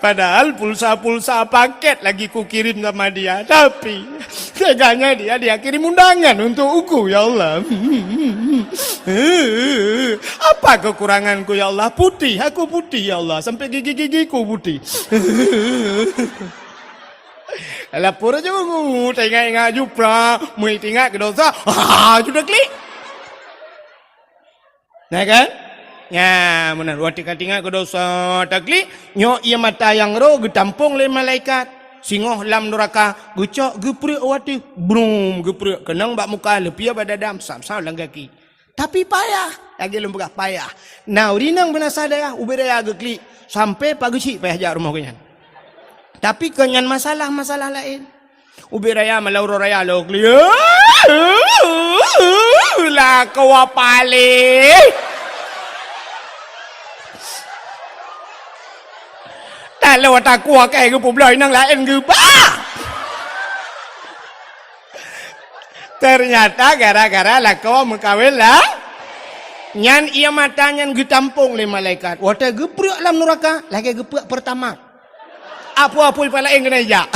Padahal pulsa-pulsa paket lagi kukirim sama dia, tapi teganya dia, dia kirim undangan untuk aku, ya Allah. Apa kekuranganku, ya Allah? Putih, aku putih, ya Allah. Sampai gigi-gigiku putih. Lapor aja, taingat-ingat ju pra, meuingat keu dosa. Ah, sudah klik. Nah kan? Nya, meunan. Watée ka teuingat keu dosa, taklik, nyoe ié mata nyang roh geutampong lé malaikat. Singoh lam nuraka, geucok geuprek u ateueh, brum, geuprek keunong bak muka, leupie bak dada, sam-sam lam gaki. Tapi payah, lagée lôn peugah payah. Nah, ureuëng inong beunasa dayah, ubé raya geuklik, sampai pageuchik payah jak rumoh geuhnyan. Tapi kon nyan masalah, masalah laén. Ubé raya malam uroe raya lôn klik. Lakoe paléh. Taloe takue keu geupubloe inong laén geuba. Teunyata gara-gara lakoe meukawen lah. Nyan ié mata nyan geutampong lé malaikat. Watée geupreuek lam nuraka, lagée geupreuek Pertamax. Apui-apui pih laén keuneuk jak.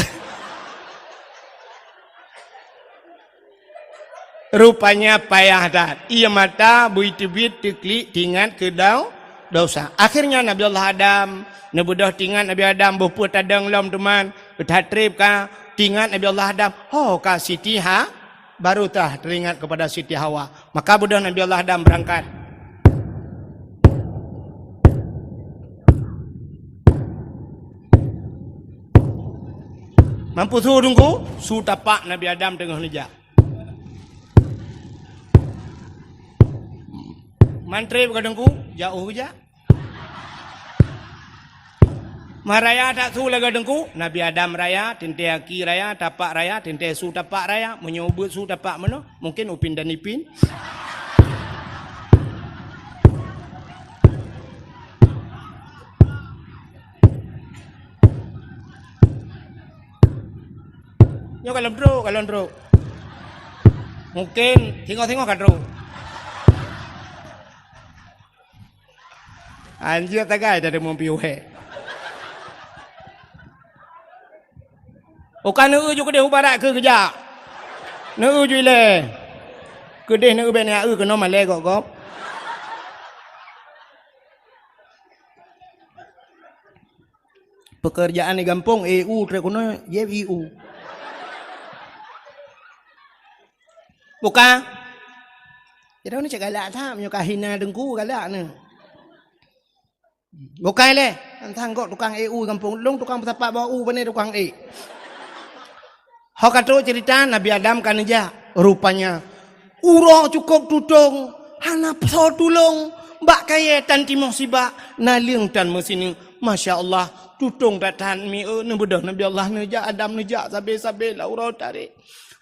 Rupanya payah that. Ié mata beuteubiet teuklik teuingat keu dau-, dosa. Akhirnya Nabi Allah Adam, neubeudôh teuingat Nabi Adam boh peue tadong lom teuma, that treb ka teuingat Nabi Allah Adam. Ho ka Siti Ha-, baru tah teuingat kepada Siti Hawa. Maka beudôh Nabi Allah Adam beurangkat. Mampu su Teungku, su tapak Nabi Adam teungoh neujak. Mantri bak Teungku, jauh jak. Meuraya that su lagée Teungku, Nabi Adam raya, teuntée aki raya, tapak raya, teuntée su tapak raya, meunyoe ubeuet su tapak meunoe, mungken Upin dan Ipin. Nyoe kalon trok, kalon trok. Mungken singoh-singoh ka trok. Anjir tagai dari mumpi uhé. Uka neu ju keudeh u barat keu geujak. Neu ju ilée. Keudeh neu bèk neu keunoe malée gop-gop. Pekerjaan di gampông, E U trek keunoe, J I U. Bukan? Jadi ni cak galak that, meunyoe ka hina Teungku galak ni. Bukan lé, tang gok tukang E U gampông. Lôn tukang peusapat bak u, pane tukang ék. Ho ka trok cerita Nabi Adam ka neujak. Rupanya, uroe cukôp tutong, hana soe tulông. Bak kayée tan timoh sibak, naleueng tan meusineuk. Masya Allah, tutong that-that mi, eh, neubeudôh Nabi Allah neujak, Adam neujak, sabe-sabe lam uroe tarek.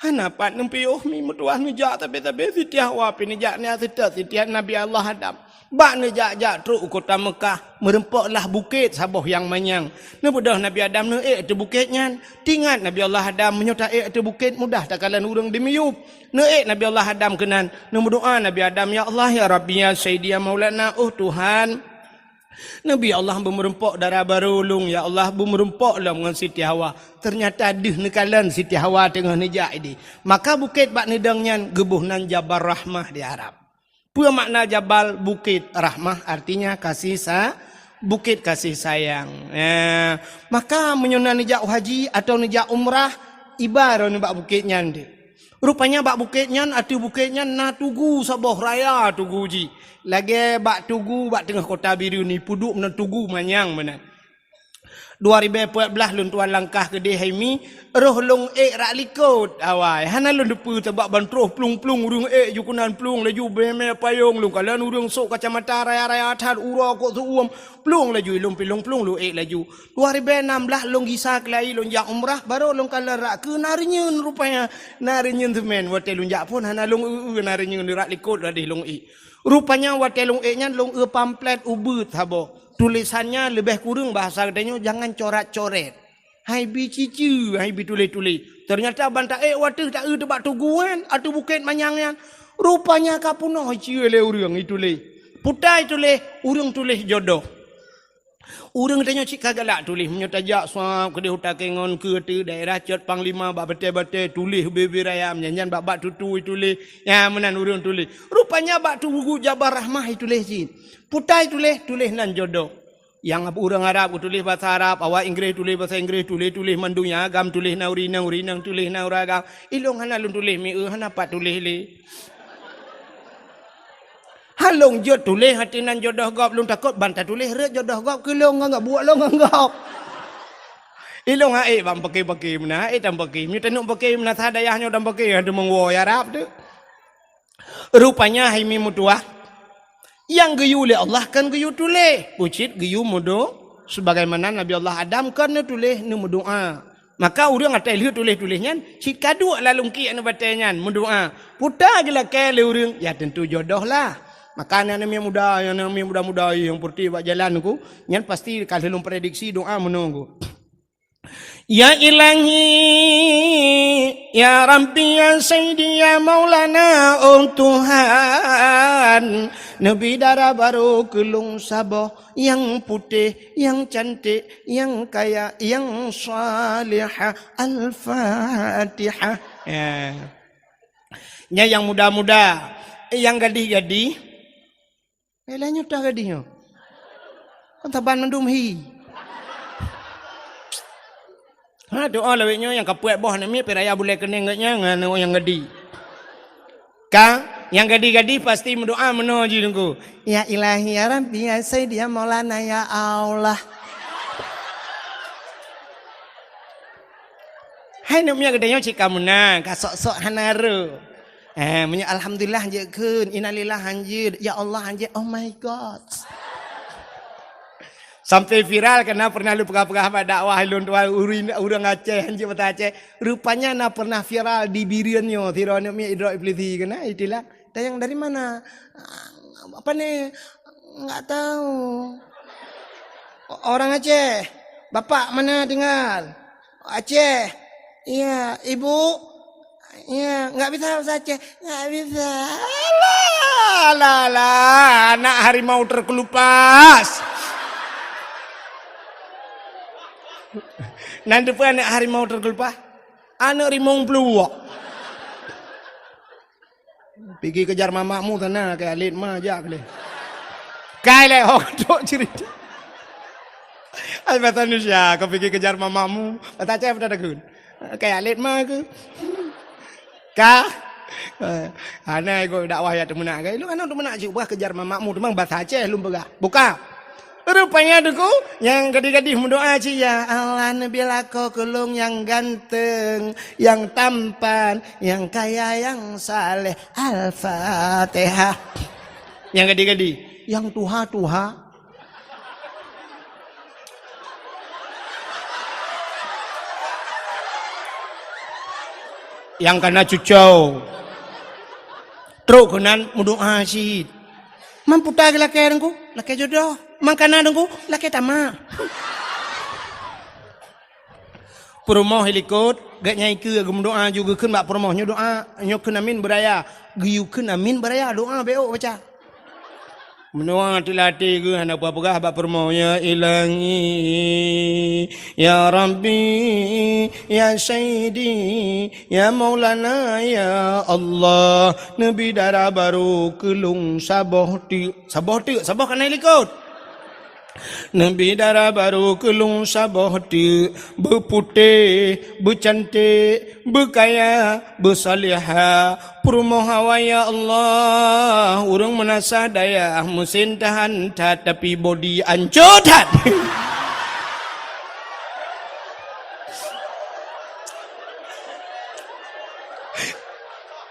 Hana pat neupiôh mi meutuwah neujak sabe-sabe, Siti Hawa pih neujak nyan seutôt Siti Nabi Allah Adam. Bak neujak-jak trok u kota Meukah, meurumpok lah bukét saboh nyang manyang. Neubeudôh Nabi Adam neuék ateueh bukét nyan. Teuingat Nabi Allah Adam, meunyoe taék ateueh bukét mudah takalon ureuëng dimiyueb. Neuék Nabi Allah Adam keunan, neumeudoá Nabi Adam, "Ya Allah, ya Rabbi, ya Sayyidi, ya Maulana, oh Tuhan." Nabi Allah beumeurumpok dara barô lôn, ya Allah, beumeurumpok lom ngon Siti Hawa. Teunyata deuh neukalon Siti Hawa teungoh neujak idéh. Maka bukét bak neudong nyan geuboh nan Jabal Rahmah di Arab. Peue makna jabal? Bukét. Rahmah artinya kasih sa-, bukét kasih sayang. Ya. Maka meunyoe na neujak haji atawa neujak umrah, iba droeneuh bak bukét nyan deuh. Rupanya bak bukét nyan, ateueh bukét nyan na tugu saboh raya tugu jih. Lagée bak tugu bak teungoh kota Bireuen ni, peuduek meunan tugu manyang meunan. Dua ribée peuet blaih lôn tuan langkah keudeh hai mi, roh lôn ék rak likot awai. Hana lôn teupeu sabab ban troh plueng-plueng ureuëng ék ju keunan plueng laju beume payong lôn kalon ureuëng sok kacamata raya-raya that uroe kok seuuem plueng laju ilôn pilong plueng lôn ék laju. Dua ribée nam blaih lôn gisa keulayi lôn jak umrah, barô lôn kalon rak keu na reunyeun rupanya. Na reunyeun seumén watée lôn jak phon hana lôn eu-eu na reunyeun rak likot ladeh lôn ék. Rupanya watée lôn ék nyan lôn eu pamflet ubeuet saboh. Tulésan nyan leubeh kureueng bahasa geutanyoe jangan corat-coret. Hai bi cici, hai bi tuléh-tuléh. Teunyata ban taék watée taeu teubak tugu nyan ateueh bukét manyang nyan. Rupanya ka peunoh icie lé ureuëng ituléh. Putai tuléh, ureuëng tuléh jodoh. Ureuëng tanyoe cit ka galak tuléh, meunyoe tajak swab keudeh u Takengon keu ateueh daerah Cot Panglima bak batée-batée tuléh bibir ayam, nyan-nyan bak-bak tutui tuléh, nyan meunan ureuëng tuléh. Rupanya bak tugu Jabal Rahmah ituléh cit. Putai tuléh, tuléh nan jodoh. Nyang ureuëng Arab tuléh basa Arab, awak Inggréh tuléh basa Inggréh, tuléh-tuléh mandum nyang agam tuléh na ureuëng inong, ureuëng inong tuléh na ureuëng agam. Ilôn hana lôn tuléh mi eu, hana pat tuléh lé. Han lôn jeuet tuléh ateueh nan jodoh gob, lôn takot ban tatuléh rhot jodoh gob keu lôn ngon gob, buet lôn ngon gob. Ilôn han ék bak paké-paké meunan, han ék tan paké. Meunyoe taneuk paké meunan sa dayah nyoe tan paké, han teumeung woe Arab teuh. Rupanya hai mi meutuwah, nyang geuyue lé Allah kon geuyue tuléh, ucit geuyue meudo-, sebagaimana Nabi Allah Adam kon neutuléh neumeudoá. Maka ureuëng atai lheueh tuléh-tuléh nyan, cit ka duek lam lungkiek aneuk batée nyan meudoá. Peue ta geulakée lé ureuëng, ya tentu jodoh lah. Maka aneuk-aneuk miet muda, aneuk miet muda-muda nyang peureutih bak jalan ku, nyan pasti ka lheueh lôn prediksi doá meunoe ku. Ya Ilahi, ya Rabbi, ya Sayyidi, ya Maulana, oh Tuhan, neubi dara barô keu lôn saboh nyang putéh, nyang cantik, nyang kaya, nyang salihah. Al-Fatihah. Ya. Nyan nyang muda-muda, nyang gadih-gadih. Eh, lheueh nyoe toh gadih nyoe. Kon saban mandum hi. Ha, doa lawét nyoe nyang ka puet boh aneuk miet, pih raya bulée keuneng geuh nyan ngon nyang gadih. Ka, nyang gadih-gadih pasti meudoá meunoe jih Teungku. Ya Ilahi, ya Rabbi, ya Sayyidi, ya Maulana, ya Allah. Hai aneuk miet geutanyoe cit ka meunan, ka sok-sok hana rô. Eh, meunyoe alhamdulillah hanjeuet kheun, innalillah hanjeuet, ya Allah hanjeuet, oh my God. Sampai viral keunan pernah lôn peugah-peugah bak dakwah lôn tuan ureuëng, ureuëng Aceh hanjeuet basa Aceh. Rupanya na pernah viral di Bireuen nyoe, sidroe aneuk miet idrop iblisi keunan, itilah. Tanyong dari mana? Apa ni? Enggak tahu. Orang Aceh. Bapak mana tinggal? Aceh. Iya, ibu? Iya, enggak bisa bahasa Aceh. Enggak bisa. Alah, alah, alah, anak harimau terkelupas. Nan teupeu anak harimau terkelupas? Anak rimong peuluwak. Pigi kejar mamakmu sana, kayak alit ma jak lé. Kai lé ho trok cerita. Ai bahasa Indonesia, kau pigi kejar mamakmu. Bahasa Aceh apa dah takut? Kayak alit ma ke? Ka? Eh, hana ego dakwah ya teumeunak ke? Lu kan teumeunak cik bah kejar mamakmu, teumang bahasa Aceh lum peugah. Buka. Rupanya Teungku, nyang gadih-gadih meudoa cit, "Ya Allah, neubi lakoe keu lôn nyang ganteng, nyang tampan, nyang kaya, nyang saleh." Al-Fatihah. Nyang gadih-gadih, nyang tuha-tuha. Nyang kana cucau. Trok keunan meudoa cit. Mampu ta geulakée Teungku, lakée jodoh. Mangkana Teungku, lakée tamak. Peurumoh ilikot, gét nyang ikeue geumeudoa ju geukheun bak peurumoh nyoe doa, nyoe kheun amin beuraya. Geuyue kheun amin beuraya, doa bék baca. Meunoe teulatih geuh hana peugah-peugah bak peurumoh, "Ya Ilahi, ya Rabbi, ya Sayyidi, ya Maulana, ya Allah, neubi dara barô keu lôn saboh teuk." Saboh teuk, saboh kana ilikot. Neubi dara barô keu lôn saboh teuk, beuputéh, beucanték, beukaya, beusalihah, peurumoh awai ya Allah, ureuëng meunasah dayah, meusén tahan that, tapi bodi ancô that.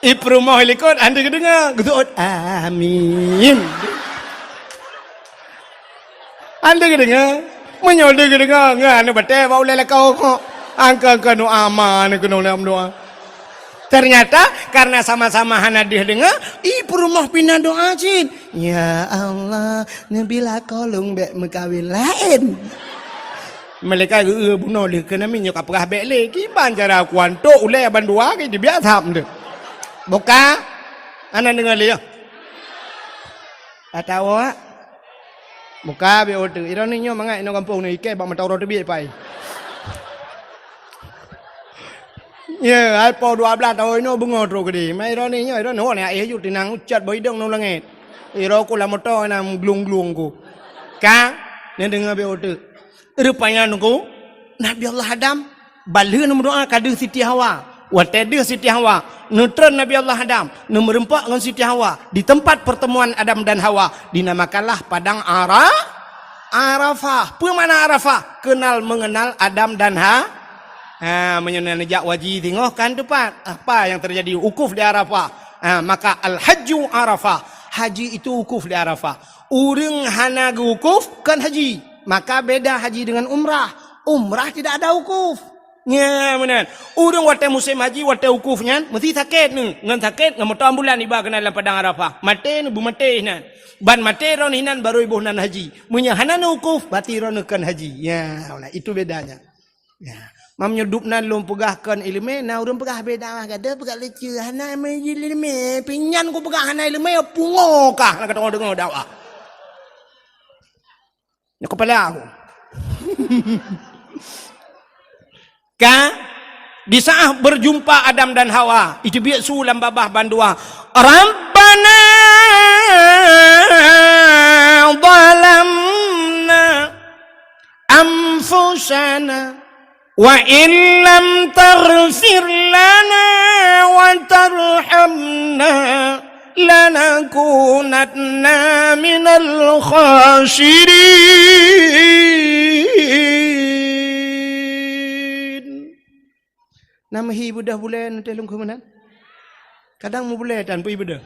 I peurumoh likot, hana geudeungoe, geuseuôt, "Amin." Hana geudeungoe. Meunyoe lé geudeungoe, ngon aneuk batée bak ulée lakoe kok. Angka-angka doa ma aneuk keunoe lom doa. Ternyata, karena sama-sama hana deuh deungoe, i peurumoh pih na doa cit. "Ya Allah, neubi lakoe lôn bék meukawen laén." Malaikat geu-, bunoe lé keunan, meunyoe ka peugah bék lé. Kiban cara kuantok ulée bandua ke dibiak thap nde. Buka. Hana deungoe lé, ya. Atawa Buka bék oteuk. Ironi nyoe mangat inoe gampông nyoe ikée bak mata uroe teubiet pai. Ye, hai po dua belas tahun inoe beungoh trok keudeh. Mai ironi nyoe, ironi nyoe, aéh ju tinang ucat bak idong ngon langét. Iro ku lam moto na glung-glung ku. Ka? Neudeungoe bék oteuk. Rupanya Teungku, Nabi Allah Adam Ban lheueh neumeudoa ka deuh Siti Hawa. Watée deuh Siti Hawa, neutreun Nabi Allah Adam, neumeureumpok ngon Siti Hawa di tempat pertemuan Adam dan Hawa, dinamakanlah Padang Ara-, Arafah. Peue makna Arafah? Kenal mengenal Adam dan Ha-, ha, meunyoe neujak haji singoh kan teumpat. Apa yang terjadi? Wukuf di Arafah. Ha, maka al-hajju Arafah. Haji itu wukuf di Arafah. Ureuëng hana geuwukuf kon haji. Maka beda haji dengan umrah. Umrah tidak ada wukuf. Nyan meunan. Ureuëng watée musém haji, watée wukuf nyan, meusti sakét nyoe. Ngon sakét, ngon moto ambulan iba keunan lam padang Arafah. Maté nyoe, beumaté inan. Ban maté droeneuh inan, barô iboh nan haji. Meunyoe hana na wukuf, berarti droeneuh kon haji. Ya, nah, itu bedanya. Ya. Mam nyoe dub nan lôn peugah kon iéleumé, na ureuëng peugah beda, gadoh peugah lucu. Hana iéleumé, pinyan ku peugah hana iéleumé, pungo kah, na ka deungoe dakwah. Nyoe kepala aku. Ka, di saat berjumpa Adam dan Hawa, itu biasa lam babah bandua. Rabbana zalamna anfusana wa illam taghfir lana wa tarhamna lanakunanna minal khasirin. Nama hi budah bulai nanti lungkuh meunan? Kadang mu bulai tan pui budah.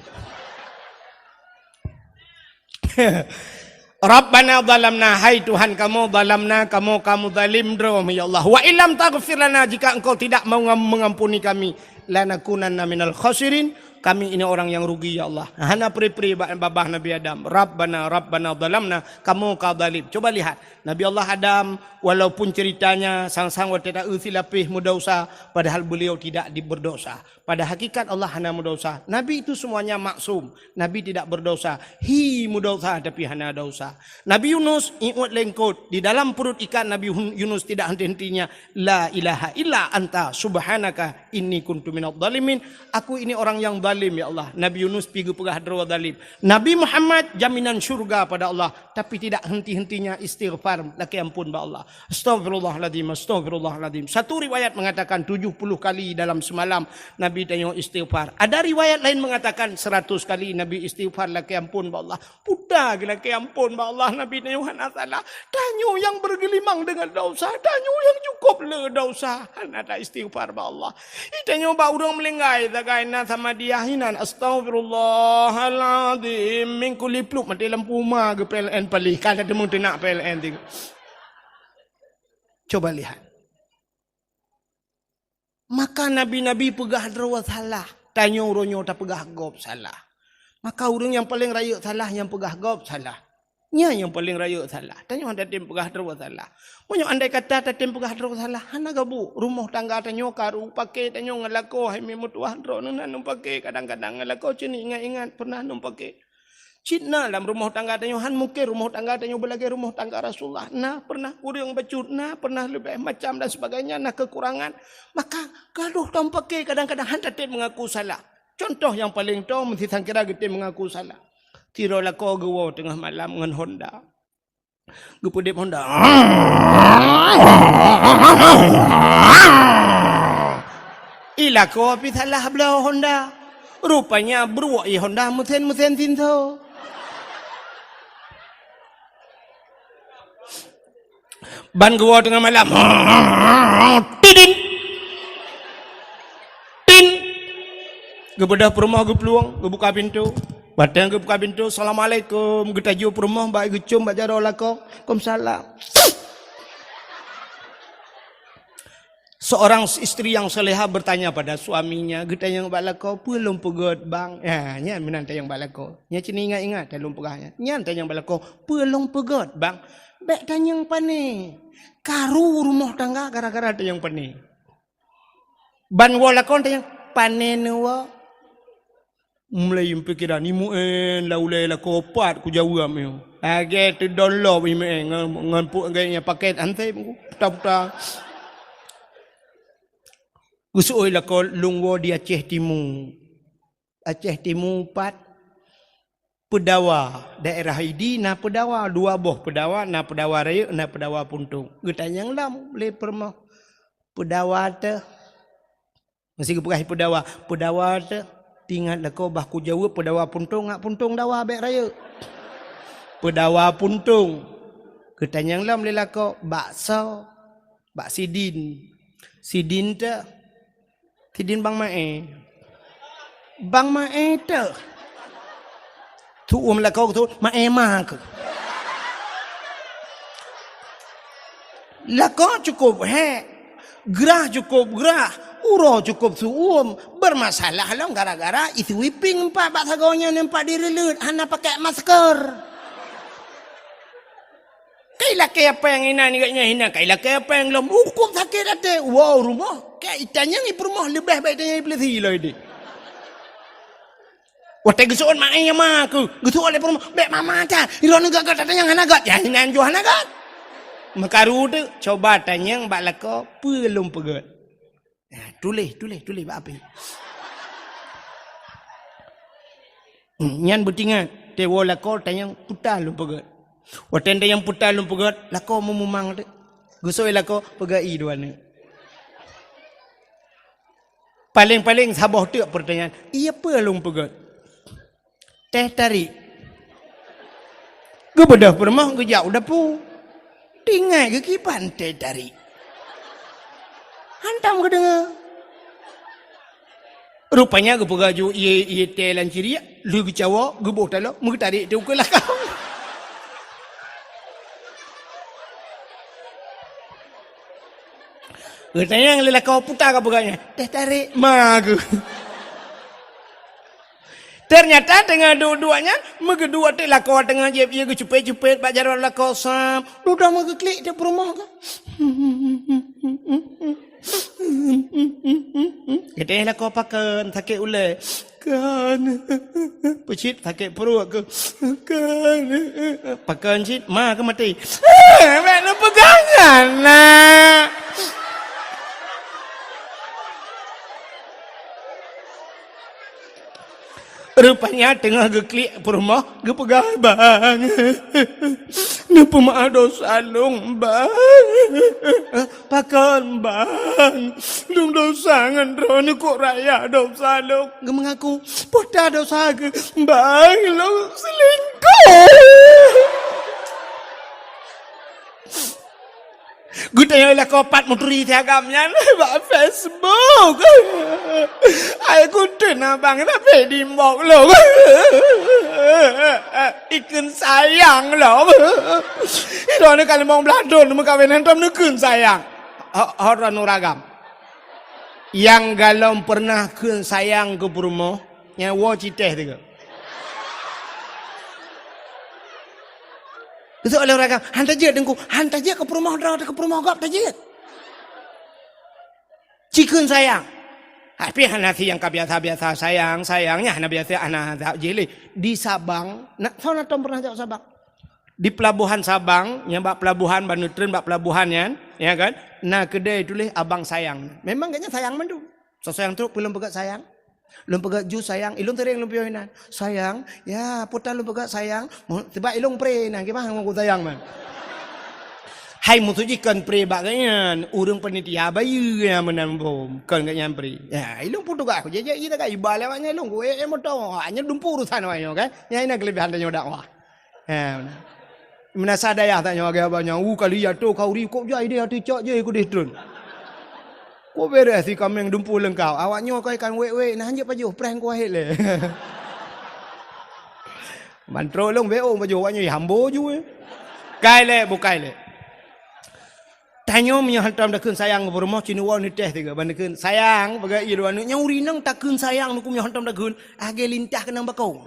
Rabbana zalamna, hai Tuhan kamoe, zalamna, kamoe kamoe zalim droe, ya Allah. Wa illam taghfir lana, jika Engkau tidak mengam-, mengampuni kami, lanakunanna minal khasirin, kami ini orang yang rugi, ya Allah. Hana pri-pri ba-, babah Nabi Adam. Rabbana, Rabbana zalamna, kamoe ka zalim. Coba lihat, Nabi Allah Adam, walaupun ceritanya sang-sang watée ta-eu silapéh meudosa, padahal beliau tidak di-, berdosa. Pada hakikat Allah hana meudosa. Nabi itu semuanya maksum. Nabi tidak berdosa. Hi meudosa tapi hana dosa. Nabi Yunus iuet lengkot. Di dalam perut ikan Nabi Hun-, Yunus tidak henti-hentinya. La ilaha illa anta subhanaka inni kuntu minadh dhalimin. Aku ini orang yang zalim, ya Allah. Nabi Yunus pi geupeugah droe zalim. Nabi Muhammad jaminan syurga pada Allah. Tapi tidak henti-hentinya istighfar. Lakée ampun bak Allah. Astaghfirullahaladzim, astaghfirullahaladzim. Satu riwayat mengatakan tujuh puluh kali dalam semalam Nabi tanyoe istighfar. Ada riwayat lain mengatakan seratus kali Nabi istighfar lakée ampun bak Allah. Puta geu lakée ampun bak Allah Nabi tanyoe hana salah. Tanyoe nyang bergelimang dengan dosa, tanyoe nyang cukup le dosa. Hana ta istighfar bak Allah. Ih, tanyoe bak ureuëng meulinggai sagai na sama dia hinan. Astaghfirullahaladzim. Minggu lipluk mati lampu ma geu P L N palih. Kan ada mungkin nak P L N tinggal. Coba lihat. Maka nabi-nabi peugah droe salah, tanyoe uroe nyoe tapeugah gob salah. Maka ureuëng nyang paleng rayeuk salah nyang peugah gob salah. Nyan nyang paleng rayeuk salah. Tanyoe hana tatem peugah droe salah. Meunyoe andai kata tatem peugah droe salah, hana gabu. Rumoh tangga tanyoe karu, pake tanyoe ngon lakoe, hai meutuah droeneuh na nupake, kadang-kadang ngon lakoe cit ingat-ingat pernah nupake. Cit na lam rumoh tangga tanyoe, han mungken rumoh tangga tanyoe beulagée rumoh tangga Rasulullah. Na pernah kureueng bacut, na pernah leubeh macam dan sebagainya, na kekurangan. Maka gadoh tampake kadang-kadang han tatem mengaku salah. Contoh nyang paleng toe, meusti sangkira geutem mengaku salah. Sidroe lakoe geuwoe teungoh malam ngon Honda. Geupeudeb Honda. Ih, lakoe pih salah bloe Honda. Rupanya bruek ih Honda meusen-meusen sinso. Ban geuwoe teungoh malam. Tidin. Tin. Geubeudôh peurumoh geuplueng, geubuka pintoe. Watée geubuka pintoe, "Assalamualaikum." Geutajoe peurumoh bak geucom bak jaroe lakoe. "Waalaikumsalam." Seorang istri yang soleha bertanya pada suaminya, geutanyong bak lakoe, "Peue lôn peugét, Bang?" Ya, nyan meunan tanyong bak lakoe. Nyan cit ingat-ingat lôn peugah nyan. Nyan tanyong bak lakoe, "Peue lôn peugét, Bang?" Bék tanyong pane. Karu rumoh tangga gara-gara tanyong pane. Ban woe lakoe tanyong, "Pane neuwoe?" Mulai pikiran, "Imu'en lam ulée lakoe pat kujaweueb nyoe." Lagée teudong lom imu'en ngon, ngon pu-, ngon pakét anseb ku, puta-puta. Geuseuôt lakoe lôn woe di Aceh Timu. Aceh Timu pat Peudawa, daerah Idi na Peudawa, dua boh Peudawa, na Peudawa Rayeuk, na Peudawa Puntông. Geutanyong lom lé peurumoh, "Peudawa teuh?" Meusti geupeugah Peudawa, "Peudawa teuh?" Teuingat lakoe bah kujaweueb Peudawa Puntông, ngat Puntông dawa bék rayeuk. Peudawa Puntông. Geutanyong lom lé lakoe, "Bak soe?" "Bak Sidin." "Sidin teuh?" "Sidin Bang Mae." "Bang Mae teuh?" Tu'um lakoe tu, "Mae ma keuh." Lakoe cukup hék. Grah cukup grah, uroe cukup su'uem. Bermasalah lom gara-gara isweeping empat bak sagoe nyan empat direuleut hana pakai masker. Kai lakée péng inan geuh nyan hina, kai lakée péng lom, cukup sakét até. Wow, rumoh. Kai itanyong i peurumoh leubeh baik itanyong i peulisi lom ideh. Watée geuseuôt mak ayah ma keuh, geuseuôt lé peurumoh, "Bék mama that, droeneuh göt-göt tatanyong hana göt." Ya, inan jih hana göt. Meukaru teuk, coba tanyong bak lakoe, "Peue lôn peugöt?" Ya, tuléh, tuléh, tuléh bak apé. Hmm, nyan beutingat, tewoe lakoe tanyong, "Peue lôn peugöt?" Watée tanyong, "Peue lôn peugöt?" Lakoe meumumang teuk. Geuseuôt lakoe, "Peugöt ie dua neuk." Paleng-paleng saboh teuk peurtanyaan, "Ie peue lôn peugöt?" "Teh tarék." Geubeudôh peurumoh geujak u dapu. Tinggai geukiban teh tarék. Hantom geudeungoe. Rupanya geupeugah ju ie, ie teh lam ciriek, lheueh geucawoe, geuboh taloe, meugeutarék teuh u keue lakoe. Geutanyong lé lakoe, "Peue ka peugah nyan?" "Teh tarék ma keuh." Teunyata teungoh duek-duek nyan, meugeuduek teuk lakoe teungoh jieb ie geucupet-cupet bak jaroe lakoe sam. Dudoe meugeuklik teuk peurumoh keuh. Geutanyong lakoe, "Pakon sakét ulée?" "Kon." Peucit sakét pruet keuh. "Kon." "Pakon cit?" "Ma keuh maté." "Eh, bék neupeugah nyan, nak." Rupanya teungoh geuklik peurumoh, geupeugah, "Bang, neupeumaáh dosa lôn, Bang." "Pakon, Bang?" "Lôn dosa ngon droeneuh, kok raya dosa lôn." Geumeungaku, "Peue dosa keuh?" "Bang, lôn seulingkoh." Geutanyong lakoe, "Pat meuturi si agam nyan?" "Bak Facebook." "Ai kuteueng abang, tapi dimbok lôn. Ikheun sayang lôn. Droeneuh ka limong blaih thon meukawen, hantom neukheun sayang." Ho-, ho droeneuh ureueng agam. Nyang galom peureunah kheun sayang keu peurumoh, nyan woe cit teh teuh. Geuseuôt lé ureueng agam, "Han tajeuet Teungku, han tajeuet keu peurumoh droe, keu peurumoh gob tajeuet. Ci kheun sayang." Tapi hana si nyang ka biasa-biasa sayang, sayang nyan hana biasa, hana jak jih lé. Di Sabang, na, soe na tom peureunah jak Sabang? Di peulabohan Sabang, nyang bak peulabohan, ban neutreun bak peulabohan nyan, ya kan? Na keudè tuléh Abang Sayang. Memang gobnyan sayang mandum. Soe sayang trok, peue lôn peugöt sayang? Lôn peugöt jus sayang, ilôn seuréng lôn piôh inan. "Sayang, ya, peue lôn peugöt sayang?" Mo-, sabab ilôn pre inan, kiban ngon sayang man. Hai, maksud jih kon pre bak gobnyan, ureueng panitia bayeue nyang meunan bom, kon gobnyan pre. Ya, ilôn peutugas, kujak-jak ie tagai, iba lé awaknyan ilôn, kuék moto, awaknyan dumpeue urosan awaknyan kan. Nyan inan keuleubehan tanyoe dakwah. Ha, meunan. Meunasah dayah tanyoe lagèe abang nyan, "Uh, kali ya tu khauri kok jai deh, ati cok je kudeh treun. Kok beres si kaméng dumpeue leungkap. Awak nyoe koi kan wék-wék, nah hanjeuet pajoh, preh ku wahét lé." Ban trok lôn B O pajoh awak nyoe, hambo ju, eh. Kai lé, bukai lé. Tanyoe meunyoe hantom takheun sayang keu peurumoh, ci neuwoe neuteh sigoe ban takheun, "Sayang," peugah ie lôn, "nyoe ureueng inong takheun sayang neuh keu meunyoe hantom takheun, lagèe lintah keunong bakong."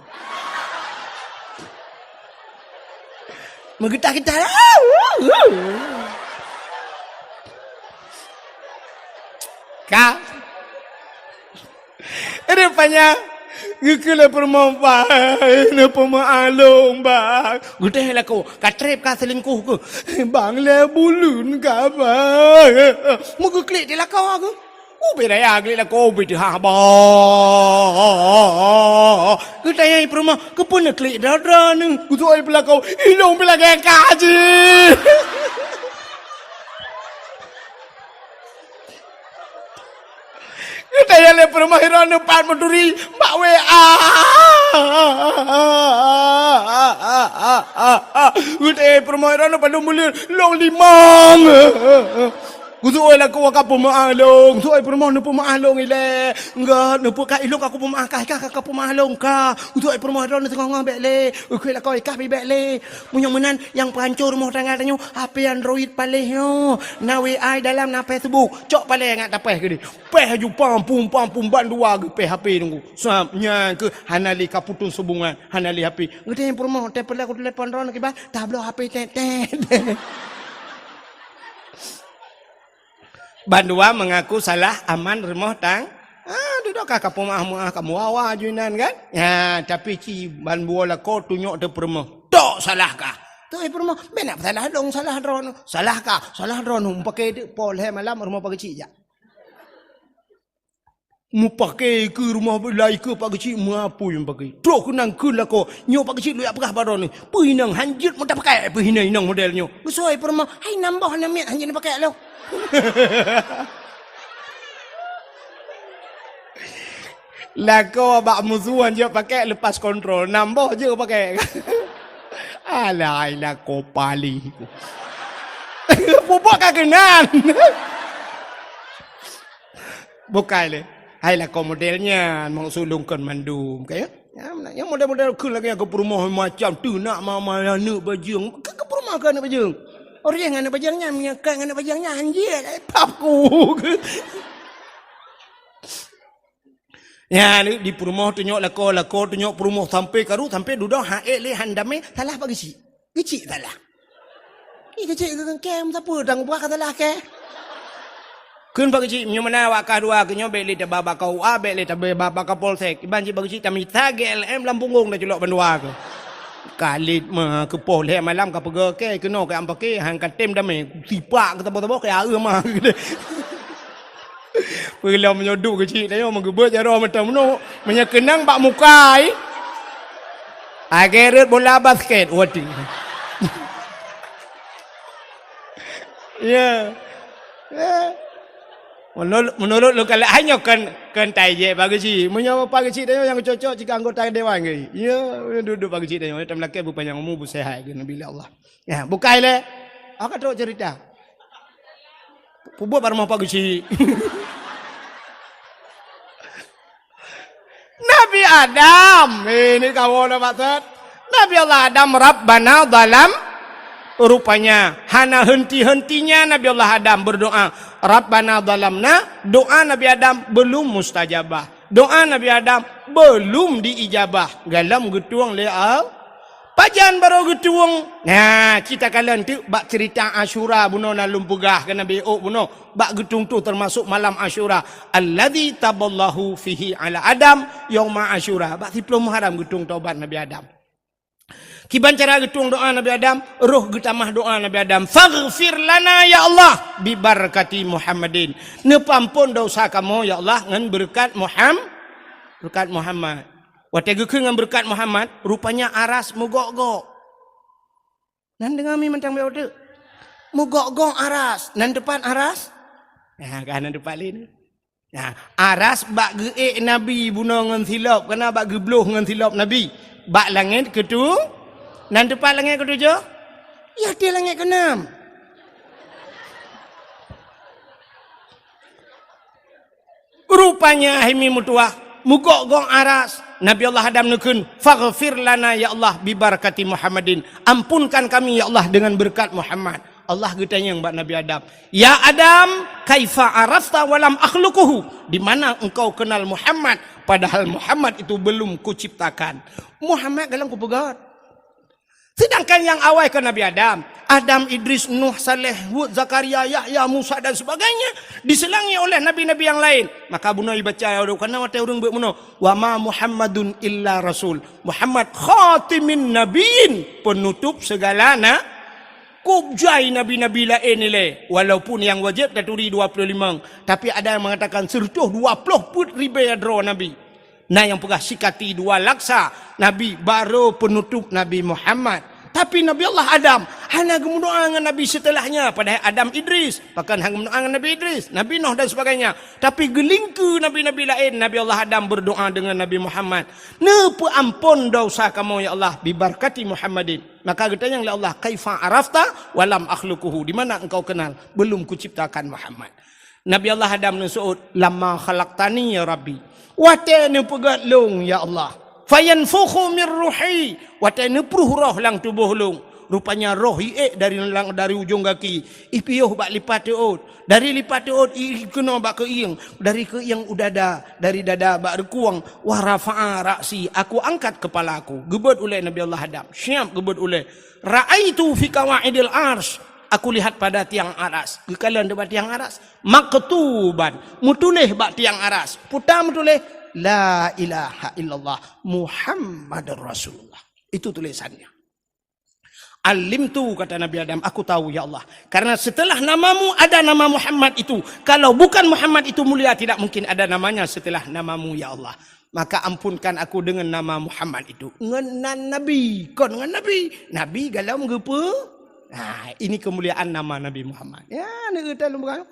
Meugeutah-geutah. Ka. Rupanya, geukheun lé peurumoh, "Bang, neupeumaklum, Bang." Geuteh lakoe, ka trép ka seulingkoh keuh. "Bang, lhèe buleuen ka, Bang." Meugeuklik di lakoe keuh. Ubé raya glik lakoe, ubé teuhah, "Bang." Geutanyong peurumoh, "Keupeue neuklik droe-droe neuh?" Geutanyong peurumoh, "Ilôn pih lagèe ka jih." Geutanyong lé peurumoh, "Droeneuh pat meuturi?" "Bak W A." Geutanyong peurumoh, "Droeneuh padum buleuen?" "Lôn limong." Geusuai lakoe ka peumeu'ah lôn, geusuai peurumoh neupeumeu'ah lôn ilée. Enggak, neupeukat ilôn ka kupeumeu'ah kah, kah ka peumeu'ah lôn kah. Geusuai peurumoh droeneuh teungoh-ngoh bék lé. Ukui lakoe kah pih bék lé. Meunyoe meunan, nyang peuhanco rumoh tangga tanyoe, H P Android paléh nyoe. Na W A dalam, na Facebook. Cok paléh ngat tapéh keudeh. Péh aju pam pum, pam pum, bandua geupéh H P nunggu. Sab, nyan keuh hana lé ka putôh hubungan, hana lé H P. Geutanyong peurumoh, "Teupeula kutelepon droeneuh kiban?" Tabloe H P tét-tét. Bandua mengaku salah aman rumoh tang-, ah, dudoe ka kapeumeu'ah-meu'ah, kamu wawa ju inan kan? Ya, tapi ci bandua lakoe tunyok teupeureumoh. Tok salah kah? Tok peurumoh, "Bèk na salah lôn, salah droeneuh." "Salah kah? Salah droeneuh." Meupaké teuk, poh lhèe malam rumoh Pak Geuchik jak. Meupaké keu rumoh lai keu Pak Geuchik, meuapui meupaké. Troh keunan keu lakoe, nyoe Pak Geuchik lôn jak peugah bak droeneuh. Peue inong hanjeuet meutapaké, peue inong model nyoe. Geusuai peurumoh, "Hai nam boh nam miet hanjeuet neupaké lôn." Lakoe bak musoh hanjeuet paké lepas kontrol, nam boh jeuet paké. Alai lakoe pali. Pupuk ka keunan. Bukai lé. Hai lakoe model nyan, maksud lôn kon mandum, ka ya? Ya, nyang model-model keu lagèe keu peurumoh macam tu nak mama aneuk bajeueng. Keu, keu peurumoh keu aneuk bajeueng. Orang aneuk bajeueng nyan, meunyoe ka aneuk bajeueng nyan, hanjeuet, eh, pap ku. Ya, di, di peurumoh tunyok lakoe, lakoe tunyok peurumoh sampai karu, sampai dudoe han ék lé han damé, salah Pak Geuchik. Geuchik salah. Ih, Geuchik keu kèe, sapeue dang ubah ka salah kèe. Kheun Pak Geuchik, meunyoe meunan awak kah dua keu nyoe, bèk lé taba bak K U A, bèk lé taba bak, bak Kapolsek. Iban cit Pak Geuchik tamita G L M lam punggong taculok bandua keuh. Kalit mah keu poh lhèe malam ka peugah kèe keunoe keu am paké, han ka tem damé. Sipak keu saboh-saboh keu areuh mah. Peulom meunyoe duek Geuchik tanyoe meugeubeuet jaroe meuteumeunoe, meunyoe keunong bak muka ai. Lagèe rhot bola basket, waduh. Ya. Ya. Menurut, menurut lôn kalon, hai nyoe kon, kon tajek Pak Geuchik. Meunyoe Pak Geuchik tanyoe nyang cocok cit keu anggota dewan keuh. Ya, duek-duek Pak Geuchik tanyoe, tam lakèe beupanyang umu, beuseuhat keu Nabi Allah. Ya, bukai lé. Aku trok cerita. Peubuet bak rumoh Pak Geuchik. Nabi Adam, eh, ini kawan dah maksud. Nabi Allah Adam, Rabbana zalam. Rupanya, hana henti-hentinya Nabi Allah Adam berdoa. Rabbana zalamna, doa Nabi Adam belum mustajabah. Doa Nabi Adam belum diijabah. Galom geutueng lé Allah. Pajan barô geutueng? Nah, cit takalon teuk bak cerita Asyura bunoe na lôn peugah keu Nabi ôk bunoe bak geutueng tu teumasok malam Asyura. Alladzi taballahu fihi ala Adam yauma Asyura. Bak siplôh Muharram geutueng taubat Nabi Adam. Kiban cara geutueng doa Nabi Adam, roh geutamah doa Nabi Adam, "Faghfir lana ya Allah bi barakati Muhammadin." Neupeuampon dosa kamoe ya Allah ngon beureukat Muham-, beureukat Muhammad. Watèe geukheun ngon beureukat Muhammad, rupanya aras meugok-gok. Nan deungoe mi mantong bèk udeuek. Meugok-gok aras, nan teupat aras? Nah, ka nan teupat lé ni. Nah, aras bak geuék Nabi bunoe ngon silop, kana bak geubloh ngon silop Nabi. Bak langét keutu-, nan teupat langét keutujoh? Ya, di langét keunam. Rupanya hai mi meutuah, meugok-gok aras. Nabi Allah Adam neukheun, "Faghfir lana ya Allah bi barakati Muhammadin." Ampunkan kami ya Allah dengan berkat Muhammad. Allah geutanyong bak Nabi Adam, "Ya Adam, kaifa arafta walam akhluquhu?" Di mana engkau kenal Muhammad padahal Muhammad itu belum kuciptakan? Muhammad galom kupeugöt. Sedangkan nyang awai kan Nabi Adam, Adam, Idris, Nuh, Saleh, Hud, Zakaria, Yahya, Musa dan sebagainya diselangi oleh nabi-nabi yang lain. Maka bunoe ibaca, karena watèe ureueng beuet bunoe, "Wa ma Muhammadun illa rasul." Muhammad khatimin nabiyyin, penutup segala na-, kôb jai nabi-nabi laén ilèe. Walaupun nyang wajéb taturi dua ploh limong, tapi ada yang mengatakan seratus dua ploh peuet ribèe droe nabi. Na nyang peugah sikati dua laksa nabi, barô penutup Nabi Muhammad. Tapi Nabi Allah Adam hana geumeudoa ngon Nabi setelahnya, padahai Adam Idris, pakon hana geumeudoa ngon Nabi Idris, Nabi Nuh dan sebagainya. Tapi geulingkeue nabi-nabi laén, Nabi Allah Adam berdoa dengan Nabi Muhammad, "Neupeuampon dosa kamoe ya Allah, bibarakati Muhammadin." Maka geutanyong lé Allah, "Kaifa arafta wa lam akhluquhu?" Di mana engkau kenal? Belum kuciptakan Muhammad. Nabi Allah Adam neuseuôt, "Lamma khalaqtani ya Rabbi." Watée neupeugét lôn, ya Allah. "Fayanfukhu mir ruhi." Watée neupruh roh lam tuboh lôn. Rupanya roh iék dari, dari ujong gaki, ipiôh bak lipat teuôt. Dari lipat teuôt ikeunoe bak keuieng. Dari keuieng u dada, dari dada bak reukueng. "Wa rafa'a ra'si." Aku angkat kepala aku. Geubeuet ulée Nabi Allah Adam. Siap geubeuet ulée. "Ra'aitu fi qawaidil arsy." Aku lihat pada tiang aras. Geukalon di bak tiang aras. Maktuban. Meutuléh bak tiang aras. Puta meutuléh, "La ilaha illallah Muhammadur Rasulullah." Itu tulisannya. "Alimtu," kata Nabi Adam, "aku tahu, ya Allah. Karena setelah namamu ada nama Muhammad itu. Kalau bukan Muhammad itu mulia, tidak mungkin ada namanya setelah namamu, ya Allah. Maka ampunkan aku dengan nama Muhammad itu." Ngon nan Nabi, kon ngon Nabi. Nabi galom geupeu. Nah, ini kemuliaan nama Nabi Muhammad. Ya, neueuta lom bukan.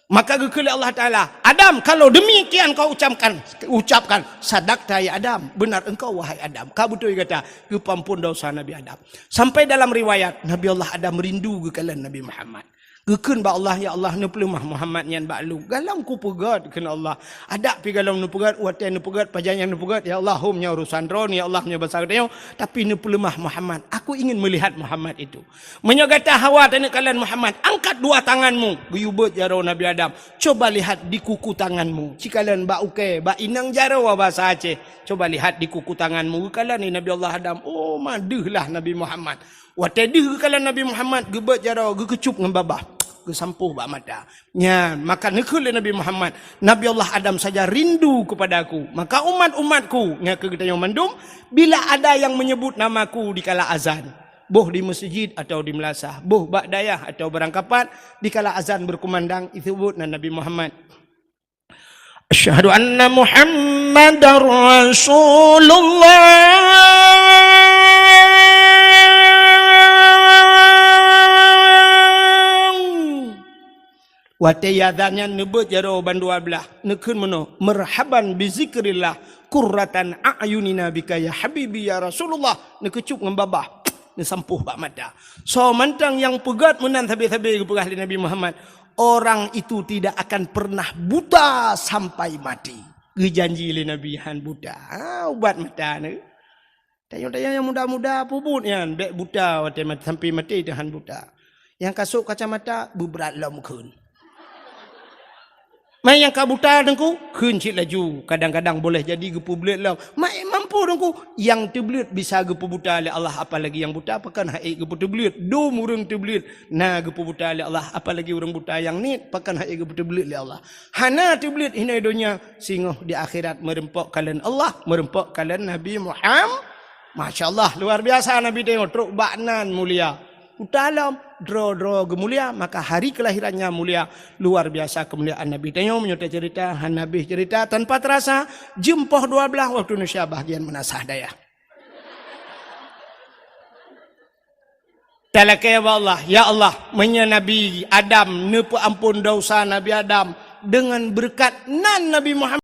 Maka geukheun lé Allah Taala, "Adam, kalau demikian kau ucapkan, ucapkan, sadakta ya Adam, benar engkau wahai Adam." Ka beutôi gata, geupeuampon dosa Nabi Adam. Sampai dalam riwayat, Nabi Allah Adam rindu geukalon Nabi Muhammad. Geukheun bak Allah, "Ya Allah, neupeuleumah Muhammad nyan bak lôn." Galom kupeugét, kheun Allah. Adak pi galom neupeugét, watée neupeugét, pajan nyang neupeugét, "Ya Allah, hom nyoe urusan droe, ya Allah, nyoe basa geutanyoe, tapi neupeuleumah Muhammad. Aku ingin melihat Muhammad itu." Meunyoe gata hawa taneuk kalon Muhammad, angkat dua tanganmu. Geuyubeut jaroe Nabi Adam. Coba lihat di kuku tanganmu. Cikalon bak ukée, bak inong jaroe basa Aceh. Coba lihat di kuku tanganmu. Geukalon lé Nabi Allah Adam. Oh, madeuh lah Nabi Muhammad. Watée deuh geukalon Nabi Muhammad, geubeuet jaroe, geukeucup ngon babah. Geusampôh bak mata. Nyan, maka neukheun lé Nabi Muhammad, "Nabi Allah Adam saja rindu kepada aku. Maka umat-umatku," nyan keu geutanyoe mandum, "bila ada yang menyebut namaku dikala azan." Boh di meuseujid atawa di meulasah, boh bak dayah atawa barangkapat, dikala azan beukeumandang, iseuôt nan Nabi Muhammad. "Asyhadu anna Muhammadar Rasulullah." Watée azan nyan neubeuet jaroe bandua blaih, neukheun meunoe, "Marhaban bi zikrillah, qurratan a'yunina bika ya habibi ya Rasulullah." Neukeucup ngon babah, neusampôh bak mata. Soe mantong nyang peugét meunan sabe-sabe geupeugah lé Nabi Muhammad, orang itu tidak akan pernah buta sampai mati. Geujanji lé Nabi han buta. Ha, ubat mata ni. Tanyoe-tanyoe nyang muda-muda peubuet nyan, bék buta watée mat-, sampai maté teuh han buta. Nyang ka sôk kacamata, beubrat lom kheun. Mai nyang ka buta teungku, kheun cit laju. Kadang-kadang boleh jadi geupeubleuet lom. Mai mampu teungku, nyang teubleuet bisa geupeubuta lé Allah, apalagi nyang buta, pakon han ék geupeuteubleuet. Dum ureuëng teubleuet na geupeubuta lé Allah, apalagi ureuëng buta nyang niet, pakon han ék geupeuteubleuet lé Allah. Hana teubleuet hinoe donya, singoh di akhirat meureumpok kalon Allah, meureumpok kalon Nabi Muhammad. Masya Allah, luar biasa Nabi teuh trok bak nan mulia. Uta lom, droe-droe geumulia, maka hari kelahirannya mulia. Luar biasa kemuliaan Nabi teuh. Meunyoe tacerita, hana habéh cerita tanpa terasa, jeuem poh dua belas waktu Indonesia bahagian meunasah dayah. Talakée bak Allah, "Ya Allah, meunyoe Nabi Adam neupeuampon dosa Nabi Adam deungon beureukat nan Nabi Muhammad."